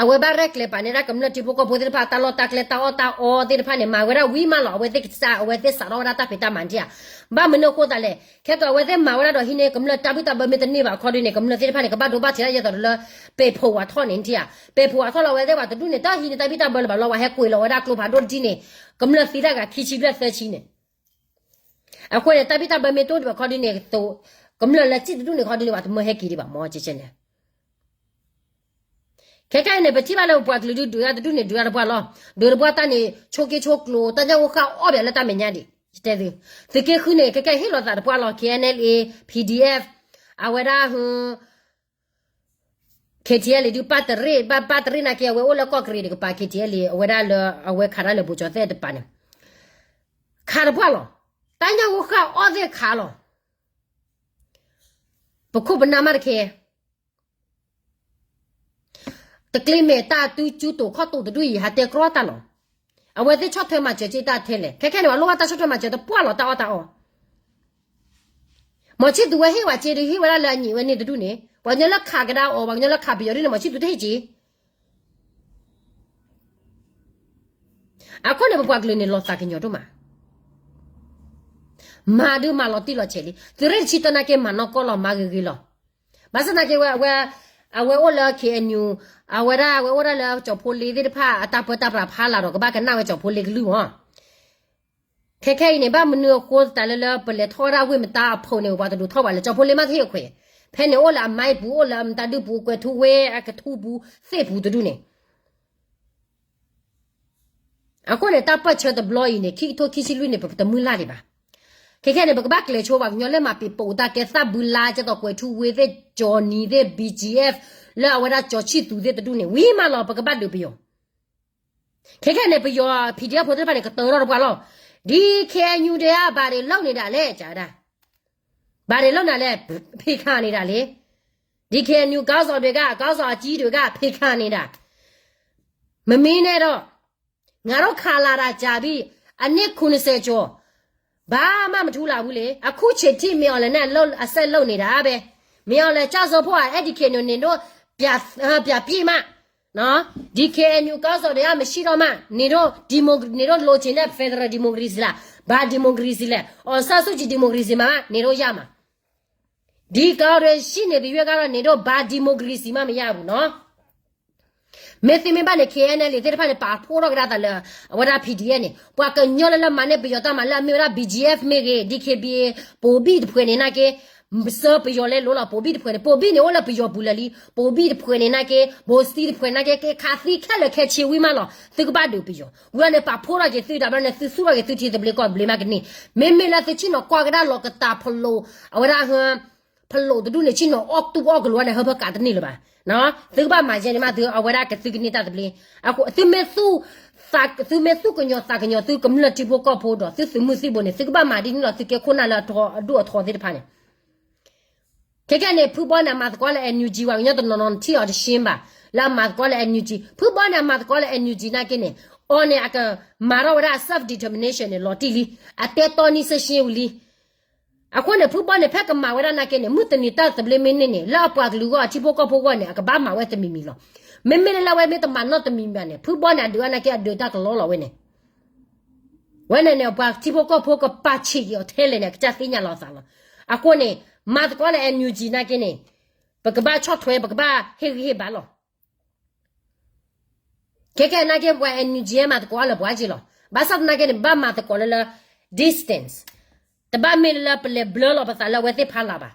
အဝဲဘၣ်ရဲၣ်ကျဲၤပာ်န့ၢ်ဒၣ်ကမျၢၢ်ထံဖိကီၢ်ဖိသ့ၣ်တဖၣ် တၢ်လီၢ်တၢ်ကျဲတၢ်အီၣ်တၢ်အီသ့ၣ်တဖၣ်န့ၣ် မၤဝဲဒၣ်ဝံၤမးလီၤ အဝဲသ့ၣ်ကစၢ် အဝဲသ့ၣ်စးထီၣ်ဝဲဒၣ်တၢ်ဖံးတၢ်မၤနထံၣ်ဧါ ဘၣ်မနုၤအဃိသတးလဲၣ် ခဲကီးအဝဲသ့ၣ်မၤဝဲဒၣ်ဒီးဟံးန့ၢ်ကမျၢၢ်တၢ်ဘံၣ်တၢ်ဘၢမ့ၢ်တန့ၢ်ဘၣ်အခီဒ်န့ၣ် ကမျၢၢ်သ့ၣ်တဖၣ်န့ၣ် ကဘၣ်ဒိဘၣ်ထံးဒၣ်ယဲသိးလၢ ပဲာ်ဖှိၣ်ဝဲထီၣ်န့ၣ်နထံၣ်ဧါ ပဲာ်ဖှိၣ်ဝဲထီၣ်လီၤ အဝဲသ့ၣ်ပှၤတဒူၣ်န့ၣ် တၢ်ဟံးန့ၢ်တၢ်ဘံၣ်တၢ်ဘၢလၢၤဘၣ်လီၤ ပှၤဟဲကွံာ်လီၤဝဲဒၣ်ကျိဖးဒိၣ်ဒ်န့ၣ် ကမျၢၢ်သံတၢ်ဂၤခံဆံဘျဲၣ်သၢဆံန့ၣ် အဃိန့ၣ် တၢ်ဘံၣ်တၢ်ဘၢမ့ၢ်တအိၣ်ဒံးဘၣ်ခီဒ်န့ၣ် ကမျၢၢ်လၢစံၣ်တဒူၣ်န့ၣ်ခီဒ်န့ၣ် ပှၤတမၢဟဲက့ၤဒံးဘၣ်မ့ၢ်ကဲကဲန့ၣ် ခဲကဲအံၤန့ၣ် ပထံၣ်ဘၣ်လၢပပှၤကလုာ်ဒုးဒုးတၢ်တဒူၣ်န့ၣ် ဒုးတၢ်တပှၢ်လီၤ ဒုးတပှၢ်တၢ်န့ၣ် ဆိးက့ဆိးကျိၤ တၢ်ညၣ်ဂိၢ်ဃၢ်အီၣ်ဘၣ်လၢတၢ်မဲာ်ညါဒံး ယတဲသု သုးက့ဃုန့ၣ် ခဲကဲဟ့ၣ်လီၤသးတပှၢ်လီၤ K N L A P D F အဝဲဒၣ် K T L A ဒုး ပၢ်တရ့ၣ် ဘၣ်ပၢ်တရ့ၣ်နာ်က့ အဝဲအိၣ်လၢကီၢ်ကရ့ၣ်တကပၤ K T L A အဝဲဒၣ်လၢအဝဲခးတၢ်လၢဘိးကၠီၤသဲၣ်တပၤန့ၣ် ခးတပှၢ်လီၤ တၢ်ညၣ်ဂိၢ်ဃၢ်အီၣ်သ့ၣ်ခးလီၤ ပခိၣ်ပနၢ်မးတခဲ တကျ့မဲာ်တၢ်တုကၠူတိာ်ခီၣ်တိာ်တဒူၣ်အံၤ ဟးတဲကြီတၢ်လီၤ အဝဲသ့ၣ်ဆီၣ်ထွဲမၤစၢၤက့ၤတၢ်ထဲလဲၣ် ခဲခဲန့ၣ် ပှၤလိၣ်ဘၣ်တၢ်ဆီၣ်ထွဲမၤစၢၤတပှၢ်လီၤ တၢ်အီၣ်တၢ်အီ မီၤဆံၣ်သူဝဲဟ့ၣ်ဝဲက့ၤဒုး ဟ့ၣ်ဝဲဒၣ်လၢအညံးဝဲန့ၣ်တဒူၣ်န့ၣ် ပှၤကညီလၢခးကဒါအီၤ ပှၤကညီလၢခးပယီၤဒ်န့ၣ် မီၤဆံၣ်သူတဟ့ၣ်က့ၤ အဃိန့ၣ် ပပှၤကလုာ်န့ၣ် လီၤသးကညီၤဒိၣ်မး မၤဒုးမၤလီၤတံၢ်လီၤဆဲးလံ သုးရ့ၣ်တဆံတၢနာ်က့ မၤနီၢ်ကီၢ်လီၤ မၤဂ့ၤဂ့ၤလီၤ ဘၣ်ဆၣ်နာ်က့ဝဲ အဝဲ အဝဲအိၣ်လၢ K N U အဝဲဒၣ် အဝဲအိၣ်ဒၣ်လၢကၠီၤဖိလ့သ့ၣ်တဖၣ် အတၢ်ပၢတၢ်ပြးဖးလာ်ဒီး ကဘၣ်ကနၣ်ဝဲကၠီၤဖိလ့ကလုၢ်မီၤ ခဲခဲအံၤန့ၣ် ဘၣ်မနုၤအဃိသတးလၢလၢပလဲၤထီၣ်ဝဲဒၣ်ဝ့ၢ်မတါအဖီန့ၣ် ပှၤတဒိးထီၣ်ဘၣ်လၢ ကၠီၤဖိလ့မးတဟ့ၣ်အခွဲး ဖဲန့ၣ်အိၣ်လၢအမဲပူၤ အိၣ်လၢအမတၤဒုပူၤ ကွဲၤထူဝ့ အကထူပူၤ သ့ၣ်ပူၤတဒူၣ်န့ၣ် အဃိန့ၣ် တၢ်ပၢၢ်ဆၢတဘျီအံၤန့ၣ် ခံကထိခံဆံလွံၢ်န့ၣ် ပတမုၢ်လၢ်ဒံးဘၣ်. ခဲခဲန့ၣ် ပကဘၣ်ကျဲၤဆိပှၤကညီလၢမၤပံာ်ပိာ်တၢ်ကဲသၣ်ဘုလါ ကဲသိးကွဲၤထူဝ့သ့ၣ် ကၠီၤနံၤသ့ၣ် B G F လၢအဝဲဒၣ်ကၠီၤဆံၣ်သူးသ့ၣ်တဒူၣ်န့ၣ် ဝံၤမးလီၤ ပကဘၣ်ဒုးပယီၤ ခဲခဲန့ၣ် ပယီၤ P D F ဖိသ့ၣ်တဖၣ်န့ၣ် ကတၢၢ်ထီၣ်တပှၢ်လီၤ. ဒ် K N U ဒဲး ဘာတွေလုပ်နေတာလဲ ကဒါ ဘာတွေလုပ်နေတာလဲ ဖံးခါနေတာလဲ ဒ် K N U ခေါင်းဆောင်တွေက ခေါင်းဆောင်အကြီးတွေက ဖံးခါနေတာ မမီးနဲ့တော့ ငါတို့ခါလာတာကြာပြီ အနှစ်ခုနှစ်ဆယ်ကျော် ဘာမှမထူလာဘူးလေ အခုချိန်ထိ မင်းအောင်လှိုင်နဲ့ လုပ် အဆက်လုပ်နေတာပဲ မင်းအောင်လှိုင် ကျဆုံးဖို့ အဲ့ဒီ K N U နေတို့ ပြ ပြပြစ်မှ နော် ဒီ K N U ခေါင်းဆောင်တွေက မရှိတော့မှ နေတို့ ဒီမို နေတို့လိုချင်တဲ့ Federal Democracy လား ဘာ Democracy လဲ အောင်ဆန်းစုကြည် Democracy မှ နေတို့ရမှာ ဒီကောင်တွေရှိနေသရွေ့ကတော့ နေတို့ ဘာ Democracy မှ မရဘူးနော် မ့ၢ်သ့မ့ၢ်ဘၣ်န့ၣ် K N L A သ့ၣ်တဖၣ်န့ၣ် ပာ်ဖှိၣ်ထီၣ်ကဒါသးလၢ အဝဲဒၣ် P D F န့ၣ် ပှၤကညီလၢလၢမၤန့ၢ်ပယီၤတၢ်မၤလၢအမ့ၢ်ဝဲဒၣ် B G F မ့ၢ်ဂ့ၤ D K B A ပိာ်ဘံၣ်တဖှဲးန့ၣ်နာ်က့ ဆှၢပယီၤလဲလိာ်လီၤ ပိာ်ဘံၣ်တဖှဲးန့ၣ် ပိာ်ဘံၣ်န့ၣ်အိၣ်လၢပယီၤပူၤလၢာ်လံ ပိာ်ဘံၣ်တဖှဲးန့ၣ်နာ်က့ ဘိစံတဖှဲးနာ်က့ က့ခးသံခဲလၢာ်ခဲဆ့ဝံၤမးလီၤ သုကဘၣ်ဒုးပယီၤ ဝံၤန့ၣ် ပာ်ဖှိၣ်ထီၣ်က့ၤသုတၢ်ဘျီန့ၣ် သုသူၣ်ထီၣ်က့ၤသုထံသဘျ့ကီၢ်သဘျ့မးကန့ၢ် မ့မ့ၢ်လၢသုဆ့ၣ်နီၤကွၢ်ကဒါလီၤကတၢ်ဖလိး အဝဲဒၣ် ဖလိးတဒူၣ်န့ၣ် ဆ့ၣ်နီၤအီၣ်တူၢ်အီၣ်ကလိၤန့ၣ် ဟၢဖၢကးတန့ၢ်လၢၤဘၣ်. သုကဘၣ်မၤယဲန့ၣ်မး သုအဝဲဒၣ်ကသုကန့ၢ်တၢ်သဘျ့. အဃိ သုမ့ၢ်သူၣ် သုမ့ၢ်သူၣ်ကညီၤသးကညီၤ သုကမျၢၢ်ထံဖိကီၢ်ဖိဒီး သုသုးမုၢ်သံၣ်ဘိန့ၣ် သုကဘၣ်မၤဒ်န့ၣ်လီၤ. သုကဲခိၣ်နၢ်လၢအဒိၣ်အထီသ့ၣ်တဖၣ်န့ၣ် ခဲကဲန့ၣ် ဖုဘီန့ၣ် အမၤသကိးလၢ N U G ပှၤကညီတနီၤနီၤ နထံၣ်အီၤတရှင်းဘၣ်. လၢအမၤသကိးလၢ NUG, ဖုဘီန့ၣ် အမၤသကိးလၢ NUG နာ်က့န့ၣ်, အီၤန့ၣ် အကမၤထီၣ်ဝဲဒၣ် self determination န့ၣ် လီၤတံၢ်လံ, အတဲတီနံၣ်စ့ၢ်ကီးဝံၤလံ. အဃိန့ၣ် ဖုဘီန့ၣ် ဖဲကမၤဝဲဒၣ်နာ်က့န့ၣ် မုၢ်တနံၤတၢ်သဘျ့မ့ၢ်န့ၢ်န့ၣ် လၢအပှၤကလုာ်အဂီၢ် အထံဖိကီၢ်ဖိအဂီၢ်န့ၣ် အကဘၣ်မၤဝဲတမံၤမံၤလီၤ. မ့မ့ၢ်လၢအဝဲမ့ၢ်တမၤနီတမံၤမံၤန့ၣ် ဖုဘီန့ၣ် အဒုးအနာ်က့ အဒုးတၢ်ကလီလီၤဝဲန့ၣ် ဝဲန့ၣ်န့ၣ် ပှၤထံဖိကီၢ်ဖိကပာ်ဆံးက့ၤအီၤထဲလဲၣ်န့ၣ် အကစၢ်သ့ၣ်ညါလီၤအသးလီၤ. အဃိန့ၣ် မၤသကိးလၢ NUG နာ်က့န့ၣ် ပကဘၣ်ဆီၣ်ထွဲ ပကဘၣ်ဟ့ၣ်ဂံၢ်ဟ့ၣ်ဘါလီၤ. ခဲကဲနာ်က့ ပှၤ NUG မၤသကိးအါလၢပှၤက့လီၤ. ဘၣ်ဆၣ်သနာ်က့န့ၣ် ပဘၣ်မၤသကိးလၢလၢ distance, တဘၣ်မ့ၢ်လၢပလဲၤဘျၢလီၤပသးလၢအဝဲသ့ၣ်ဖီလာ်ဘၣ်.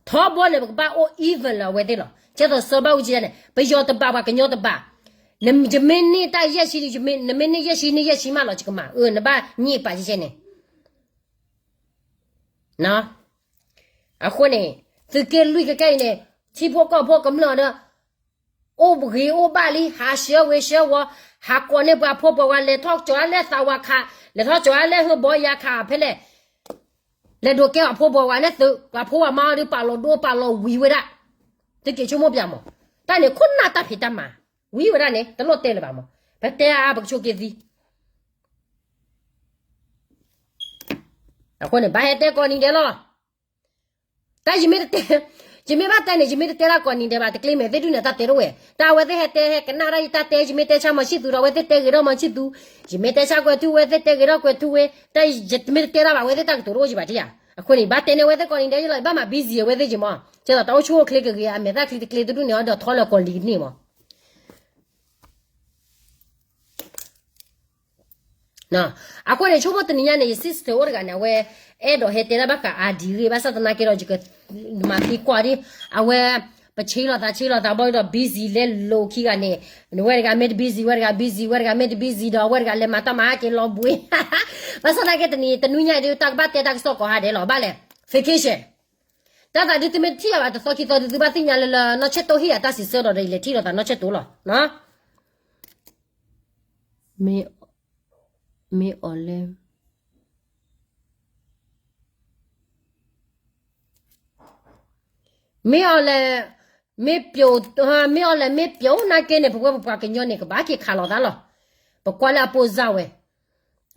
ထီဘိန့ၣ် ပကဘၣ်အိၣ် even လၢအဝဲသ့ၣ်လီၤ. ကဲသိးစီၤဘၣ်အူကၠံန့ၣ် ပယီၤတဘး ပှၤကညီတဘး, ယမ့ၢ်န့ၢ်တၢ်ယဲၢ်ဆံ, နမ့ၢ်န့ၢ်ယဲၢ်ဆံနံၣ်ယဲၢ်ဆံမးလီၤ ယကမၤ, အၢ နဘၣ်ညံးပာ်ကဲန့ၣ် အဃိန့ၣ် သုးက့လွံၢ်ခဲကဲအံၤန့ၣ် ထံဖိကီၢ်ဖိကမျၢၢ်ဒီး အိၣ်ဂ့ၤအိၣ်ဘၣ်လံ, ဟးဆှၢဝ့ၤဆှၢဝီၤ, ဟးကိးန့ၢ်ပှၤဖိပှၤဝၤ, လဲၤထီၣ်ကၠီၤအါလၢသးဝးခး, လဲၤထီၣ်ကၠီၤအါလၢဟၢဘီယၤခးဖဲလဲၣ်, လဲၤဒိးကဲပှၤဖိပှၤဝၤန့ၣ်သုး, ပှၤဖိပှၤမါအီၤဒီး ပာ်လီၤဒိပာ်လီၤဝံၤဝဲဒၣ်, သုးက့ၤဆိကမိၣ်ပျးမး, တၢ်န့ၣ်ခိၣ်နၢ်တၢ်ဖံးတၢ်မၤ, ဝံၤဝဲဒၣ်န့ၣ် တလိၣ်တဲလၢၤဘၣ်မး, ပတဲအါအါ ပကဆိးက့ၤသံ အဃိန့ၣ် ဘၣ်ဟဲတဲကိးနံၤဒဲးလီၤ. တၢ်ယမ့ၢ်တတဲ, ယမ့ၢ်ဘၣ်တဲန့ၣ် ယမ့ၢ်တတဲဒၣ်ကိးနံၤဒဲးဘၣ်, တကျ့မဲာ်သ့ၣ်ဒုးန့ၣ် တၢ်တဲတအိၣ်ဝဲ, တၢ်အဝဲသ့ၣ်ဟဲတဲဟဲကနၣ်ဒၣ်ယတၢ်တဲ, ယမ့ၢ်တဲဆါမီၤဆံၣ်သူဒီး အဝဲသ့ၣ်တဲဂ့ၤထီၣ်မီၤဆံၣ်သူ, ယမ့ၢ်တဲဆါကွဲၤထူဝ့ၤ သ့ၣ်တဲဂ့ၤထီၣ်ကွဲၤထူဝ့ၤ, တၢ်ယမ့ၢ်တတဲဒၣ်ဘၣ် အဝဲသ့ၣ်တၢ်ကတိၤတအိၣ်ယဘၣ်ထံၣ်ဧါ, အဃိန့ၣ် ဘၣ်တဲန့ၢ်အဝဲသ့ၣ်ကိးနံၤဒဲးယလီၤ, ယဘၣ်မၤ busy အဝဲသ့ၣ်က့ၤမး, ကဲသိးတၢ်အိၣ်ဆူၣ်အိၣ်ချ့ကဂ့ၤ အမဲာ်သၣ်ချံတကျ့သဒုးန့ၣ် အဒီးထီလၢကိးလံၤကန့ၢ်မး အဃိန့ၣ် ဆိကမိၣ်တနံၤညါန့ၣ် ယ sister အိၣ်တဂၤန့ၣ် အဝဲအဲၣ်ဒိးဟဲတဲဒၣ်ဘၣ်ဃး ID ဂ့ၢ် ဘၣ်ဆၣ်သနာ်က့ဒီး ယကမၤသံကွၢ်ဒ် အဝဲ ပဆ့လီၤသးဆ့လီၤသးဘီဒီး busy လဲလိာ်ခံဂၤန့ၣ်, ဝဲတဂၤမ့ၢ်တ busy ဝဲတဂၤ busy ဝဲတဂၤမ့ၢ်တ busy ဒီး အဝဲတဂၤလဲၤမၤတၢ်မၤဟဲက့ၤလီၤဘှံး, ဘၣ်ဆၣ်သနာ်က့တနံၤ တနွံညါအံၤဒ်တၢ်ကဘၣ်တဲတၢ်ကစီၣ်ကိးဟါဒဲးလီၤ ဘၣ်လဲၣ် vacation တၢ်သးဒ်သုမ့ၢ်ထံၣ်အီၤဘၣ်တသီခံသီဒ်သုဘၣ်သ့ၣ်ညါလၢလၢနီၢ်ဆဲၣ်တိၢ်ဟ့ၣ်ယၤတၢ်စံးဆၢဒီး ယလဲၤထံၣ်လိာ်သးနီၢ်ဆဲၣ်တိၢ်လီၤ. မ့ၢ်, မ့ၢ်အီၤလဲၣ်, မ့ၢ်အီၤလဲၣ်, မ့ၢ်ပျိ, မ့ၢ်အီၤလဲၣ်မ့ၢ်ပျိနာ်က့န့ၣ် ပဝဲပပှၤကညီန့ၣ် ကဘၣ်က့ၤခးလိာ်သးလီၤ. ပကွၢ်လၢအပိၢ်စၢ်ဝဲ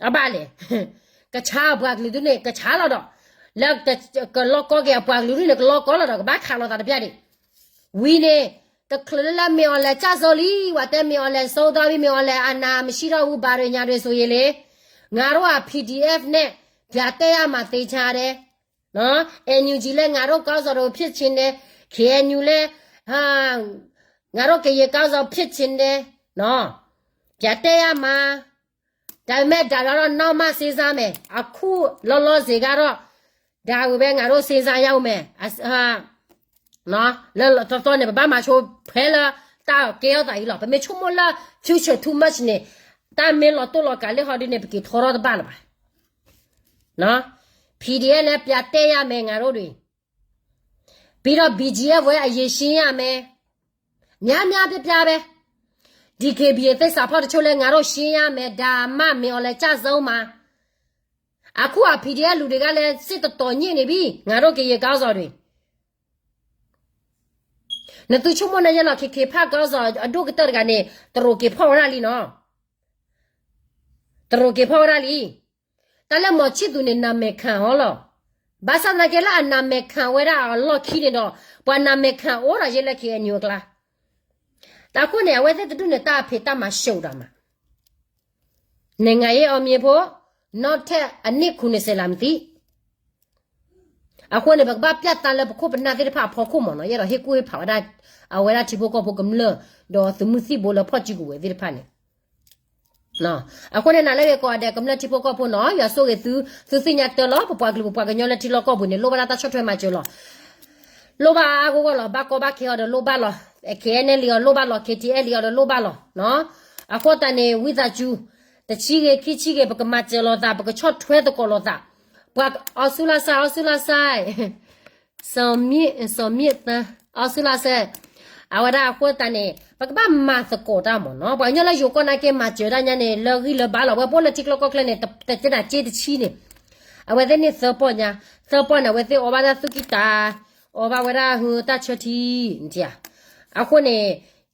အဘၣ်လဲၣ်, ကဆါအပှၤကလုာ်ဒုးန့ၣ် ကဆါလီၤဒီး လၢကလီကီက့ၤအပှၤကလုာ်ဒုးန့ၣ် ကလီကီလီၤဒီး ကဘၣ်ခးလိာ်သးတပျၢ်ဒံး, ဝံၤန့ၣ် တချုးလၢလၢမ့ၢ်အီၤလဲၣ်ကၢ်စိလံ, ဝဲတဲမ့ၢ်အီၤလဲၣ်စိသီဘံ မ့ၢ်အီၤလဲၣ် အာဏာမရှိတော့ဘူး ဘာတွေညာတွေဆိုရင်လေ, ငါတို့က PDF နဲ့ ပြန်တက်ရမှာသေချာတယ်. NUG လည်း ငါတို့ခေါင်းဆောင်တို့ ဖြစ်ချင်တယ်. KNU လည်း ငါတို့ကရင်ခေါင်းဆောင် ဖြစ်ချင်တယ်. ပြန်တက်ရမှာ. ဒါပေမဲ့ ဒါတော့ နောက်မှ စဉ်းစားမယ်. အခု လောလောဆယ်ကတော့ ဒါကိုပဲ ငါတို့ စဉ်းစားရဦးမယ်. လၢလီၤသီသီန့ၣ် ပဘၣ်မၤဆိဖဲလၢ တၢ်ကဲထီၣ်သးအံၤလီၤ. ပမ့ၢ်ဆိကမိၣ်လၢ future too much န့ၣ် တၢ်မ့ၢ်လီၤတိၢ်လီၤကးလံဟီဒုန့ၣ် ပက့ၤထီထီၣ်တဘၣ်လၢၤဘၣ်. PDF လည်း ပြန်တက်ရမယ် ငါတို့တွေ. ပြီးတော့ BGF ဝဲ အရင်ရှင်းရမယ်. များများပြားပြားပဲ. DKBA သစ္စာဖောက်တချို့လည်း ငါတို့ရှင်းရမယ်. ဒါမှ မင်းအောင်လှိုင်ကျဆုံးမှာ. အခုက PDF လူတွေကလည်း စစ်တော်တော်ညစ်နေပြီ. ငါတို့ကရင်ခေါင်းဆောင်တွေ. နသုဆိကမိၣ်န့ၣ်ယဲလီၤ KK ဖးကီၢ်စီၤ အဒိၣ်ကတၢၢ်တဂၤန့ၣ် တရူးက့ၤဖီၣ်ဝဲဒၣ်လံနီၤ. တရူးက့ၤဖီၣ်ဝဲဒၣ်လံ. တၢ်လၢမီၤဆံၣ်သူန့ၣ် နမဲာ်ခံအီၤလီၤ. ဘၣ်ဆၣ်သနာ်က့လၢအနမဲာ်ခံဝဲဒၣ်အလီၢ်ခံန့ၣ်ဒီး ပှၤနမဲာ်ခံအိၣ်ဒီးယဲလၢ KNU အကျါ. တၢ်အဃိန့ၣ် အဝဲသ့ၣ်တဒူၣ်န့ၣ် တၢ်အဖံးတၢ်မၤရှုံးဒၣ်မး နိုင်ငံရေးအောင်မြင်ဖို့ နောက်ထပ်အနှစ်ခုနှစ်ဆယ်လာမသိ. အဃိန့ၣ် ပကဘၣ်ပျၢ်သးလၢပခိၣ်ပနၢ်သ့ၣ်တဖၣ်အဖီခိၣ်မးနီၤ, ယအဲၣ်ဒိးဟ့ၣ်ကူၣ်ဟ့ၣ်ဖးဝဲဒၣ် အဝဲဒၣ်ထံဖိကီၢ်ဖိကမျၢၢ် ဒီးသုးမုၢ်သံၣ်ဘိလၢဖီၣ်စုကဝဲၤသ့ၣ်တဖၣ်န့ၣ်. အဃိန့ၣ် နၤလၢဂ့ၤကိးဂၤဒဲး ကမျၢၢ်ထံဖိကီၢ်ဖိနီၤ, ယွၤဆိၣ်ဂ့ၤသု, သုသ့ၣ်ညါတၢ်လီၤ, ပပှၤကလုာ်ပပှၤကညီလၢထံလီၢ်ကီၢ်ပူၤန့ၣ် လိၣ်ဘၣ်ဒၣ်တၢ်ဆီၣ်ထွဲမၤစၢၤလီၤ. လိၣ်ဘၣ်အါအါဂီၢ်ဂီၢ်လီၤ, ဘၣ်ကီဘၣ်ခဲအီၤဒီးလိၣ်ဘၣ်လီၤ, KNLA အီၤလိၣ်ဘၣ်လီၤ, KTLA အီၤဒီးလိၣ်ဘၣ်လီၤ. အဃိသတးန့ၣ် ဝံသးစူၤ တဆံဂ့ၤ ခံဆံဂ့ၤ ပကမၤစၢၤလိာ်သး, ပကဆီၣ်ထွဲသကိးလိာ်သး. ပှၤအီစူလါစါ, အီစူလါစါ, စီၤမ့ၣ်သၢ, အီစူလါစါ, အဝဲဒၣ်အဃိသတးန့ၣ် ပကဘၣ်မၤသကိးတၢ်မးနီၤ, ပှၤကညီလၢယိၤကီၢ်နာ်က့ မၤစၢၤတၢ်ညါန့ၣ် လၢဂံၢ်လၢဘါလီၤ, ဝဲပအိၣ်လၢထံကျိကီၢ်ချၢန့ၣ် တကဲနၤက့တဆံန့ၣ်, အဝဲသ့ၣ်န့ၢ်သၢပီၢ်ညါ, သၢပီၢ်န့ၣ် အဝဲသ့ၣ်အီဘၣ်ဒၣ်သူၣ်ကံၢ်တၢ်, အီဘၣ်ဝဲဒၣ်ဟုတၢ်ဆၢထံ, အဃိန့ၣ်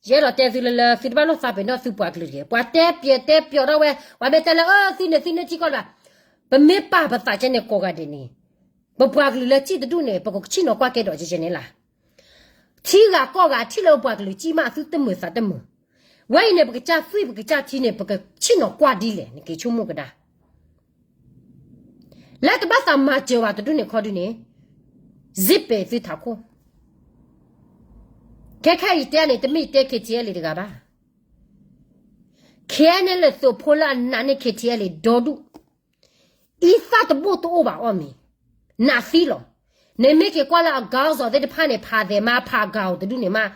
ယအဲၣ်ဒိးတဲသုလၢလၢ သုတဘၣ်လိၣ်သးပ့ၤနီၣ်သုပှၤကလုာ်တဂ့ၤ. ပှၤတဲပျဲၤတဲပျီၤထီၣ်ဝဲ, ပှၤမ့ၢ်တဲလၢ အၢ သုန့ၣ်သုန့ၣ်ထံကီၢ်လၢၤဘၣ်. ပမ့ၢ်ပာ်ပသးကဲန့ၣ်ကိးဂၤဒဲးန့ၣ်, ပပှၤကလုာ်လၢစံၣ်တဒူၣ်န့ၣ် ပကဆ့ၣ်နီၤကွၢ်ကဲဒီးကဲကဲန့ၣ်လၢ်. ထံဂၤကီၢ်ဂၤ ထံၣ်လၢပပှၤကလုာ်စံၣ်မး သုတမုာ်သးတမုာ်. ဝဲအံၤန့ၣ် ပကစၢ်သွံၣ်ပကစၢ်ထံန့ၣ် ပကဆ့ၣ်နီၤကွၢ်ဒ်လဲၣ် နက့ၤဆိကမိၣ်ကဒါ လၢတဘၣ်သးမၤစၢၤဝဲတဒူၣ်န့ၣ်ခီဒုန့ၣ်, စံးပ့ၤသုထးခိၣ်. ခဲခဲအံၤတဲန့ၣ် တမ့ၢ်ယတဲ KTLA တဂၤဘၣ်. ခဲအံၤန့ၣ်လၢသုးဖိလၢအနာ်န့ၢ် KTLA ဒီဒူၣ်, အံသၣ်တဘိၣ်တအိၣ်ဘၣ်အီၣ်မ့ၤ, နာ်သံလီၤ. နမ့ၢ်က့ၤကွၢ်လၢအဂၤစီၤသ့ၣ်တဖၣ်န့ၣ် ဖးသဲးမး ဖးဂၤအီၤတဒူၣ်န့ၣ်မး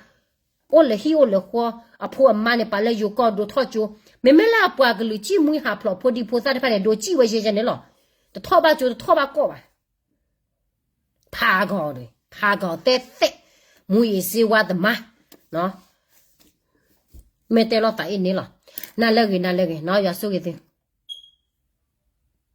အိၣ်လၢဟံၣ်အိၣ်လၢဃီ, အဖိအမါန့ၣ် ပာ်လၢယိၤကီၢ်ဒိးထီၣ်ကၠိ, မ့မ့ၢ်လၢအပှၤကလုာ်စံၣ်မှံဟးဖျိးဖိဒံဖိသၣ်တဖၣ်န့ၣ် ဒိးစံၣ်ဝဲယဲယဲန့ၣ်လီၤ. တထီၣ်ဘၣ်ကၠိတထီၣ်ဘၣ်ကီၢ်ဘၣ်. ဖးဂၤအီၤ, ဖးဂၤအီၤသဲသဲး, မူးယစ်ဆေးဝါးသမား, မ့ၢ်တဲလိာ်သးအ့ၣ်န့ၣ်လီၤ. နၤလၢဂ့ၤ နၤလၢဂ့ၤနီၤ ယွၤဆိၣ်ဂ့ၤသု.